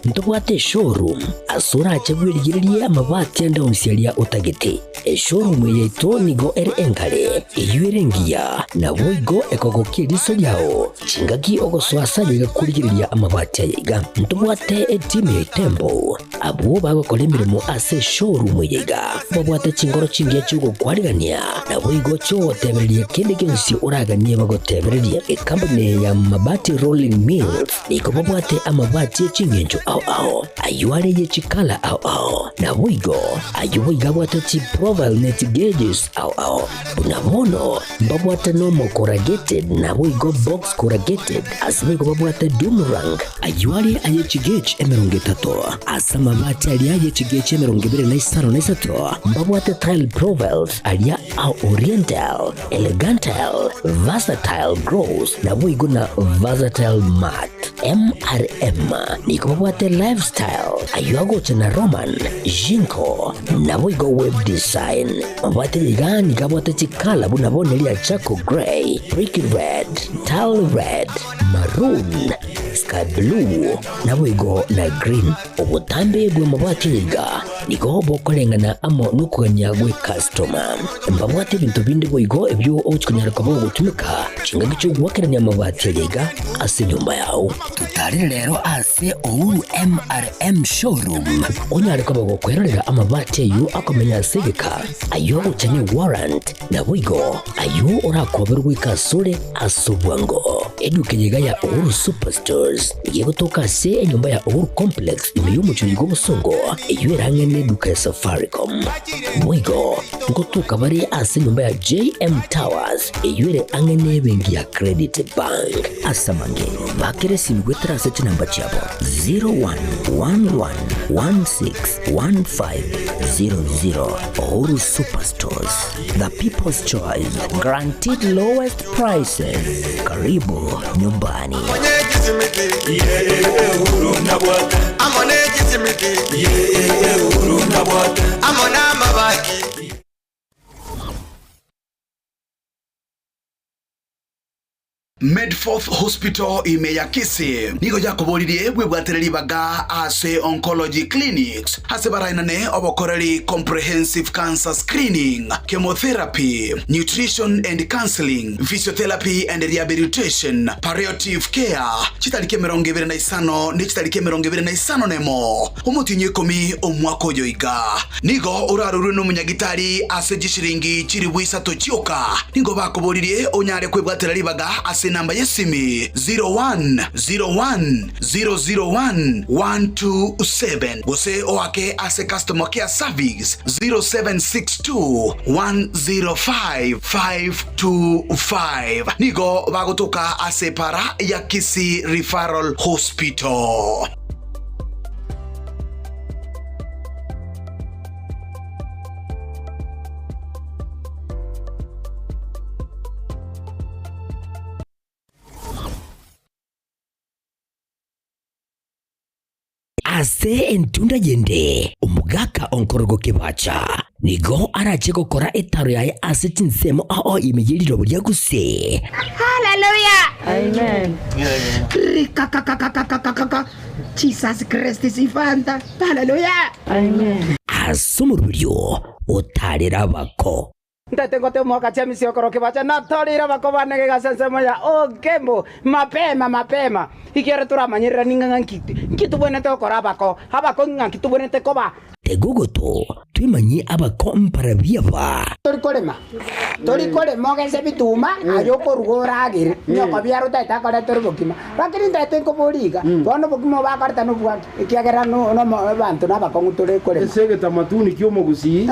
ntobwate eshowroom ase orache bwerigererie amabati ande onsi aria otagete. Eshowroom eye yaito nigo ere enkare, eyio ere engiya, naboigo ekogokia eriso riao chingaki ogosoa ase aye iga korigereria amabati aye iga. Ntobwate etimu ya Itembo Abwo bagokora emeremo ase eshowroom eye iga babwate chingoro chingiya chi'ogokwarigania, naboigo chi'ogotebereria kende gionsi oraganie bagotebererie. Ekampuni eye ya Mabati Rolling Mills nigo babwate amabati e ching'encho ao ao, ayio are ye chikala ao ao, naboigo ayio boigo abwate chiprofile ne chigeges ao ao. Buna bono mbabwate normal corrugated naboigo box corrugated, ase boigo babwate doom rank, Ayio are aye chigechi 30, ase amabati aria aye chigechi 23 mbabwate tile profiles aria a oriental, elegantal, versatile gross, naboigo na versatile matte. MRM nigo babwate lifestyle, ayio agocha na Roman, Jinko, naboigo web design. Mabwate iga nigo abwate chikala buna bono eria charcoal grey, brick red, tile red, maroon, sky blue, naboigo na green. Obotambe bw'amabati aya iga nigo bokoreng'ana amo nokogania gw'ekastoma. Mbabwate ebinto binde boigo ebio ogochia konyara koba ogotumeka chingaki chi'ogoakerania amabati aya iga ase enyomba yao. Totarire rero ase Uhuru MRM Showroom onyare koba gokwerorera amabati ayio akomenya ase egeka, ayio agocha ne warrant, Naboigo ayio orakoberwe goika asore ase obwango. Eduka eye iga ya Uhuru Superstores nigo egotoka ase enyomba ya Uhuru Complex ime y'omochie oyo bw'obosongo, eyio ere ang'e n'eduka ya Safaricom. Boigo ngotoka bare ase enyomba ya JM Towers eyio ere ang'e n'ebenki ya Credit Bank. Ase amange, bakera esimi goetera ase chinamba chiabo 0111161500. Uhuru Superstores, the people's choice, guaranteed lowest prices. Karibu nyumbani. Medforth Hospital ime ya Kisii nigo yakoboririe bwebwatire ribaga ase Oncology Clinics ase baraenane obokoreri Comprehensive Cancer Screening, Chemotherapy, Nutrition and Counseling, Physiotherapy and Rehabilitation, Palliative Care, chitariki 25 ne chitariki 51 omotienyi oikomi omwaka oyo iga. Nigo orarorwe nomonyagitari ase chishilingi chilifu isato chioka. Nigo bakoboririe onyare kwebwatera ribaga ase enamba y'esimi 0101 001 127 gose oake ase Customer Care Service 0762 105 525. Nigo bagotoka ase epara ya Kisii Referral Hospital. Ase entunda yende, omogaka onkorogo kebacha nigo arache gokora etaro yaye ase chinsemo ao ime ye rirobo ria guse. Haleluya! Amen. Rikakakakakakaka. Jesus Christ is Fanta. Haleluya! Amen. Ase omoroberio otarere abako. Ntaete ngote omwaka chiamisia okorokia bacha natoreire abako bane gegasa ensemo ya Ogembo mapema mapema ekiagera toramanyererani ng'a ng'a nki tobwenerete gokora abako abako ng'a nki tobwenerete koba. Tega ogoto twemanyie abako mbarabwo aba. Tori korema tori korema ogese ebituma aye okoruga oragere nyoko biara otaete akoretere obokima lakini ntaete nkoboria iga bono obokima obo akoreta nobwange ekiagera no nomo abanto nabakong'u tore korema. Ase egetamatuni ki'omogusii,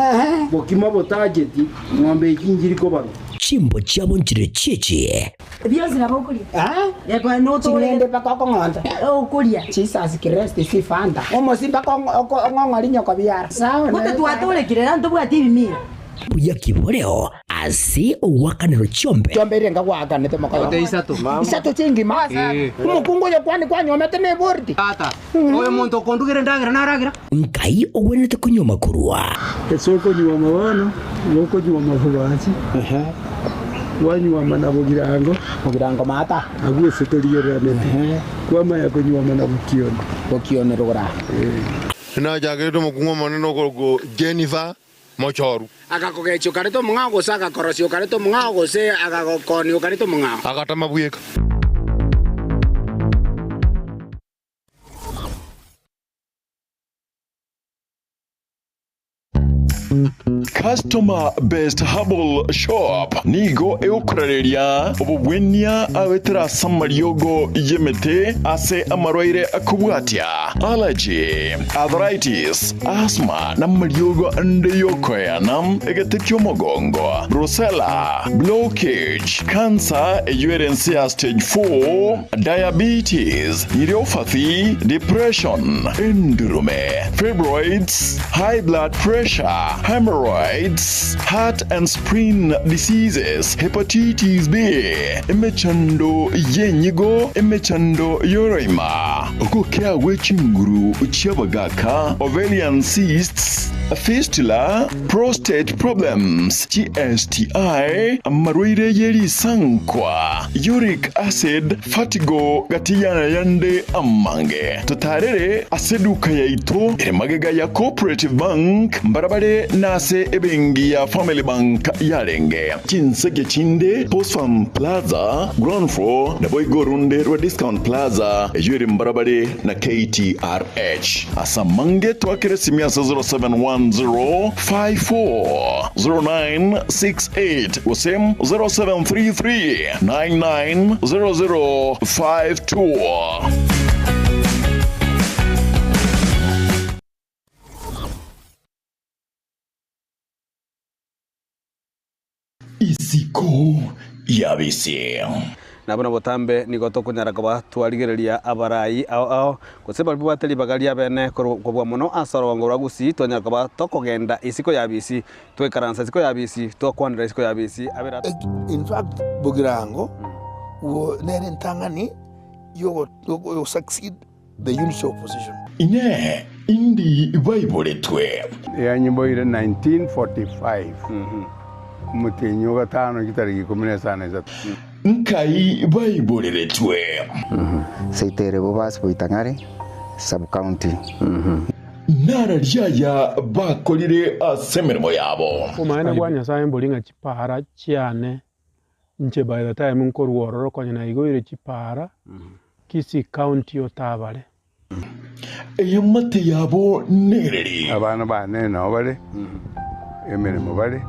bokima botacheti, ng'ombe echi nchiri kobarwa. Chimbo chiabo nchire chiechie. Bionsi nabo okoria. Ching'ende mpaka okong'onta. Okoria. Jesus Christ si fanta. Omosi mpaka ong'ong'ori nyoko biara. Gose twatorekire na ntobwati ebimira. Buya ki boreo ase ogoakanerwa chiombe? Chiombe eria nkagoakanete mokoyo. Ote isato. Isato chingima. Omokungu oyo kwani kwanyomete nebordi. Tata, oyo omonto okondugera endagera naragera. Nkai ogwenerete konyuoma korwa? Ase okonyuoma bono, igo okonyuoma bobachi, kwanyuoma na bogirango, Bogirango maata. Agwo ase torigereranete, kwamanya konyuoma na bokioni. Bokioni rogora. Nachakerete omokungu omonene okorokwa Jennifer Mochoru. Agakogechia okareta omong'ao, gose agakorosia okareta omong'ao, gose agagokoonia okareta omong'ao. Agatama bweka. Customer Best Herbal Shop nigo egokorareria obobwenia agoetera ase amariogo y'emete ase amarwaire akobwatia allergy, arthritis, asthma na amariogo ande y'okoeana, egete ki'omogongo, brucella, blockage, cancer eyio ere ense ya stage 4, diabetes, neuropathy, depression, endurume, fibroids, high blood pressure, hemorrhoids, heart and spleen diseases, hepatitis B, emechando y'enyigo, emechando y'oroima, ogokea gwe chinguru chi'abagaka, ovarian cysts. Fistula, prostate problems, chi-STI, amarwaire ye risankwa, uric acid, fatigo gati y'ayande amange. Totarere ase eduka yaito ere magega ya Cooperative Bank mbarabare na ase ebenki ya Family Bank yarenge. Chinseke chinde, Postfarm Plaza, ground floor, naboigo orunde rwa Discount Plaza eyio ere mbarabare na KTRH. Ase amange twakere esimi ase 0710 54 0968 gose 0733 99 0052. Isiko y'abisi. Na buna botambe nigo tokonyara koba twarigereria abarai ao ao, gose baria babwate ribaga ria bene kobua mono ase orogongo rwa Gusii, twanyara koba tokogenda isiko y'abisi, twaikaransa isiko y'abisi, twakwanera isiko y'abisi, abere In fact, Bogirango wo nere entang'ani yogo yogo succeed the unity opposition. Inee! Indi baiboretwe? Yanyiboire 1945, omotienyi o gatano chitariki ikomi na isano na isato. Nkai baiboreretwe? Seito ere Bobasi Boitang'are Sub-county. Nararia aya bakorire ase emeremo yabo. Obomaene bwa Nyasae mbori ng'a chipara chiane Inche by the time nkorwa ororo konya naigoire chipara Kisii county otabare. Eamate yabo nereri. Abana bane nao bare emeremo bare,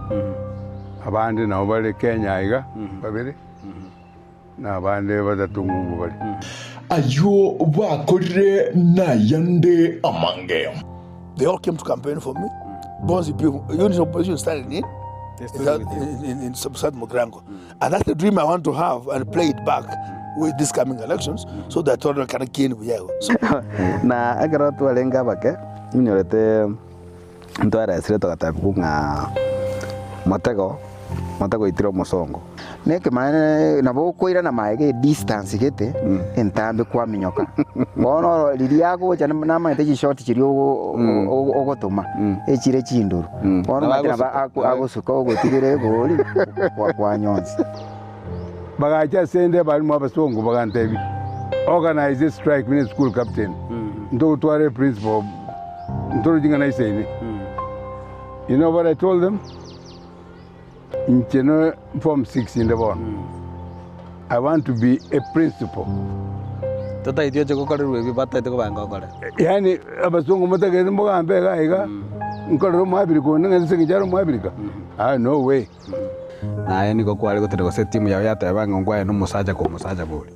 abande nao bare Kenya aiga babere, na abande batato ng'umbu bare. Ayio bakorire nayande amange. They all came to campaign for me. Bonzi people, unity opposition started in, in, in, in South Mugrango. And that's the dream I want to have and play it back with these coming elections so that all can gain Buyago. So, Na ekero twarenge abake, inyorete ntwaeresire togatebigwa ng'a motego, motego oitire omosongo. Nekemanene nabo okoirana maega edistance gete entambe kwaminyoka. Bono oro riria agocha namanyete chishoti chiria ogotoma echire chindoro. Bono omanyete nabo agosuka ogotigera egori kwanyonsi. Bagacha ase inde abalimu abasongo bagantebia, Organise a strike buna eschool captain, ntogotware principal ntorochi ng'a naisaine. You know what I told them? Inche no form 6 inde bono. I want to be a principal. Totaeti oche gokorerwa ebi bataete kobanga okore. Yaani abasongo motagete mogambe iga iga, nkorere omoabirika onde ng'a ase eng'encho are omoabirika? Ah no way. Naye nigo kware gotera gose etimu yao yateba ng'a nkwaye nomosacha kwa omosacha bori.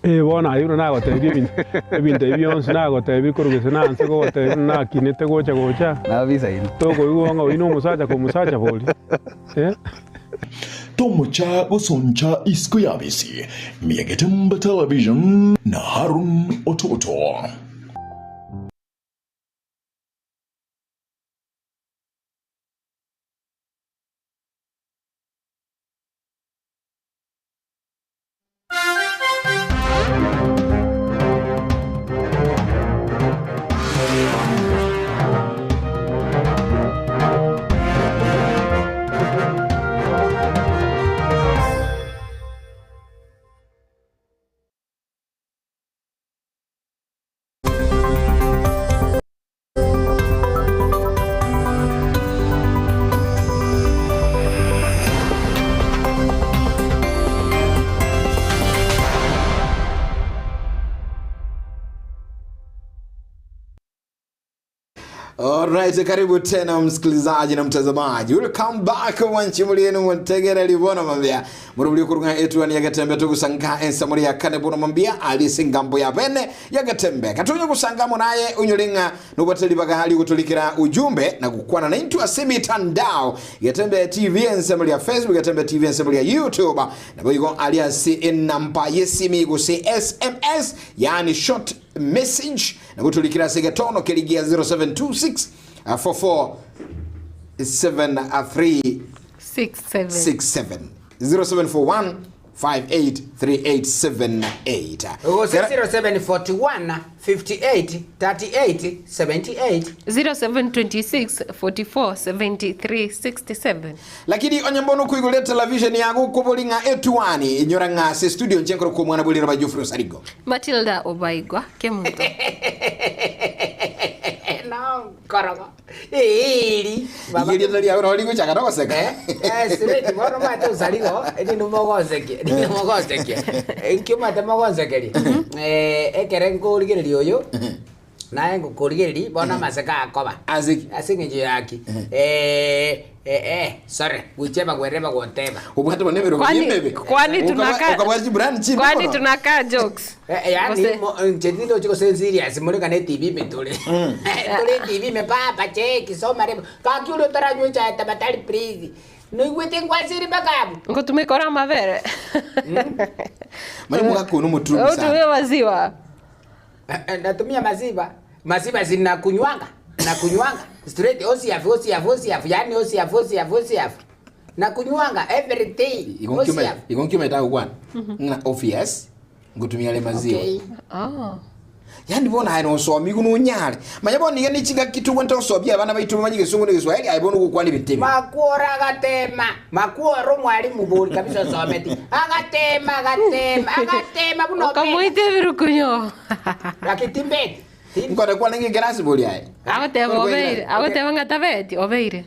Ee bono aye buna nagotebirie ebinto ebinto ebi bionsi nagotebirie korwa gese nanse gogotebia buna nakinete gocha gocha, Nabisaine. tokoigwa ng'a oyio nomosacha ka omosacha bori eh. Tomocha gosoncha isiko y'abisi, Miagetemba Television na Harun Ototo. Alright, karibu tena msikilizaji na mtazamaji. Welcome back mwanchimuli yenu mwantegera libona mambia. Murubuli kurunga etu ani yagatembe tugusanga ensa muri yakane bono mambia alise ngambo ya bene yagatembe. Katunye kusangamo naye unyolinga nobwate ribaga hali gotolikera ujumbe na gokwana naintwe ase emitandao Getembe TV ensemo ria Facebook, Getembe TV ensemo ria YouTube, naboigo aria ase enamba y'esimi gose SMS, yaani short message, na gotolikera ase egetono keria gia 0726 44 73 67. 67 0741 583878. Gose 0741 58 38 78. 0726 44 73 67. Lakini onye mbono okoigorera television yago okobori ng'a etuani, inyora ng'a ase studio inche nkorokwa omwana bwe riroba Geoffrey Osarigo. Matilda Obaigwa Kemunto. Nokorogo eeri Iga erieta riago nabo rigochaka nogoseka. Straight bono omanyete Osarigo rinde mogonsekia rinde mogonsekia ekio omanyete mogonsekeria ekere nkorigereria oyo Naye ngokorigereria bono amaseko akoba. Ase ki? Ase eng'encho ya ki? Eh, eh, eh, sorry, gochia bagwerere bagoteba. Obwate bono emerogo Kwani- y'emebe. kwani tunaka- Okabwata chibrand chimbe Kwani mono. tunakaa jokes? Eh, eh, yani, Gose- mo- inche tindochi gose serious more kana etibi ime tore. Tore etibi ime papa cheki soma rebo. Gaki oria otaranywa echae tafadhali please. Noigwete nkwasiri mpaka abwo. Ngotumeka ore amabere. Mani omogaka one omoturumi sana. Otumie maziwa. Natumia maziwa. Maziwa si nakunywanga. Nakunywanga. Straight osiaf osiaf osiaf. Yani osiaf osiaf osiaf. Nakunywanga every day. Igo nkiume Osiaf. igo nkiume tagokwana ng'a obvious ngotumia are maziwa. Okay. Oh. Yaani bono aye nosomiwu nonyare. Manya bono iga ne chingaki tobwenerete gosobia abana baito bamanye egesongo na egeswahili aye bono ogokwana ebinto ebi. Makwora agatema. Makwora omwalimu bori kabisa osometi. Agatema agatema agatema buna obeta. Okamoita ebirukunyo. Lakini timbeti. Nkore kwarenge ekerasi bori aye. Agoteba obeire. Agoteba ng'a tabeti obeire.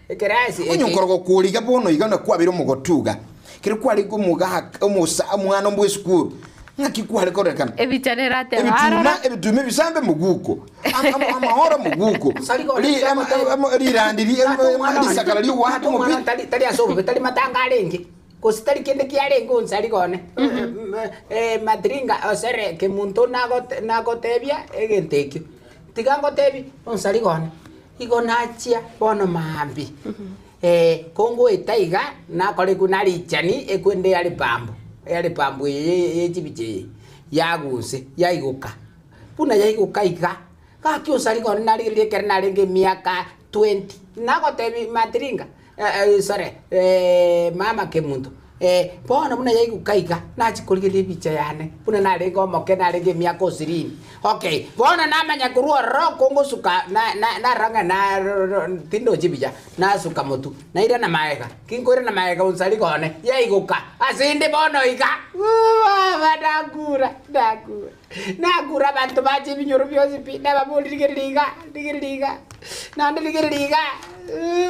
Ekerasi Onye eke. nkoro gokora iga bono iga na kwabire omogotu iga. Kero kwarenge omogaka omosa omwana bwa esukuru ng'aki kware kororekana? Ebicha nerateba Ebituma arora. ebituma ebisambe moguko. Am- am- Amahoro moguko. Ri- ama- ama- Rirandi ri- ama- risakara ri'ogwata Omwana omopira. tari tari ase obobe tari matanga arenge gose tari kende kiarenge onsari gone matiringa osere kemunto nagote nagotebia egento ekio tiga ngotebi onsari gone igo nachia bono maambia kongoeta iga nakorekwa narichani ekwende yare pambo yare pambo eye ye chibicha eye yaguse yaigoka buna yaigoka iga gaki osari gone narigereria ekero narenge emiaka 20 nagotebi matiringa sorry mama kemunto bono buna yaiguka iga nachia korigereria ebicha yane buna narenge omoke narenge emiaka osirini okay bono namanya korwa ororo kongosuka na na narora ng'a na tindochi buya nasuka motwe nairana maega ki nkoirana maega onsari gone yaiguka ase inde bono iga baba nakura nakura nakura abanto bache ebinyoro bionsi pi nababori rigereria iga rigereria iga naende rigereria iga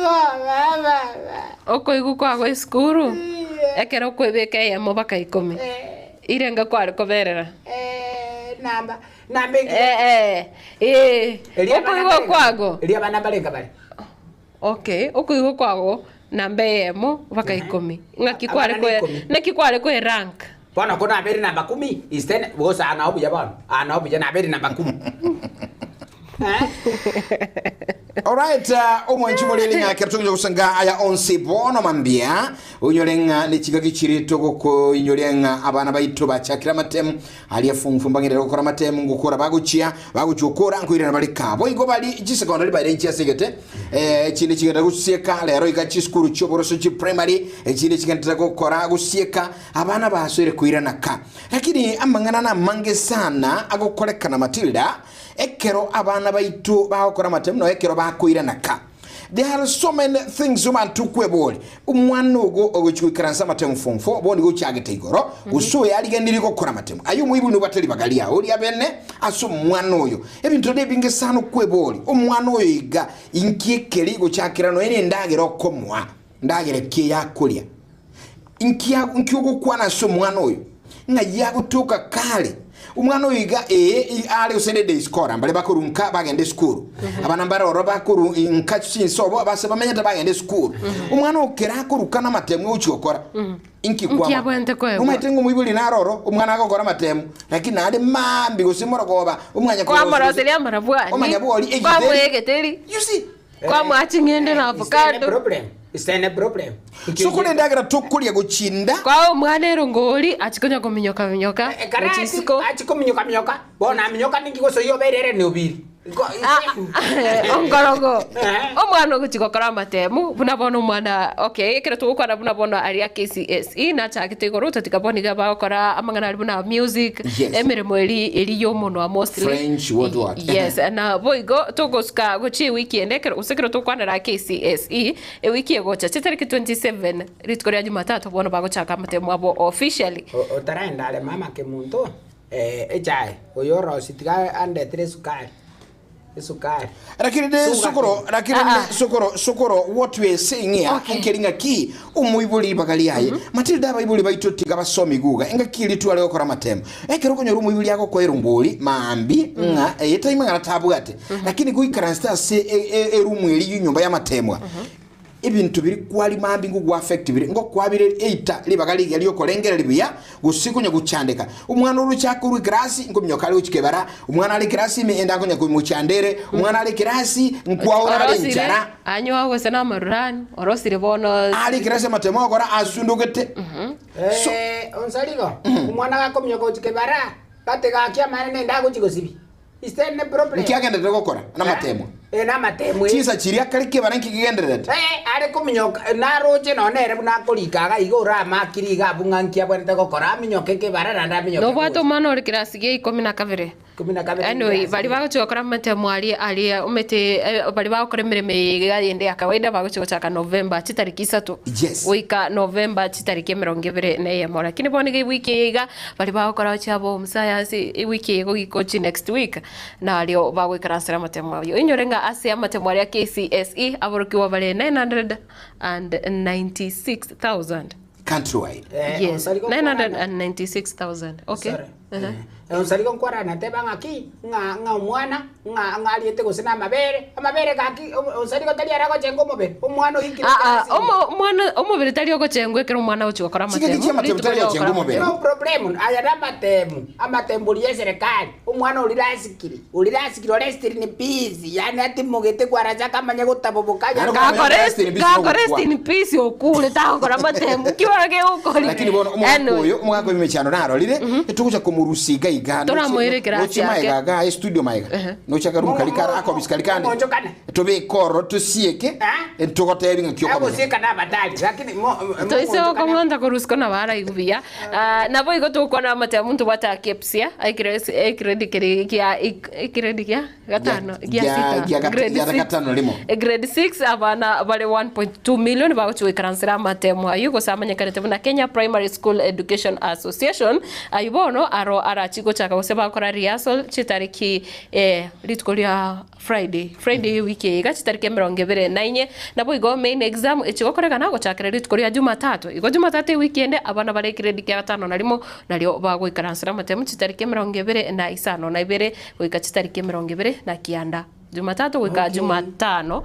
baba baba. Okoigwa kwago esukuru, ekero okoebeka eyemo mpaka ikomi, irenga kware koberera. Namba namba Eh, eh, eh, okoigwa kwago. Eria abana mbarenga bare. Okay, okoigwa kwago namba eyemo mpaka ikomi. Ng'aki kware Abana ni koe, ikomi. naki kware koe rank. Bono ko nabere namba kumi is ten gose aa nao buya bono aa nao buya nabere namba kumi. Alright, omwanchi morere ng'a ekero togocha gosanga aya onsi bono mambia onyore ng'a nechingaki chire togokoinyoria ng'a abana baito bachakire amatemu aria fumfu mbang'erere gokora amatemu ngokora bagochia bagochia gokora nkoirana bare ka boigo bari chisecondary bare nchiasegete eh, chinde chigenda gosieka rero iga chisukuru chioboroso chiprimary echinde chigenderera gokora gosieka abana basoire koirana ka lakini amang'ana namange sana agokorekana Matilda Ekero abana baito bagokora amatemu nonya ekero bakoirana ka. There are so many things obanto okwebori. Omwana ogo ogochia goikaransa amatemu form 4 bono nigo ochagete igoro gose oyo ariganirie gokora amatemu. Aye omoibori nobwate ribaga riao ria bene ase omwana oyo. Ebinto nebinge sana okwebori. Omwana oyo iga inki ekeri gochakera nonya ne endagera okomoa. Ndagera ki eyakoria? Inki inki ogokwana ase omwana oyo? Ng'ai agotoka kare? Omwana oyo iga ee i- are gose ne day scholar mbare bakorwa nka bagenda esukuru. Abana mbare ororo bakorwa nka chinse obo base bamenyete bagenda esukuru. Omwana oyo kera akoruka namatemu ogochia gokora, inki Inki kwama? abwenerete koegwa? Omanyete ng'a omoibori naro oro, omwana agokora amatemu, lakini naende maambia gose morogoba, omwanya korosia gose- Kwamoroseria amarabwani. Omanya bori egitheri. Kwamoa egeteri. You see? Kwamoa ching'ende na avocado. So kore endagera tokoria gochinda. Kwaa omwana erongori achie konya kominyoka minyoka gochia isiko. Achie kominyoka minyoka bono aminyoka ninki gose oyio obeire ere nobiri. Onkorogo omwana ogochi gokora amatemu buna bono omwana okay ekero togokwana buna bono aria KCSE nachagete igoro totiga bono iga bagokora amang'ana aria buna music Yes. emeremo eri eri ya omonwa mostly French, what, what. yes na boigo togosuka gochia ewiki ende ekero gose ekero togokwanera KCSE ewiki egocha chitariki 27 rituko ria jumatatu bono bagochaka amatemu abo officially. Otaraenda are mama kemunto Echae, oyo orosi tiga andetere esukari, esukari. Lakini ne Suga sokoro ki. lakini ne sokoro sokoro what we are saying here nkeri ng'aki omoibori ribaga riaye Matilda abaibori baito tiga basome iguga engaki eria tware gokora amatemo ekero okonyora omoibori agokoa erongori maambi ng'a eye time ng'a tabwate lakini goikaransete ase e- e- eroom eria ya enyomba y'amatemwa Ebinto biria kwari mambia ngogwa affect bire, ngokwabire eita ribaga rigiya riokorengereria buya, gose konya gochandeka. Omwana oroche akorwa ekerasi nkominyoka are gochia kebara, omwana are ekerasi ime ende akonya komochanda ere, omwana are ekerasi nkwaora are Orosire, enchara. anywa gose na amarurani, orosire bono. Are ekerasi amatemo agokora asundogete. Eh, onsarigo, omwana gakominyoka gochia kebara, gati gaki amaene nende agochia gosibia. Is there any problem? Nki agenderete gokora? Namatemwa. Eh, namatemwa. Chinsa chiria kare kebara nki kigendererete? Eh, are kominyoka naroche nonye ere buna akorika iga iga oramakire iga abwo ng'a nki abwenerete gokora aminyoke kebara naende aminyoke Nobwate gocha. omwana ore kirasi gia ikomi na kabere. Ikomi na kabere Anyway, kirasi baria bagochia gokora amatemo aria aria omete eh, baria bagokora emeremo eye iga yende ya kawaida bagochia gochaka November chitariki isato. Yes. Goika November chitariki emerongo ebere na eyemo. Lakini bono iga ewiki eye iga Baria bagokora chiabo omusayansi ewiki eye goika gochia next week nario bagoikaransera amatemo ayio. Oinyore ng'a ase amatemo aria KCSE aborokigwa bare 996,000. Countrywide. Yes, 996,000. Okay. Uh-huh. Onsari gonkwarana teba ng'aki ng'a ng'a omwana ng'a ng'a ariete gose na amabere amabere gaki onsari tari aragochenga omobere omwana oikire Ah, ah, ekerasi ime. omo- omwana omobere tari ogochengwa ekero omwana agochia gokora Chingaki amatemo, chi'amatemo rituko tari ria gochenga gokora omobere. No problem aya namatemu amatemu ya eserekari omwana oria rasikiri oria rasikiri ore rest in peace yaani atimogete kwaracha akamanya gotaboboka Naende kwamanya Gakore- rest in peace gakore nogokwa. rest in peace okure tagokora amatemo ki bono kegokori Lakini bono omogaka Anyway. oyo omogaka oyo emechando narorire etogocha komorusia iga iga Toramoira ekerasi noche yake. maega iga estudio maega noche akarumu kari kare akobisi kari kande Omonchokane. tobeke ororo tosieke togotebi ng'aki okomenya Agosieka nabatari lakini mo- Toise momonchokane. gokong'onta korwa isiko nabo araigwe buya. Ah, nabo igo togokwana amatemo ntobwate akepsia ekiredi keri kia ekiredi kia gatano gia Gia- sita gia gat- grade gia six. gatano rimo. Grade 6 abana bare 1.2 million bagochia goikaransera amatemo ayio gose amanyekanete buna Kenya Primary School Education Association ayio bono aro arachie gochaka gose bagokora rehearsal chitariki eh, rituko ria Friday Friday ewiki eye iga chitariki emerongo ebere na inye naboigo main exam echigokorekana gochakera rituko ria Jumatatu igo Jumatatu ewiki ende abana bare egrade kia gatano na rimo nario bagoikaransera amatemo chitariki emerongo ebere na isano na ibere goika chitariki emerongo ebere na kianda Jumatatu goika Jumatano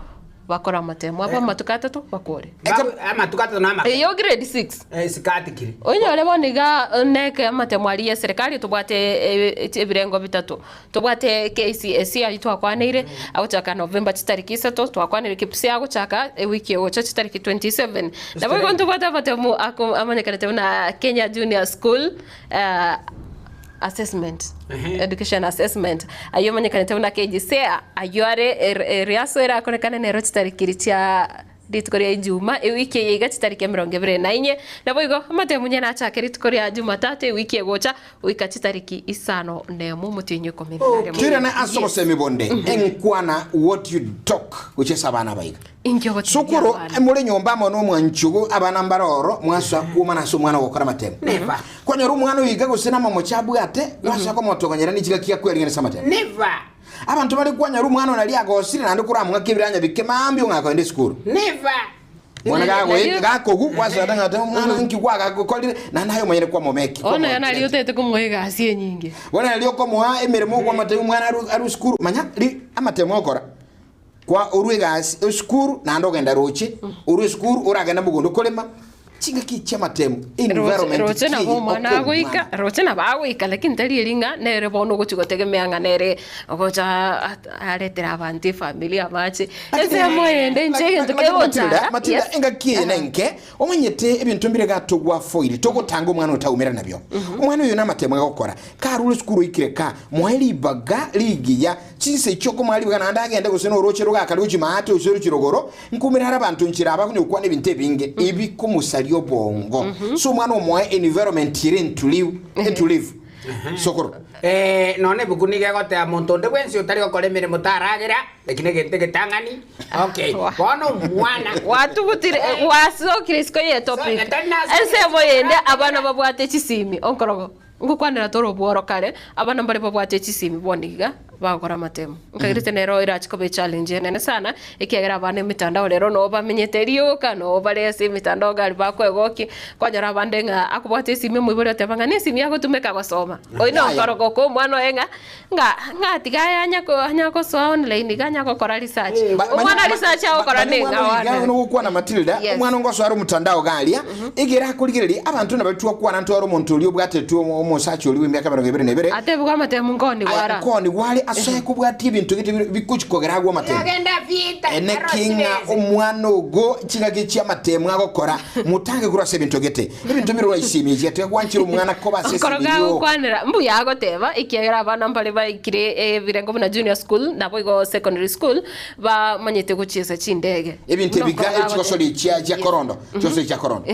bakore amatemo abo amatuko atato bakore. Amatuko atato na amake. Eyo grade 6. Eh, sikatikire. Onyore bono iga neke amatemo aria ya serikali tobwate ebirengo bitato. Tobwate KCSE ayio twakwaneire agochaka November chitariki isato, twakwaneire KPSEA agochaka ewiki egocha chitariki 27. Nabo igo ntobwate amatemo ako amanyekanete buna Kenya Junior School Assessment, Education Assessment, ayio amanyekanete buna KJSEA, ayio are rehearsal erakorekane nero chitariki chia Rituko ria Ijuma, ewiki eye iga chitariki emerongo ebere na inye. Naboigo amatemu onye nachake rituko ria Jumatatu ewiki egocha goika chitariki isano nemo omotienyi ikomi na rimo. Toirane ase obosemi bonde enkwana what you talk gochia ase abana aba iga. Inki ogotebia Sokoro abana? more nyomba amo na omwanchi ogo abana mbare oro mwasoa kwomana ase omwana ogokora amatemo. Never. Kwanyora omwana oyo iga gose namamocha abwate gwasoa komotogonyera ne chingaki akwering'ana ase amatemo. Never. Abanto bare kwanyora omwana one aria agosire naende koramong'ake ebiranya bike mambia ong'ake kogenda esukuru. Never. Mwana gagoe gakogu gwasoa ng'a ate omwana nki kwagakorire naende aye omonyene kwamomeki. Bono aya nario otagete komoa egasi enyinge. Bono nario okomoa emeremo okwamatebi omwana arwe arwe esukuru manya ri amatemo okora kwa orwe egasi esukuru naende ogenda roche orwe esukuru oragende mogondo korema. Chingaki chi'amatemu, environment Roche ki nabo omwana okoa agoika, omwana? roche nabo agoika lakini tari eri ng'a nere bono ogochi gotegemea ng'a nere ogocha aretere abanto efamiri amache. Ensemo eyende inche egento Lakini Matilda, kegochara, Matilda, yes. engaki eye nenke, omanyete ebinto mbire gatogwa foiri, togotanga omwana otaumera nabio. Omwana oyo namatemu agokora, karure esukuru oikire ka, moe ribaga rigiya, chinsa echio okomoa ribaga naende agende gose noroche rogakare gochia maate gose rochie rogoro, Nkumera are abanto nchera aba konyokwana ebinto ebinge ebikomosaria obongo. So omwana omoe environment ere entulivu, entulivu. Sokoro. Eh, nonya ebuku nigo egoteba monto onde bwensi otari gokora emeremo taragera, eki negento egetang'ani. Okay, bono omwana Watugutire, gwasokire isiko ye topic. Ensemo yende abana babwate chisimi, onkorogo. Ngokwanera tore obworo kare, abana mbare babwate chisimi bono iga bagokora amatemo. Nkagerete nero erache koba echallenge enene sana, ekiagera abana emetandao rero noo bamenyete rioka, noo bare ase emetandao gari bakoegokia, kwanyora abande ng'a akobwata esimi omoibori oteba ng'a nesimi agotumeka gosoma. Oyio Yaya. nokoroka oko omwana oye ng'a, ng'a ng'a tiga aye anya ko anya gosoa online iga anya gokora research. Omwana research agokora neng'a wane. Nogokwana Matilda, Yes. omwana ongosoa are omotandao iga aria, Ekero akorigereria abanto nabo twakwana ntware omonto oria obwatetwe omosacha oria bw'emiaka 22, Atebigwe amatemu nkoonigwa aya ara. nkoonigwa are asoe kobwatia ebinto gete bikochi kogera agwo amatemu. Ene ki ng'a omwana ogo chingaki chi'amatemu agokora, motange korwa ase ebinto gete. Ebinto bire rahisi emichi ete gwanchera omwana koba ase Okoro esimi rioka. gagokwanera mbuya agoteba, ekiagera abana mbare baikire ebirengo buna junior school naboigo secondary school, bamanyete gochiesa chindege. Ebinto Buna ebiga okoro gagoteba. echigosori chia chia korondo, chigosori chia korondo.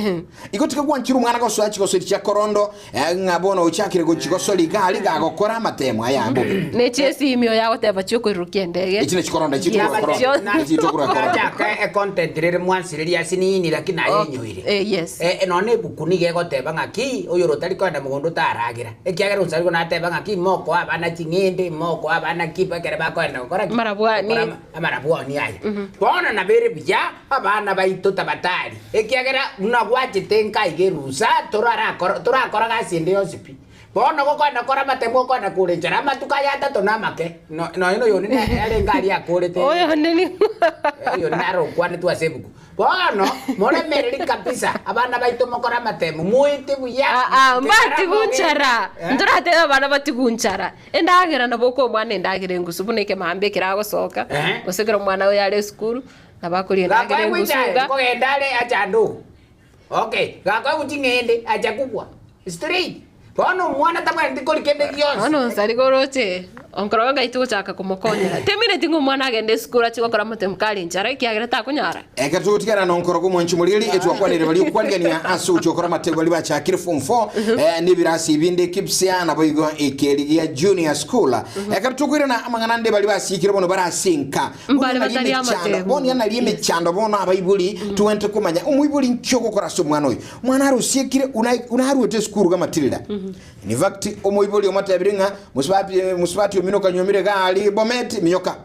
Igo tiga gwanchire omwana gosoa chigosori chia korondo, eh, ng'a bono ochakire gochigosori iga aria gagokora amatemo aya mbobe. Ne chiesimi oyo agoteba chiokoirurukia endege. Echi ne chikorondo, echi tokora korondo. Echi tokora korondo. Nachaka econtent rere mwansireria ase nini lakini naye enyoire. Eh, yes. Eh, nonya ebuku nigo egoteba ng'aki oyore otari koenda mogondo otaragera. Ekiagera onsarigwe nateba ng'aki mokoa abana ching'ende, mokoa abana ki ekere bakoenda gokora ki? Amarabwani. Gokora amarabwani aya. Bono nabere buya abana baito tabatari, ekiagera buna gwachete nka iga erusa torarakora torakora gasi ende yonsi pi. Bono gokoenda gokora amatemo okoenda kore enchara amatuko aya atato namake, no nonya na oyonde arenge aria akorete Oyonde nigo. oyonde naro okwanetwe ase ebuku. Bono moremereri kabisa, abana baito mokore amatemo, moete buya. Aa, mbatigunchara, ntoratebe abana batigunchara. Endagera nabo okoa omwana endagera engusu buna ekemambia ekero agosoka, gose ekero omwana oyo are esukuru, nabo akoria endagera Gakoegwa engusu echae, iga. nkogenda are achande oo. Okay, gakoegwa ching'ende, acha kobua. Straight. Bono omwana tabwenereti koria kende gionsi. Bono nsari koroche, onkoroga ngai togochaka komokonyera. Temineti ng'a omwana agende esukuru achie gokora amatemu kare enchara ekiagera takonyara. Ekero togotigana na onkoroga omwanchi omoriri, etwakwanire baria okwarigania ase ogochia gokora amatemu baria bachakire form 4 eh, nebirasi ebinde KPSEA naboigo ekeri gia junior school. Ekero tokoirana amang'ana ande baria basiekire bono bare ase enka. Mbare Bono naria batari emechando, amatemu. bono naria emechando bono abaibori togwenerete komanya omoibori nki ogokora ase omwana oyo. Omwana arosiekire buna aruete esukuru iga Matilda. In fact, omoibori omotebire ng'a mosubati mosubati omino okanyuomire iga aria Bomet, minyoka.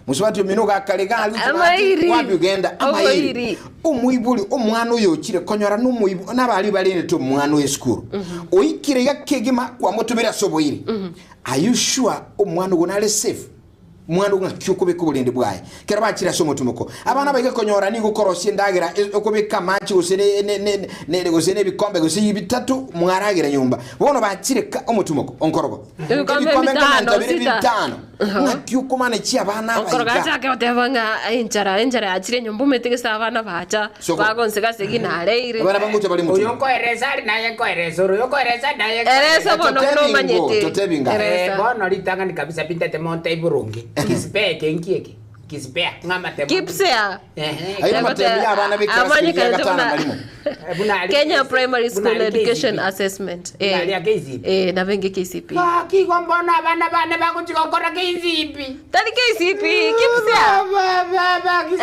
Mosubati omino ogakare iga aria Amairi. wapi ogenda amairi. Oboiri. Omoibori omwana oyo ochire konyora nomoibo nabari barendete omwana oyo esukuru. Oikire iga kegima kwamotomire ase oboiri. Are you sure omwana ogo nare safe? Omwana oo ng'aki okobeka oborende bwaye ekero bachire ase omotimoko? Abana baige konyora nigo okorosia endagera okobeka amache gose gose nebikombe gose bitato mwaragera nyomba. Bono bachire ka omotimoko onkorogo. Ebikombe Ebikombe bitano, nkomenta bire sita. bitano. Ng'aki okomana chi abana aba Onkorogo iga? achake goteba ng'a enchara enchara yachire nyomba omanyete gese abana bacha Soko. bagonseka ase eki nareire. Abana bangocha bare Oyo motimoko. nkoeresa are naye nkoeresa ore, oyo nkoeresa are naye Eresa nkoeresa. bono buna Totebi ngo, omanyete. totebi nga. Eresa. Eh, bono ritang'ani kabisa pintete montebi boronge. Kisipea eke nki eke? Kisipea, ng'a amatemo. Kipsea. Ehe. Aye amatemo ya abana b'ekerasi keria gia Amanyekane gatano buna na rimo. Buna aria Kenya KCP. Primary Buna School aria Education KCP. Assessment. Buna aria KCP. Eh, nabo enge KCP. Gaki igo mbono abana bane bagochia gokora KCP. Tari KCP, Kipsea.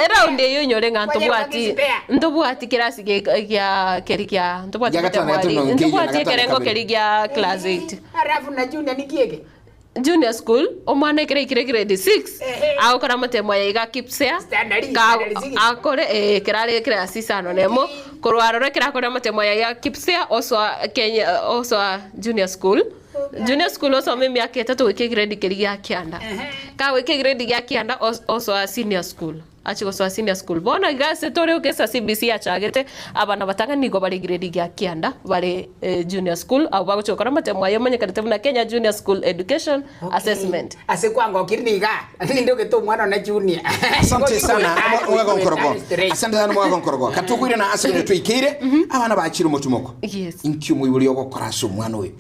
Eround eyio onyore ng'a ntobwati ntobwati kerasi gia keri gia ntobwati Gia gatano na gotebwa gatano ri nkeiyo na ntobwati gatano na ekerengo kabere. keri gia class 8. Alafu na junior niki eke? Junior school, omwana ekero aikire grade 6 agokora amatemo aya iga Kipsea ka akore eh ekero are class isano na emo korwa aroro ekero akore amatemo aya iga Kipsea osoa Kenya osoa junior school. Junior school osome emiaka etato goika egrade keria gia kianda. Kagoika egrade gia kianda osoa senior school. Achie gosoa senior school. Bono iga ase tore gesa CBC yachagete, abana abatang'ani nigo bare grade gia kianda bare junior school, abwo bagochia gokora amatemo aya omanyekanete buna Kenya Junior School Education Assessment. Ase kwangokire niga, nindogete omwana one junior. Asante sana omwaka onkorogo. Asante sana omwaka onkorogo. Katokoirana ase onye twaikeire abana bachire omotumoko. Yes. Inki omoibori ogokora ase omwana oyo?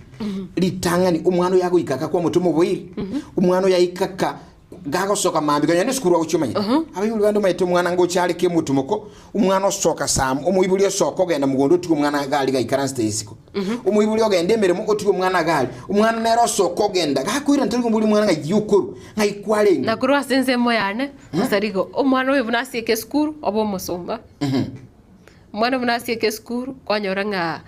Ritang'ani omwana oyo agoika aka kwa omotwe omoboiri. Omwana oyo aikaka gagosoka mambia konya nesukuru agochia omanyete. Abaibori bande omanyete omwana ngocha are kemotumoko, omwana osoka saa omoibori osoka ogenda mogondo otiga omwana iga aria gaikaransete isiko. Omoibori ogenda emeremo otiga omwana iga aria. Omwana nere osoka ogenda, gakoirana tari komoboria omwana ng'ai okorwa, ng'ai kwarenge. Na korwa ase ensemo yane, gose rigo, omwana oyo buna asieke esukuru, obe omosomba. Omwana buna asieke esukuru, kwanyora ng'a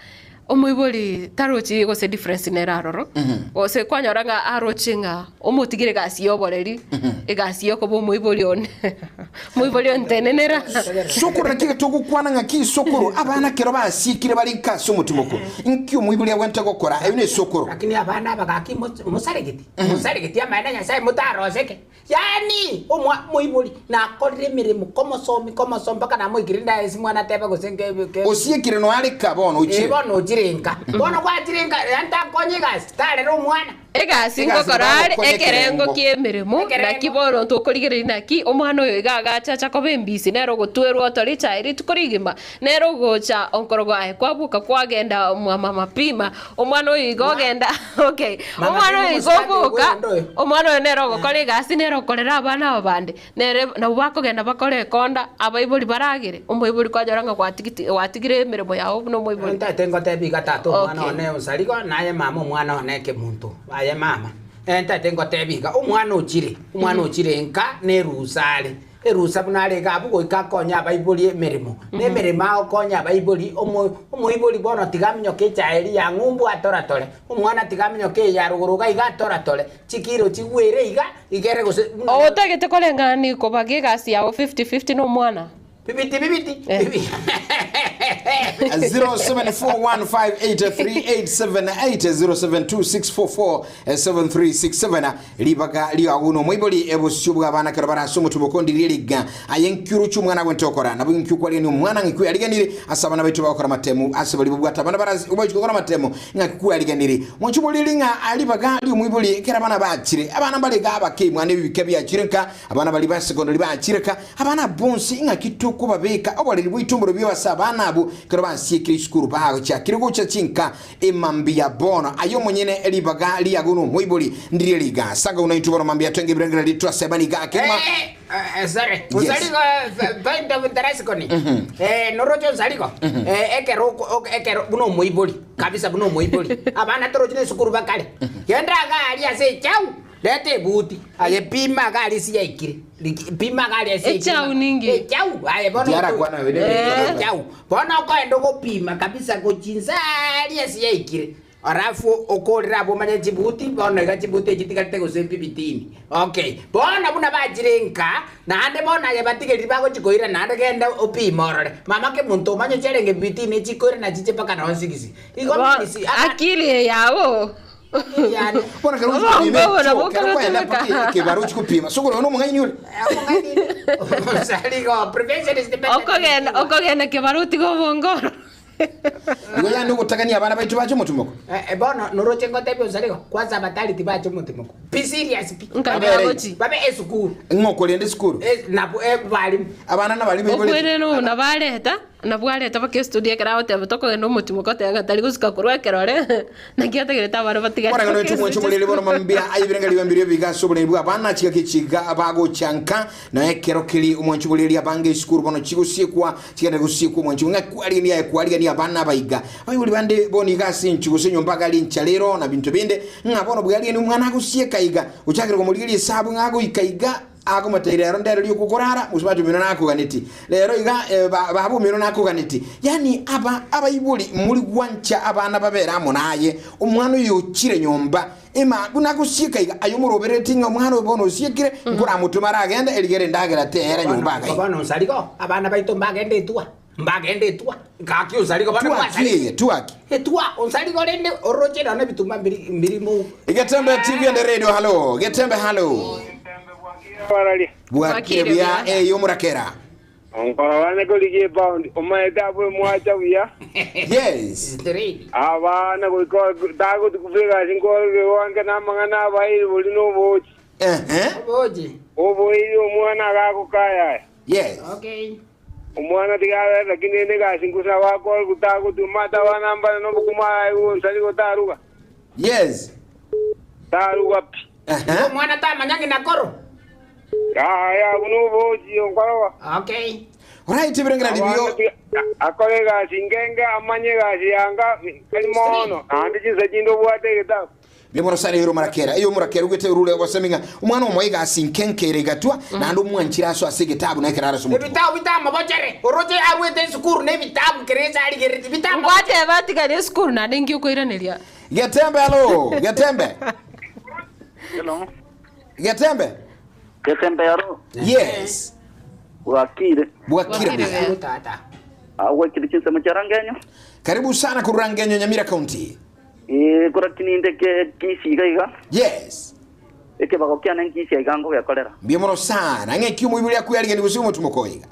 omoibori tarochi gose difference nere aroro, gose kwanyora ng'a aroche ng'a omotigire egasi ya oboreri, egasi ya okoba omoibori one, omoibori ontenenera. Sokoro naki togokwana ng'a ki sokoro abana kero basiekire bare nka ase omotimoko nki omoibori agwenerete gokora eyo ne sokoro. Lakini abana aba gaki mosaregeti, mosaregeti amaene a Nyasaye motaroseke. Yaani omwa moibori nakorire emeremo komosomi komosomi mpaka namoikire ndaye ase mwana atebe gose nke ke Osiekire noare ka bono ochire. Eh bono ochire nka. Bono gwachire nka yaani takonye egasi tarera omwana. Egasi Egasi ngokora are bagokonya ekerengo ekerengo. ki'emeremo, naki bono ntokorigereria naki omwana oyo iga agacha acha koba embisi, nere ogotwerwa otore echae rituko rigima, nere ogocha onkorogo aye kwaboka kwagenda mwa mama pima, Omwana oyo iga ogenda okay Mama omwana Pima oyo iga omosikati oboka oyo oyo. omwana oyo nere ogokora egasi nere okorera abana aba bande nere nabo bakogenda bakore ekonda abaibori baragere omoibori kwanyora ng'a gwatigiti gwatigire emeremo yago buna omoibori. Ntaete ngotebi iga tata omwana Okay. one osarigo naye mama omwana one ekemunto aye mama ntaete ngotebi iga omwana ochire omwana ochire nka nerusa are Erusa buna are iga abwo goika akonye abaibori emeremo, na emeremo agokonya abaibori, omo omoibori bono tiga aminyoke echae eria ya ng'umbu atoratore, omwana tiga aminyoke eye ya rogoro iga iga atoratore, chikiro chigwere iga, igere gose buna. Otagete koreng'ani kobaga egasi yao fifty fifty na omwana? Bibiti bibiti Eh. 0741583878 0726447367 ribaga riago nomoibori ebosio bwa abana kero bare ase omotubo kondirie riga aye nkiuruche omwana agwente gokora nabo inki okwarigania omwana ng'aki kweyariganire ase abana baito bagokora amatemu ase baria babwate abana bara bachi gokora amatemu ng'aki kweyariganire mwanche moriri ng'a ribaga riomoibori ekero abana bachire abana mbare iga abake mwana ebibika biachire nka abana baria ba secondary bachire ka Abana bonsi ing'aki tokobabeka oboreri bwaito mborobio ase abana abwo ekero basiekire isukuru bagochakire gocha chinka emambia bono aye omonyene ribaga riago nomoibori ndirie riga sanga buna intwe bono mambia twenge ebirengererio twasebani iga kegima Eh, sorry. Yes. Onsarigo, point of interest koni. Eh, noroche onsarigo. Eh, ekero oko- ok- ekero buna omoibori kabisa buna omoibori. Abana toroche na esukuru bakare. Genda iga aria ase echau. Reta ebuti, aye pima iga aria ase yaikire, pima iga aria ase yaikire. Echau ninki? Echau, aye bono Tiarakwana bene Eh, echau. Bono okoenda ogopima kabisa gochia inse aria ase yaikire. Alafu okorere abwo omanye chibuti, bono iga chibuti echi chitigarete gose mbibitini. Okay, bono buna bachire nka, naende bono aye batigeriri bagochia koirana naende genda opime orore. Mama kemonto omanye chiarenge bibitini chikoirana chiche mpaka nonye sigisi. Igo Bo- means aba- akili eye yabo Bono kero Obongo ochikopima obo nabwo echo, kero kwenda bokagotumeka. mpaka ekebaro ochikopima sokoro ono omong'aini ore Sarigo, prevention is the better than okogenda cure. okogenda kebaro otige obongo oro igo yaani ogotagania abana baito bache omotimoko Eh, eh, bono noroche ngotebia osarigo kwanza abatari tibache omotimoko be serious pi Nkabe Babere. agochi babe esukuru ng'okorenda esukuru Eh, nabo eh, barimu abana nabari baiborete okwere no nabareta Nabwo areta mpaka estudio ekero agoteba tokogenda omotimoko oteba ng'a tari gosuka korwa ekerore, naki ategerete abana batigare Koreng'ana mpaka oitwe mwanche estudio. omorere bono mambia aye ebirenge bibe biga ase oboremi bwa abana chigaki chiga bagocha nka na ekero keri omwanche omoreri abange esukuru bono chigosiekwa chigende gosiekwa omwanche ng'a kwarigania aye kwarigania abana abaiga abaibori bande bono iga ase inchu gose nyomba iga rincha rero na binto binde ng'a bono bwarigania omwana agosieka iga ochakire komorigeria esabu ng'a agoika iga Akomotebia, Rero ndero rioka okorara, mosubati omino nakoganeti, rero iga eh, ba- baba omino nakoganeti. Yaani aba abaibori mori gwancha abana babere amo naye, omwana oyo ochire nyomba, ema buna agosieka iga, aye omorobereti ng'a omwana oyo bono osiekire, nkoramotome aragende erigere endagera teyera nyomba iga iga. Bono nsarigo, abana baito mbagende etua, mbagende etua, gaki onsarigo bono Twaki mwasarire. eye, twaki. Etua, onsarigo rende oroche nonya ebituma mbiri mbiri mo. Getembe TV and Radio, hallo. Getembe, hallo. Bwakire buya eyo omorakera. Onkora bane korigia epaundi, omaete abwe mwacha buya. Yes. Abana goika tagotukufa egasi nkorokia gwanke na amang'ana abairi bori na obochi. Obochi. Oboiri omwana agakokaya. Yes. Okay. Omwana tiga abe lakini ene egasi nkosa agakora tagotuma ata abana mbare na obokima aye nsari gotaruga. Yes. Taruga pi. Omwana tamanya ng'ina koro. Yaya buna obochi onkoroba. Okay. Right birengera libyo. Akore egasi ngenge amanye egasi yanga kari mono. Naende chinsa chinde obwate egetabu. Bimono sana ero marakera iyo murakera ugete urule waseminga omwana omoyo egasi nkenkere igatwa naende omwanchire aso ase egetabu na ekero arase omotuko. Ebitabu bitamobochere. Oroche arwete esukuru na ebitabu keresa arigereti bitamu. Ngwateba atigare esukuru naende nki okoiraneria. Getembe alo Getembe. Hello. Getembe. Getembe aro. Yes. Bwakire. Bwakire buya. Tata. Agwakire chinsemo chia Rangenyo. Karibu sana kurangenyo Nyamira County. Eh korakininde ke kisiga iga. Yes. Ekebago kiane nkisia iga ngogekorera. Mbimono sana ng'eki omoibori akwiyarigani gose omotumo koiga.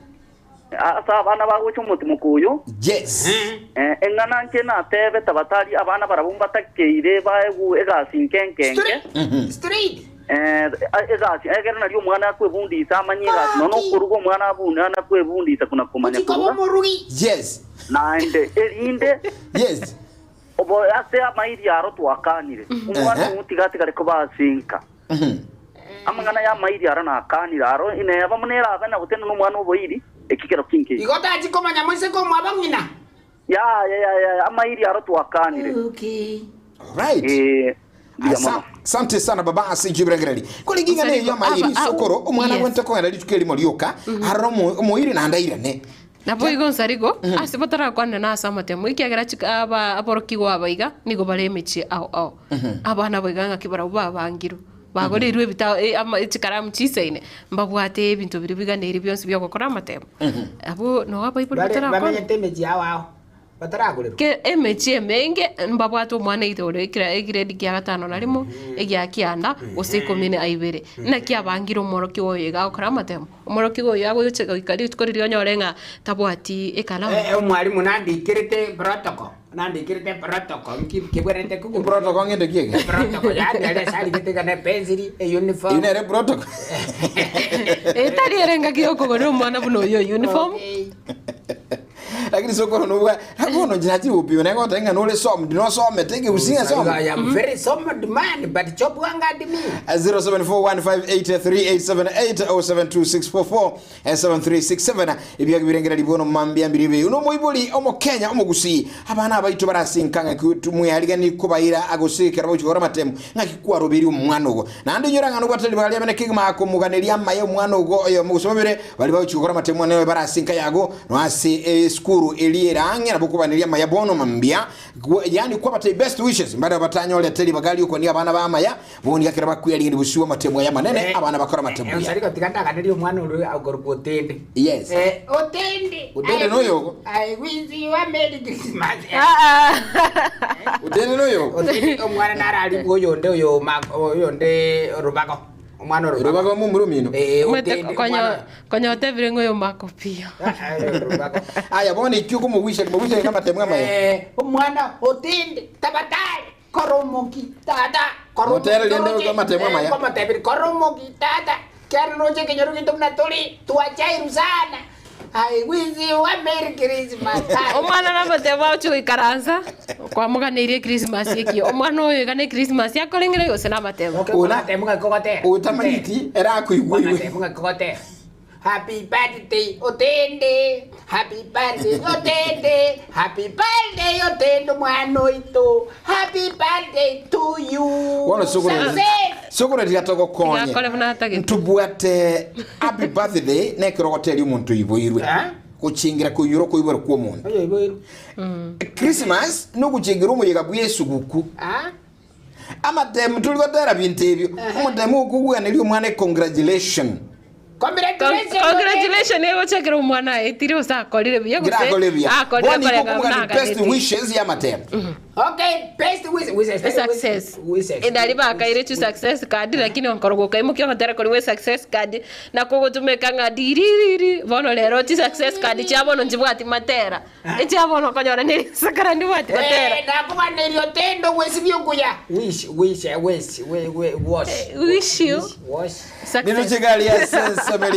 Ase abana bagocha omotumo koyo. Yes. Eh eng'ana nche natebe tabatari abana barabwo mbatakeire baegu egasi nkenkenke. Straight. Eh egasi egere nari omwana akwebundisa amanye egasi nono okoruga omwana abune anakwebundisa kuna kumanya kuruga. Yes. Naende erinde. Yes. Obo ase amairi aro twakanire. Omwana otigatigare kobasinka. Amang'ana ya amairi aro nakanire aro ineba munera abana gotena n'omwana oboiri ekikero kinki. Igo tachikomanya moiseke omwabo ng'ina. Ya ya ya ya amairi aro twakanire. Okay. Right. Eh Asa- Asante sana baba asinjibirengereri kuliginga Osarigo, neyo mairi aba- sokoro omwana yes. gwente kogenda rituko erimo rioka arora omoiri naende airane Nabo igo nsarigo ase batarakwana na ase amatemo ekiagera chika aba aborokigwa aba iga nigo bare emechie ao ao. Abana bo iga ng'aki barabwo babangirwe bagoreirwe ebitabo ama chikaramu chisaine mbabwate ebinto biria biganeiri bionsi bia ogokora amatemo. Abwo noo abaibori Bare batarakwana. bamenyete emechie ao ao. Bataragorerwa. Ke emechie emenge mbabwate omwana either ore ekira egrade kia gatano na rimo egia kianda gose ikomi na ibere. Naki abangire omworokia oyo iga agokora amatemo. Omworokia oyo agocha goika rituko riria onyore ng'a tabwati ekalamu. Eh omwalimu nandikirete protocol. Nandikirete protocol nki kibwerete kugu. Protocol ng'ende kiege. Protocol yani ale sari gete ne pencil e uniform. Ine ere protocol. Etari ere ngaki yokogorera omwana buna oyo uniform. Lakini sokoro nobwa bono njira upiwe naye ng'a nore som ndinosomete egeusinga som. I am very someone man but chobwanga me. 0741583878 072644 7367 ebiaga birengera ribono mambia mbiribe uno moibori omo Kenya omogusi abana abaito barasinka ng'aki tumwearigani kubaira agosikera bochikora matemo ng'aki kwarobiri omwana ogo naende nyora ng'ano gwatari baria bene kigima komuganeria amaye omwana ogo oyo mogusoma bire bari bauchikora matemo nayo barasinka yago noase eskuru eliera ang'e nabo kubaneria amaya bono mambia yani kwabata best wishes mbada batanyore teri bagali uko ni abana bamaya boni gakera bakwiarigani busiwa matemo ya manene abana bakora matemo ya Nsariko tigandaganiria omwana ori agorwa otende. Yes. Eh otende. Otende noyo. I wish you a merry Christmas. Otende noyo. Otende omwana narari oyonde oyo ma oyonde rubago. Omwana rubago. Rubago mumurumino. Eh Omanyete otende. konya konya otebire ng'a oyo makopia. Aya bono ikio komowisha komowisha kama matemo amaya. Eh omwana otende tabatari koromoki tata koromoki. Otero riende kwa matemo amaya. Kwa matemo koromoki tata. Kiaro roche kenyoru kitu mnatoli tuachairu sana. I wish you a merry Christmas. Omwana namatemo agochi goikaransa kwamoganeirie Christmas ekio omwana oyo iga ne Christmas akorengere gose na amatemo. Utamanyiti erakuigwa iwe. Happy birthday Otende. Happy birthday Otende. Happy birthday Otende mwana oito. Happy birthday to you. Bono sokoro. Success. Sokoro tigatogokonye. Tigakore buna atagete. Ntubwate happy birthday nekero goteri omonto iboirwe. Gochingira koinyora koibora kwa omonto. Oyo iboirwe. Christmas noguchingira omoyega bwa esuguku. Amatemu tuli gotera bintu ebyo. Omotemu okogweneria omwana congratulation. Congratulation egochakera omwana aetire gose akorire buya gose Ngirakorire buya. akorire Bono korega igo buna best aganeti. wishes ya matemu. Okay, best with with Success. Edari bakaire chi success card lakini onkoro gokaimokia ogotera kori gwe success card na kogotumeka ng'a diririri bono rero chi success card chia bono nchibwati matera echia bono okonyora ne risakara ndibwati matera. Eh, nakubaneria otendo gwesibia okuya. Wish, wish, eh, wish, we, we, wash. Wish you. Wash. Niruchigari ase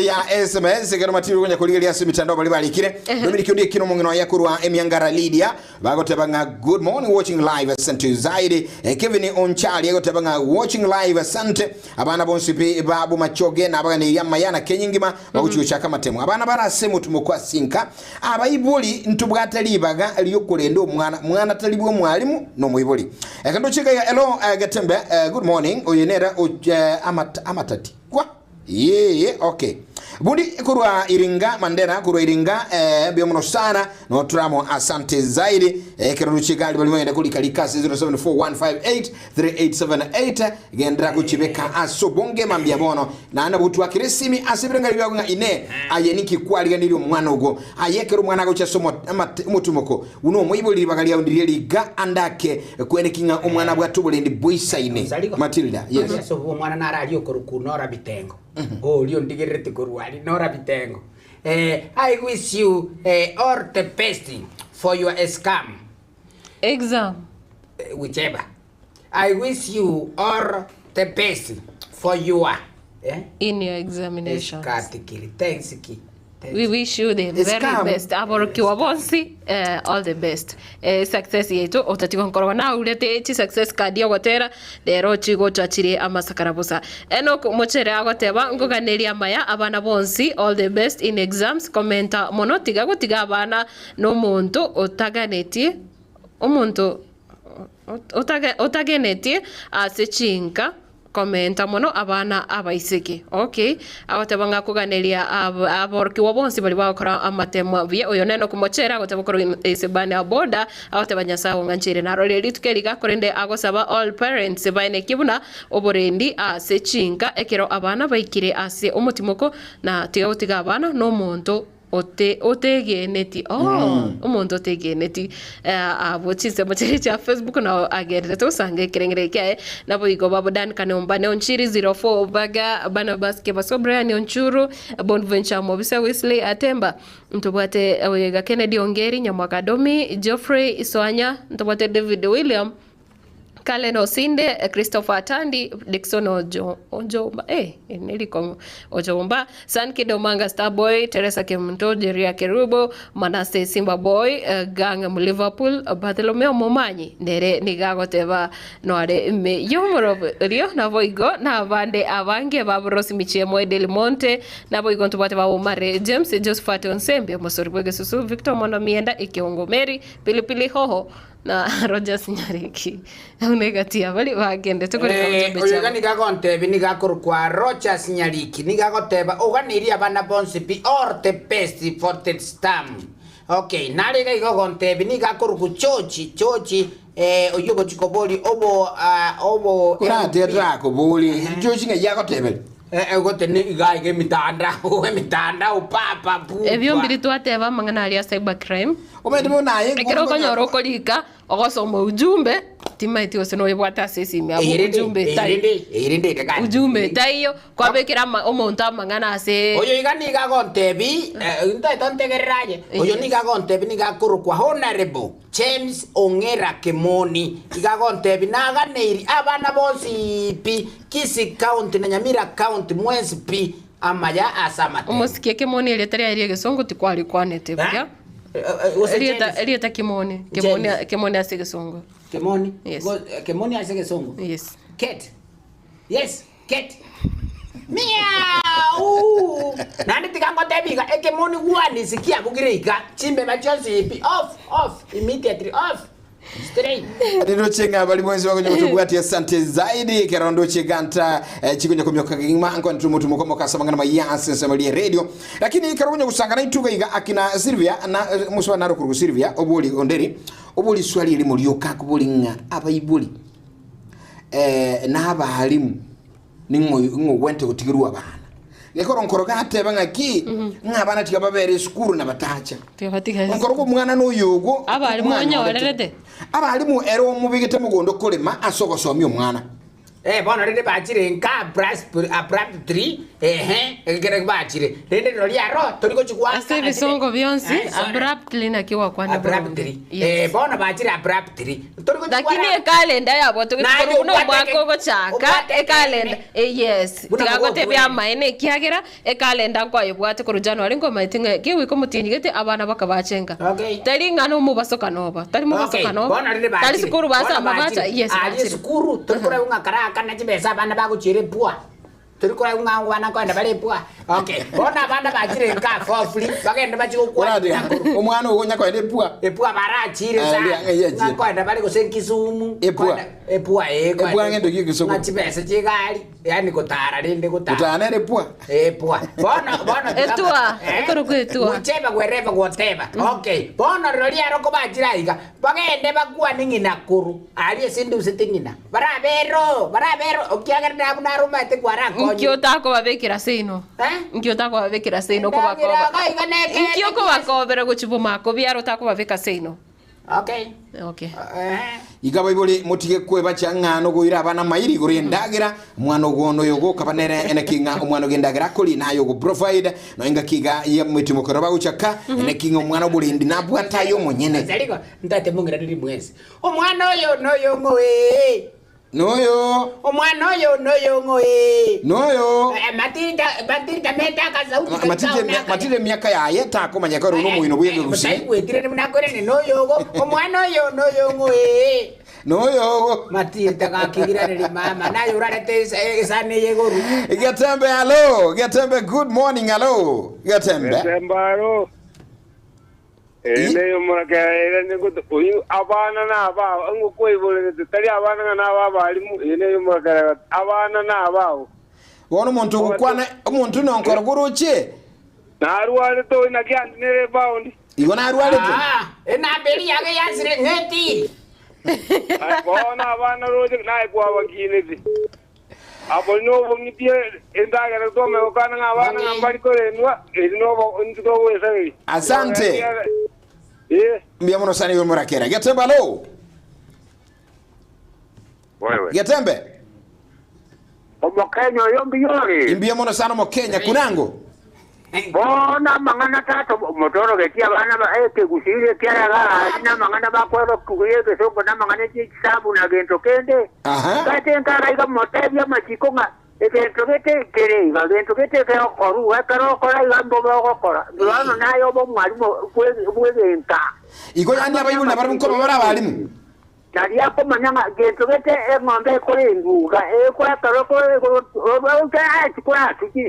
ya SMS kero matiri konya kurigeria ase mitandao bari barikire Dominic Ondie kino mong'ino ya kurwa emiangara Lydia bagoteba ng'a good morning watching live asante zaidi eh, Kevin Onchali agoteba ng'a watching live asante abana bonsi pe babu machoge na abaganiria amayana kenyingima baguchigochaka amatemo abana barase motumo kwa sinka abaibori ntubwate ribaga riokorenda omwana mwana tari bwa omwalimu na omoibori ekandochika ya hello eh, Getembe eh, good morning oyo nere eh, amatati kwa yeye okay bundi kurwa iringa mandera kurwa iringa eh, biomuno sana noturamo asante zaidi eh, keroruchigali balimwenda kulikalika 0741583878 gendera kuchibeka aso bonge mambia bono nana butwakire simi asibirenga byago nga ine aye nikikwaliganire omwana ogo ayekero omwana agocha somo omotumoko uno omoibori bagalia ndirie liga andake kwenekinga omwana bwatu bulendi bwisaine Matilda yes Yes. So omwana narari okoruku nora bitengo. Orio ndigerete korwari nora bitengo. Eh, I wish you eh, all the best for your scam. Exam. Eh, whichever. I wish you all the best for your eh? In your examinations. Katikiri. Thanks ki. We wish you the It's very come. best. Aborokiwa bonsi eh, all the best. Eh, success yetu otatigo nkorwa na urete chi success card yogotera rero chigochachire amasakara busa. Enoch Mochere agoteba ngoganeria amaya abana bonsi all the best in exams komenta mono tiga gotiga abana nomonto otaganetie omonto otagenetie ase chinka komenta mono abana abaiseke okay agoteba ng'akoganeria aborokiwa bonsi bari bagokora amatemo buya oyo nene okomochera agoteba korwa esebane a boda agoteba nyasaye ong'anchire narore rituko eriga korende agosaba all parents baenekie buna oborendi ase chinka ekero abana baikire ase omotimoko na tiga gotiga abana na omonto ote otegeneti oh omonto otegeneti eh, abwo chinsemo chiria chia facebook nao agenderete gosanga ekerengere kiaye nabo igo babo Duncan Ombane Onchiri 04 Baga Barnabas Kebaso Brian Onchuru Bonventure Mobisa Wesley Atemba ntobwate oyega Kennedy Ongeri Nyamwaka Domi Geoffrey Isoanya ntobwate David William Kalen Osinde, Christopher Atandi, Dickson Ojo, Ojomba, eh, Neliko Ojomba, San Kidomanga Starboy, Teresa Kemunto, Jeria Kerubo, Manase Simba Boy, uh, Gang mu Liverpool, Bartholomeo Momanyi, nere nigagoteba noare me yomoro rio nabo igo na abande abange babrosi michiemo Edel Monte nabo igo ntubwate ba Omare James Josephat Onsembe Mosori Bwegesusu Victor Mono Mienda Ikiongo Mary Pilipili Hoho na Rogers Nyariki aunegati abari bagendete koreka ujumbe oyo chabo iga nigagontebia nigakorokwa Rogers Nyariki nigagoteba oganirie abana bonsi pi all the best for the stam okay nare iga igogontebia nigakorokwa George George eh, oyo ogochikobori obo ah, obo Kuratera kubuli George ng'a yagoteberi gote ni iga iga emitandao emitandao papa pupa ebyo mbiri twateba amang'ana aria cyber crime omanyete naye ekero okonyora okorika ogosoma ujumbe timaeti gose noyebwate ase esimi abo ujumbe tari ujumbe taiyo kwabekera omonto amang'ana ase oyo iga nigagontebi ntaete ntegereraye oyo nigagontebi nigakorokwa honorable James Ong'era Kemoni igagontebi naganeiri abana bonsi pi Kisii County na Nyamira County mwensi pi amaya ase amatemo omosikie kimoni erieta riaye ria egesongo tikwarikwanete buya gose Erieta- James. erieta kimoni kimoni James. kimoni ase egesongo Kemoni Yes. Kemoni ase egesongo yes Cat yes cat miau nandi tiga ngotebi iga ekemoni gwanisi kiabugire iga chimbeba chionsi pi off off immediately off straight ndinochenga bali mwenzi wakonye kutubwati asante zaidi kero ndocheganta eh, chikonya kumyoka gima nko ntumutumu kasabangana mayase nsamalia radio lakini kero kunye kusangana ituga iga akina Sylvia na eh, muswa naro kuru Sylvia obuli onderi obuli swali limo lyoka kubuli nga abaibuli eh na abalimu ningo ngo wente kutigirwa abana Gekoro nkoro gateba ng'aki, ng'a abana tiga babere esukuru na batacha. Nkoro omwana noyo ogo Abarimu onyorerete. Abarimu ere omobegete mogondo korema ase ogosomia omwana. Eh, bono rende bachire nka abruptly, ehe, ekero bachire. Rende rirorio aro, tori gochi goaka Ase ebisongo bionsi, abruptly naki gwakwana boronge. Abruptly. Eh, bono bachire abruptly. Tori gochi Lakini goaka- ekalenda yabo Naye togechikora buna obwate omwaka eke- ogochaka obwate ekalenda eh, yes Buna tiga mogotwe. gotebia amaene ekiagera ekalenda nkwayebwate korwa January nkomaete ng'a kewiki omotienyi gete abana bakabachenga tari ng'a nomobasokano oba tari Okay, mobasokano oba bono rende tari bachire. sukuru Bono basamba bacha bachire. yes Aria bachire esukuru, tori korwa ng'a karakana chibesa abana bagochiera epua. Tori korwa ng'a abana nkoenda bare epua. Okay, bono abana bachire nka fofuli, bagende bachie gokwana Oratiga, omwana ogo onya koenda epua. Epua barachire Eh, sana. eria, ng'ai achire. Ng'a nkoenda bare gose Kisumu. Epua. Koenda- Epua eh, Epua koenda ng'ende ki Kisumu? Ng'a chibesa chi'egari, yaani gotara rende gotara. Gotara nere epua? Epua. Bono bono Etua, ekorokwa etua. Gocheba gwereba goteba. Okay. Bono rirorio aro kobachire aiga, bagende bakwane ng'ina koro aria ase endusete ng'ina. Barabero, barabero, ekiagera nabwo naromete kwarakonye. Nki otakobabekera seino? Nki otakobabekera seino Ndagera okobakoba? iga iga nekeene Nki okobakobera gochia bomako biaro otakobabeka seino? Okay. Okay. Iga baibori motige kwebacha ng'a nogoira abana amairi igoro y'endagera, omwana ogo noyo ogokaba nere eneki ng'a omwana ogo endagera akori naye ogo provide nonya engaki iga y'emetimokero bagochaka eneki ng'a omwana oborendi nabwate aye omonyene. Zariko, ntate mong'iranerie mwensi. Omwana oyo noyong'o ee. Noyo. Omwana oyo noyong'o ee. Noyo. Matilda, Matilda menta akasauti Ma- Matilda Matilda emiaka yaye takomanya kare ono omoino bw'egegusi. Taigwetire buna akorene noyogo. Omwana oyo noyong'o ee. Noyogo. Matilda gakigiraneria mama naye orarete esani eye igoru. Getembe hello. Getembe good morning hello. Getembe. Getembe alo. Ere omorakera ere nigo oyu abana nabao, ng'o kwaiborerete, tari abana ng'a naba abalimu, eye neye omorakera abana nabao. Bono omonto ogokwana omonto nonkoro goroche. Narwarete oyo naki andinere epaundi. Igo narwarete. Ah, enamba eria yage yansire ng'etiri. Bono abana roche naye kwabakineti. Abwo nobong'itie endagera twamanya gokana ng'a abana ng'a mbari korendwa, eri nobo intwe togwesareria. Asante. Eh. Mbuya mono sana iwe morakera. Getembe alo. Wewe. Getembe. Omokenya oyo mbuya ore. Mbuya mono sana omokenya kunango. Bono amang'ana tata motorogetie abana ba ekegusii ekiarega aria namang'ana bakwerokiwa egesongo namang'ana echisabu na gento kende. Gati nkara iga motebie amachiko ng'a egento gete kere iga gento gete geokorwa ekero okora iga mbobe ogokora. Bono naye obe omwalimu bw'egento. Igo yaani abaibori nabarabwo nkoba bare abalimu. Nario akomanya ng'a gento gete eng'ombe ekore enguga, ekore ekero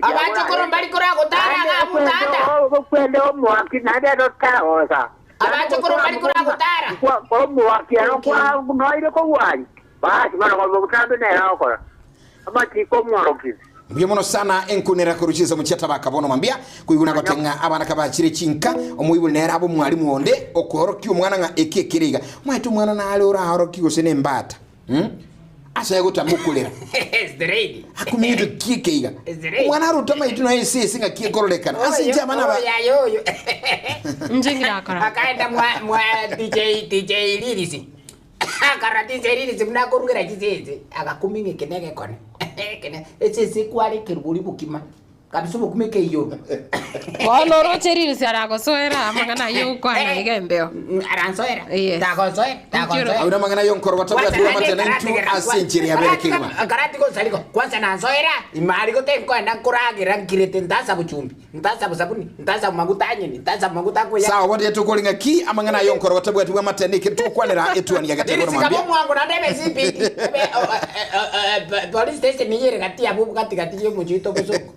Abachokoro mbari koragotara iga abwo tata. Okwende omoaki naende ere otaragosa. Abachokoro mbari koragotara. Omoaki ero noire kogwari, basi bono botambe nere agokora amachiko omworokia. Mbuya mono sana enkunera korwa chinsemo chia tabaka bono mambia koigwa nagote ng'a abana kabachire chinka omoibori nere abe omwalimu onde okoorokia omwana ng'a eki ekere iga omanyete omwana nare oraorokie gose ne embata mm? ase agotama okorera Straight. akumia ki eke iga Straight. omwana arote amaito noe ase ase ng'aki ekororekana ase inche abana ba Oyo aye oyo. Inche ngirakora. Akaenda mwa mwa DJ DJ Lilisi. Akarora chinsa ririsi buna akorugera chinsa agakumia ng'a eke negekone ekene esese ekwareka boria bokima kabisa obokima ekeiyoru. Bono oroche ririsi aragosoera amang'ana ayio ogokwana iga embeo. Aransoera? Yes. Tagonsoera, tagonsoera. Auna amang'ana ayio nkoro batabwati bw'amate na intwe ase enchera ya bere kegima. Karati gosariko kwanza nansoera imari gote nkoenda nkoragera nkirete ntasabu chumbi ntasabu sabuni ntasabu maguta anyeni ntasabu maguta akoya Sawa bono tiga tokore ng'aki amang'ana ayio nkoro batabwati bw'amate neke tokwanera etuani ya gatebo Ririsi mwambia. kabo mwango naende ebe CPD ebe police station eyere gati abwo gati gati yomochie oito bosongo.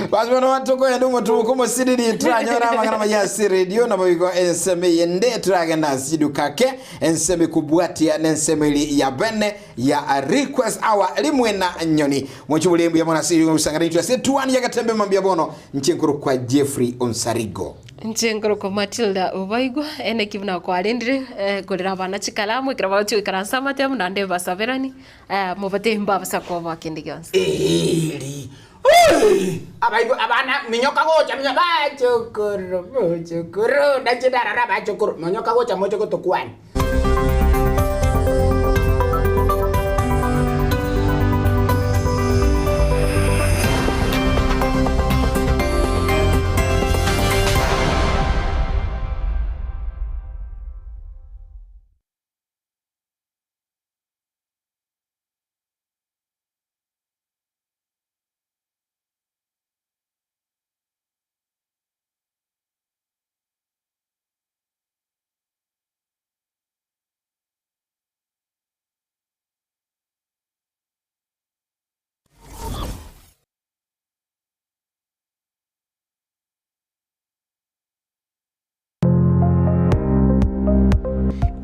Basi bono tokoenda omotuko omosiriri turanyora amang'ana maya ase radio nabo igo ensemo eyende turagenda ase chiduka ake ensemo ekobwatia na ensemo eri ya bene ya request hour rimwe na nyoni mochi bore mbuya mono ase gosangana intwe ase etuani ya gatembe mambia bono inche nkoro kwa Jeffrey Onsarigo. Inche nkorokwa Matilda Obaigwa, ene ki buna kwarendire, eh, korera abana chikalamu ekero bagochia goikaransa amatemu naende basaberani, eh, mobatebie mbabasa koboa kende gionsi. Eri. Abaibwa abana minyoka gocha minyoka bachokoro bochokoro nache ndarara bachokoro minyoka gocha moche gotokwania.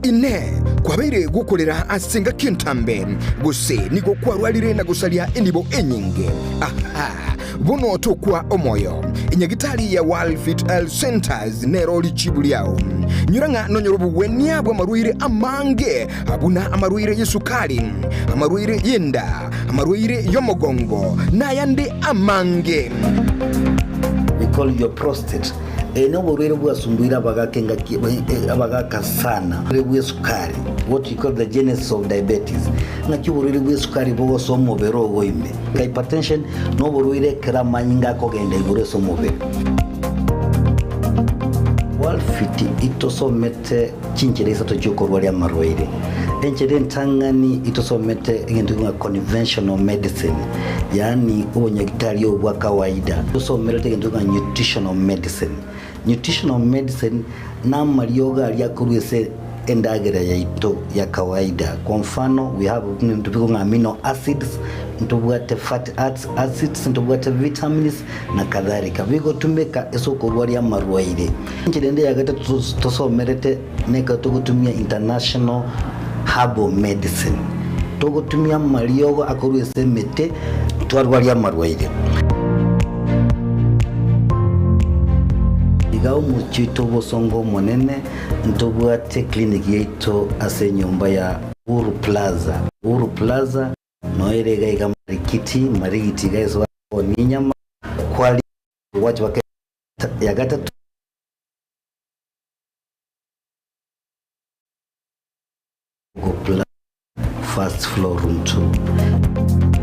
Inee! Kwabeire gokorera ase engaki entambe, gose nigo kwarwarire na gosaria enibo enyinge? Aha! Bono tokwa omoyo. Enyagitari ya World Fit Health Centers nero richibu riao. Nyora ng'a nonyore obogwenia bw'amarwaire amange, buna amarwaire y'esukari, amarwaire y'enda, amarwaire y'omogongo, na ayande amange. We call your prostate. Eye noborwaire bwasumbuire abagaka engaki abagaka sana. Oborwaire bw'esukari, what we call the genesis of diabetes. Ng'aki oborwaire bw'esukari bogosoa omobere ogo ime. Hypertension noborwaire ekero amanyinga akogenda igoro ase omobere. Worldfit itosomete chinchera isato chiokorwaria amarwaire. Enchera entang'ani itosomete egento ng'a conventional medicine, yaani obonyagitari obo bwa kawaida. Tosomerete egento ng'a nutritional medicine. Nutritional medicine namariogo aria akorwa ase endagera yaito ya kawaida. Kwa mfano we have ebinto bikong'a amino acids, ntobwate fatty acids, ntobwate vitamins na kadhalika. Bigotumeka ase okorwaria amarwaire. Enchera ende ya gatato tosomerete nekero togotumia international herbal medicine. Togotumia amariogo akorwa ase emete twarwaria amarwaire. Iga omochie oito obosongo omonene ntobwate clinic yaito ase enyomba ya Uhuru Plaza. Uhuru Plaza noere iga iga Marikiti, Marigiti iga ase bakoonia enyama, kwari gwacha baka ya gatato. Plaza, first floor room 2.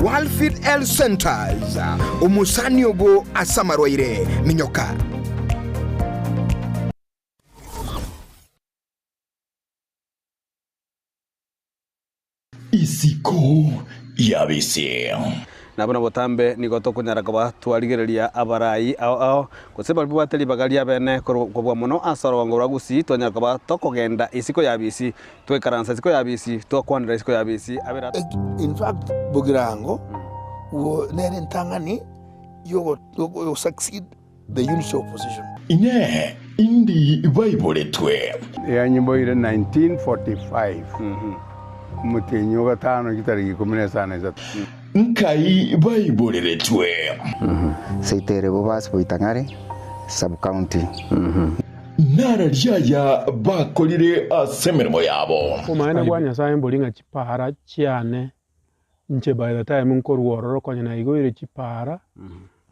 Walfit Health Centers, omosani obo ase amarwaire, minyoka. Isiko y'abise. Na buna botambe nigo tokonyara koba twarigereria abarai ao ao, gose baria babwate ribaga ria bene kobua mono ase orogongo rwa Gusii, twanyara koba tokogenda isiko y'abisi, twaikaransa isiko y'abisi, twakwanera isiko y'abisi, abere In fact, Bogirango nere entang'ani yogo succeed the unity of opposition. Inee! Indi baiboretwe? Yanyimboire 1945, omotienyi o gatano chitariki ikomi na isano na isato. Nkai baiboreretwe? Seitere Bobasi Boitang'are Sub-county. Nararia aya bakorire ase emeremo yabo. Obomaene bwa Nyasae mbori ng'a chipara chiane Inche by the time nkorwa ororo konya naigoire chipara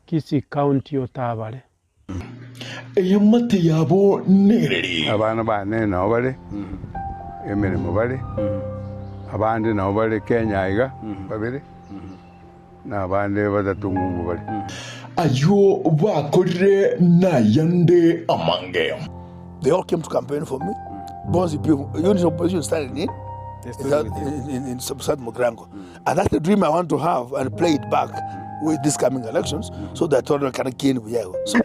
Kisii county otabare. Eamate yabo nereri. Abana bane nao bare emeremo bare, abande nao bare Kenya aiga babere, na abande batato ng'umbu bare. Ayio bakorire nayande amange. They all came to campaign for me. Bonsi pi unity of opposition started in in, in, in South Mugrango. And that's the dream I want to have and play it back with these coming elections so that all can gain buyago. So,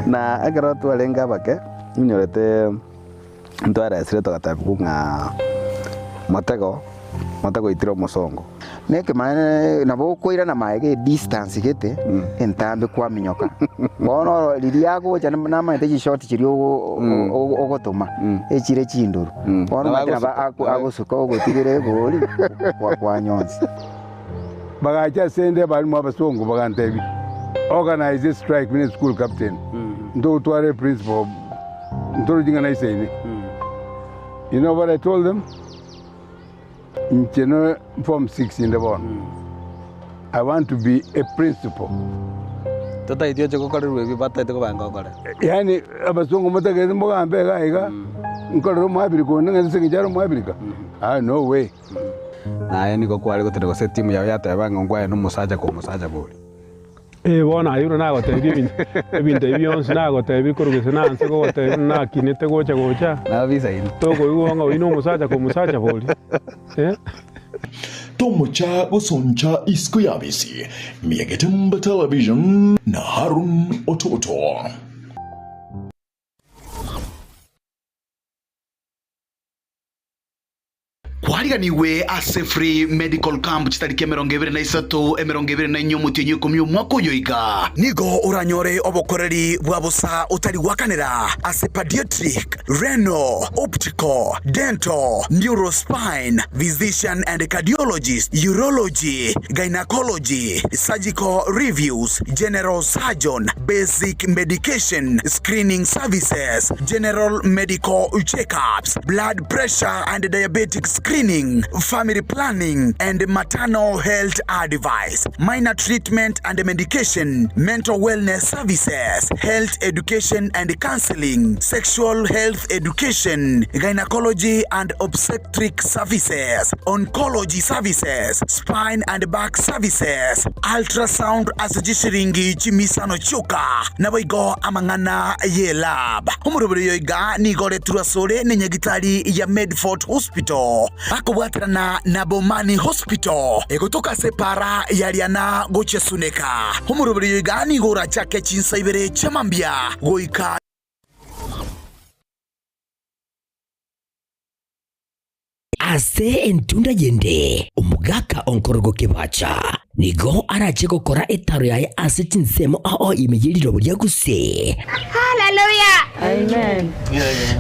Na ekero twarenge abake, inyorete ntwaresire togatebigwa ng'a motego, motego oitire omosongo. Nekemanene nabo okoirana maega edistance gete entambe kwaminyoka. Bono oro riria agocha namanyete chishoti chiria ogotoma echire chindoro. Bono omanyete nabo agosuka ogotigera egori kwanyonsi. Bagacha ase inde abalimu abasongo bagantebia, Organise a strike buna eschool captain, ntogotware principal ntoroche ng'a naisaine. You know what I told them? Inche no form 6 inde bono. I want to be a principal. Totaeti oche gokorerwa ebi bataete kobanga okore. Yaani abasongo motagete mogambe iga iga, nkorere omoabirika onde ng'a ase eng'encho are omoabirika? Ah no way. Naye nigo kware gotera gose etimu yao yateba ng'a ngwaye nomosacha kwa omosacha bori. Ee bono aye buna nagotebirie ebinto ebinto ebi bionsi nagotebirie korwa gese nanse gogotebia buna nakinete gocha gocha, tokoigwa ng'a oyio nomosacha kwa omosacha bori eh. Tomocha gosoncha isiko y'abisi, Miagetemba Television na Harun Ototo. Kwariganigwe ase Free Medical Camp chitariki 23, 24 omotienyi o ikomi omwaka oyo iga. Nigo oranyore obokoreri bwa bosa otari goakanera ase Pediatric, Renal, Optical, Dental, Neurospine, Physician and Cardiologist, Urology, Gynecology, Surgical Reviews, General Surgeon, Basic Medication, Screening Services, General Medical Checkups, Blood Pressure and Diabetic Screening, Family Planning and Maternal Health Advice, Minor Treatment and Medication, Mental Wellness Services, Health Education and Counseling, Sexual Health Education, Gynecology and Obstetric Services, Oncology Services, Spine and Back Services, Ultrasound ase chishiringi chimisano chioka, naboigo amang'ana y'elab. Omoroberi oyo iga nigo oretirwe asore nenyagitari ya Medfort Hospital bakobwaterana na Bomani Hospital egotoka ase epaara ya Riana gochia Suneka. Omoroberi oyo iga nigo orachake chinsa ibere chia mambia goika. Ase entunda yende, omogaka onkorogo kebacha nigo arache gokora etaro yaye ase chinsemo ao ime ye rirobo ria gusii. Hallelujah. Amen.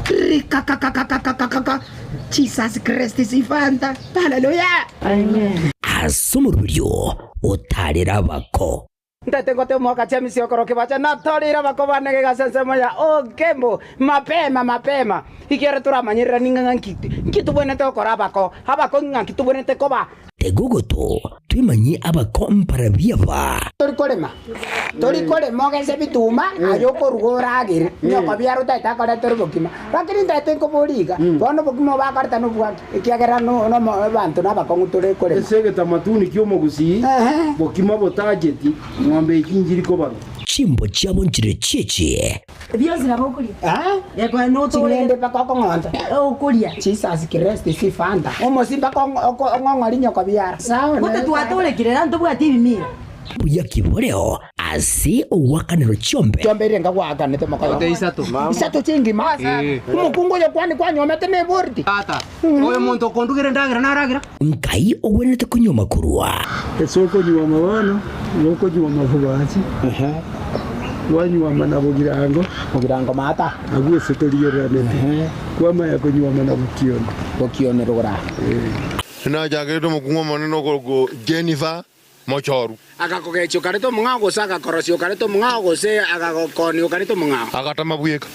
Rikakakakakakaka. Jesus Christ is Father. Hallelujah. Amen. Ase omoroberio otarere abako. Ntete ngote omwaka chiamisi okoro kebacha natoreire abako bane gegasa ensemo ya Ogembo mapema mapema ekiagera toramanyerera ning'a ng'aki nki tobwenerete gokora abako abako ng'aki tobwenerete koba. Tega ogoto twemanyie abako mbarabwo aba. Tori korema tori korema ogese bituma aye okoruga oragere nyoko biara otaete akoretere obokima lakini ntaete nkoboria iga bono obokima obo akoreta nobwaki Ekiagera abanto nabakong'u tore korema. Ase egetamatuni ki'omogusii, bokima botacheti, ng'ombe echi nchiri kobarwa. Chimbo chiabo nchire chiechie. Bionsi nabo okoria. Ching'ende mpaka okong'onta. Okoria. Jesus Christ si Fanta. Omosi mpaka ong'ong'ori nyoko biara. Gose twatorekire na ntobwati ebimira. Buya ki boreo ase ogoakanerwa chiombe? Chiombe eria enga gwaakanete mokoyo. Isato chingima. Omokungu oyo kwani kwanyuomete neboriti. Oyo omonto okondugera endagera naragera. Nkai ogwenerete konyuoma korwa? Ase okonyuoma bono, nigo okonyuoma bobachi, kwanyuoma na bogirango, Bogirango maata. Agwo ase torigereranete, kwamanya konyuoma na bokioni. Bokioni rogora. Nachakerete omokungu omonene okorokwa Jennifer Mochoru. Agakogechia okareta omong'ao, gose agakorosia okareta omong'ao, gose agagokoonia okareta omong'ao. Agatama bweka.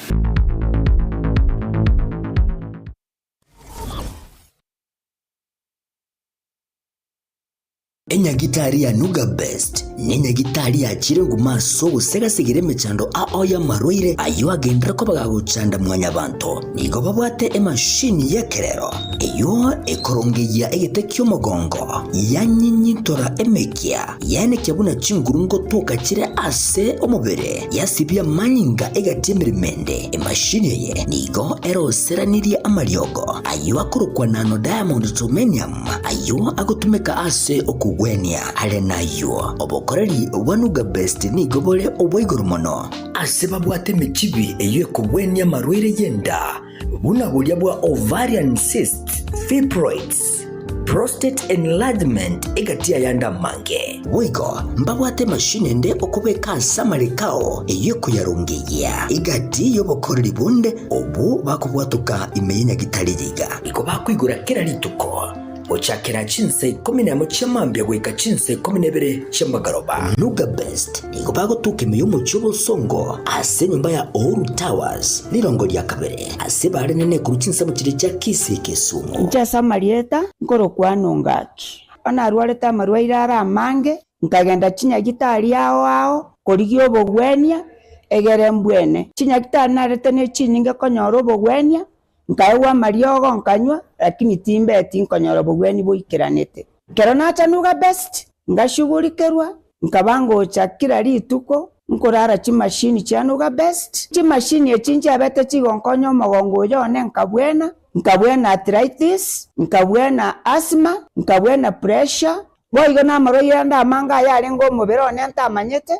Enyagitari ya Nuga Best nenyagitari yachire nguma ase ogosegasegera emechando ao y'amarwaire ayio agenderere koba gagochanda mwanyabanto. Nigo babwate emashini y'ekerero Eyio ekorongeyia egete ki'omogongo, yanyinyintora emekia, yaenekia buna chinguru ngotoka chire ase omobere, yasibia amanyinga egati emeremo ende. Emashini eye nigo eroseranirie amariogo ayio akorokwa nano diamond germanium, ayio agotumeka ase okogwenia. Are nayio, obokoreri bwa Nuga Best nigo bore obwa igoro mono. Ase babwate emechibi eyio ekogwenia amarwaire y'enda, buna boria bwa ovarian cysts, fibroids, prostate enlargement egati y'ayande amange. Boigo mbabwate emashini ende okobeka ase amareko ao eyio ekoyarongeyia egati y'obokoreri bonde obwo bakobwatoka ime ye nyagitari eye iga. Igo bakoigora kera rituko. Gochakera chinsa ikomi nemo chia mambia goika chinsa ikomi na ibere chia magoroba. Nuga Best nigo bagotuka ime y'omochie obosongo ase enyomba ya Uhuru Towers, rirongo ria kabere, ase barenene korwa chinsemo chiria chia Kisii Kisumu. Inche ase amarieta nkorokwa Nongaki. Onarwarete amarwaire are amange, nkagenda chinyagitari ao ao korigia obogwenia, egere mbwene. Chinyagitari narete ne chinyinge konyora obogwenia, nkaegwa amariogo nkanywa, lakini timbeti nkonyora obogweni boikeranete. Ekero nacha Nuga Best, ngashugurikerwa, nkaba ngocha kera rituko, nkorara chimashini chia Nuga Best. Chimashini echi nchiabete chigonkonya omogongo oyo one nkabwena, nkabwena arthritis, nkabwena asthma, nkabwena pressure, boigo na amarwaire ande amange ayarenge omobere one ntamanyete,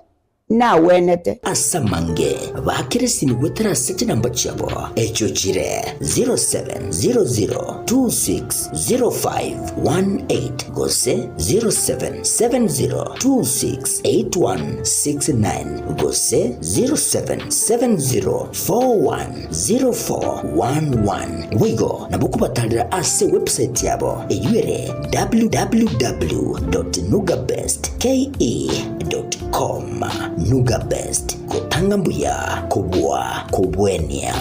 nagwenete. Ase amange bakire esimi goetera ase chinamba chiabo, echio chire 0700260518 gose 0770268169 gose 0770410411. Boigo nabo kobatarera ase website yabo eyio ere www.nugabestke.com. Nuga Best, gotanga mbuya kobua kobwenia.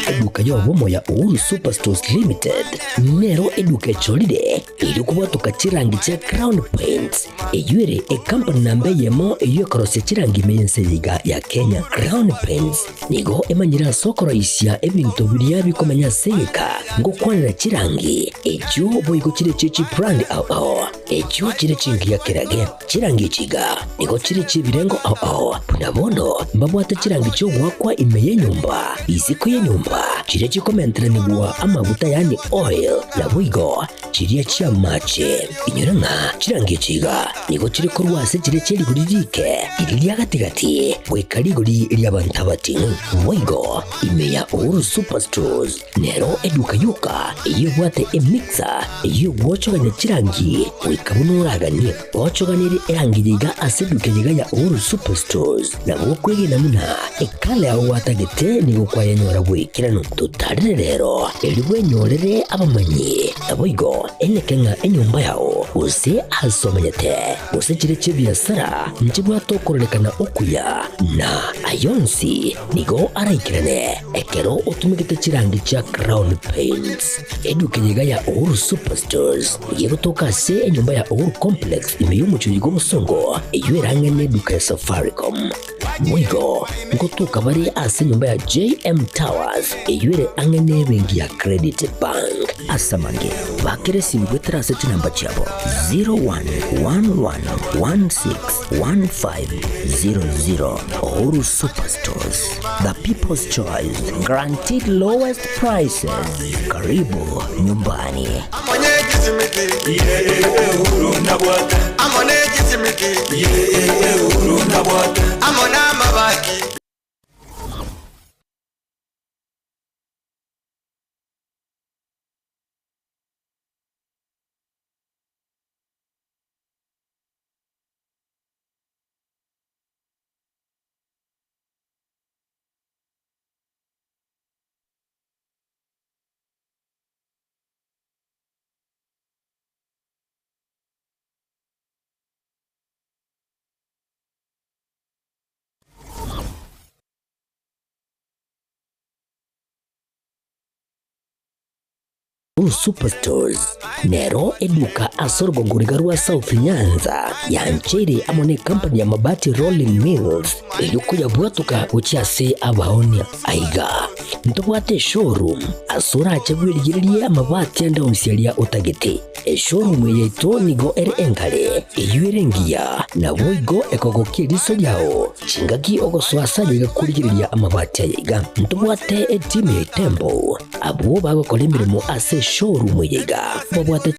Eduka y'obomo ya Uhuru Superstores Limited nero eduka echorire erio kobwatoka chirangi chia Crown Paints eyio ere ecompany namba eyemo eyio ekorosia chirangi ime y'ense eye iga ya Kenya. Crown Paints nigo emanyire ase okoroisia ebinto biria bikomenya ase egeka ngokwanera chirangi echio boigo chire chie chibrand ao ao echio chire chingiya kerage. Chirangi echi iga nigo chire chi'ebirengo ao ao, buna bono mbabwate chirangi chi'ogoakwa ime y'enyomba, isiko y'enyomba, chiria chikomenteranigwa amaguta yaani oil, naboigo chiria chi'amache. Inyora ng'a chirangi echi iga nigo chire korwa ase chiria chie rigori riike, riria ria gati-gati, goika rigori ri'abanto abating'u. Boigo ime ya Uhuru Superstores Nero eduka yoka eyio ebwate emixer eyio egwochogania chirangi goika buna oraganie. Ochoganirie erangi yiga ase eduka yiga ya Uhuru Superstores nabo okwegena buna ekala yao gwatagete nigo kwayenyora bw'ekeranu. Totarere rero erio bwenyorere abamanyi naboigo eneke ng'a enyomba yao gose ase omenyete gose chire chi'ebiasara nchibwate okororekana okuya na ayonsi nigo araikerane. Ekero otumegete chirangi chia Crown Paints, eduka eyeiga ya Uhuru Superstores nigo egotoka ase enyomba ya Uhuru Complex ime y'omochie bw'obosongo eyio erang'e neduka ya Safaricom. Boigo ngotoka bare ase enyomba ya JM Towers eyio ere ang'e nebenki ya Credit Bank. Ase amange, bakera esimi goetera ase chinamba chiabo 0111161500. Uhuru Superstores. The People's Choice, guaranteed lowest prices. Karibu nyumbani. Blue Superstores nero eduka ase orogongo riga rwa South Nyanza yancheire amo ne company ya Mabati Rolling Mills erio koyabwatoka gochia ase abaonia. Aiga ntobwate eshowroom ase orache bwerigererie amabati ande onsi aria otagete. Eshowroom eye yaito nigo ere engare, eyio ere engiya, naboigo ekogokia eriso riao chingaki ogosoa ase ayaiga korigereria amabati ayaiga. Ntobwate etimu ya Itembo abwo bagokora emeremo ase eshowroom eye iga babwate.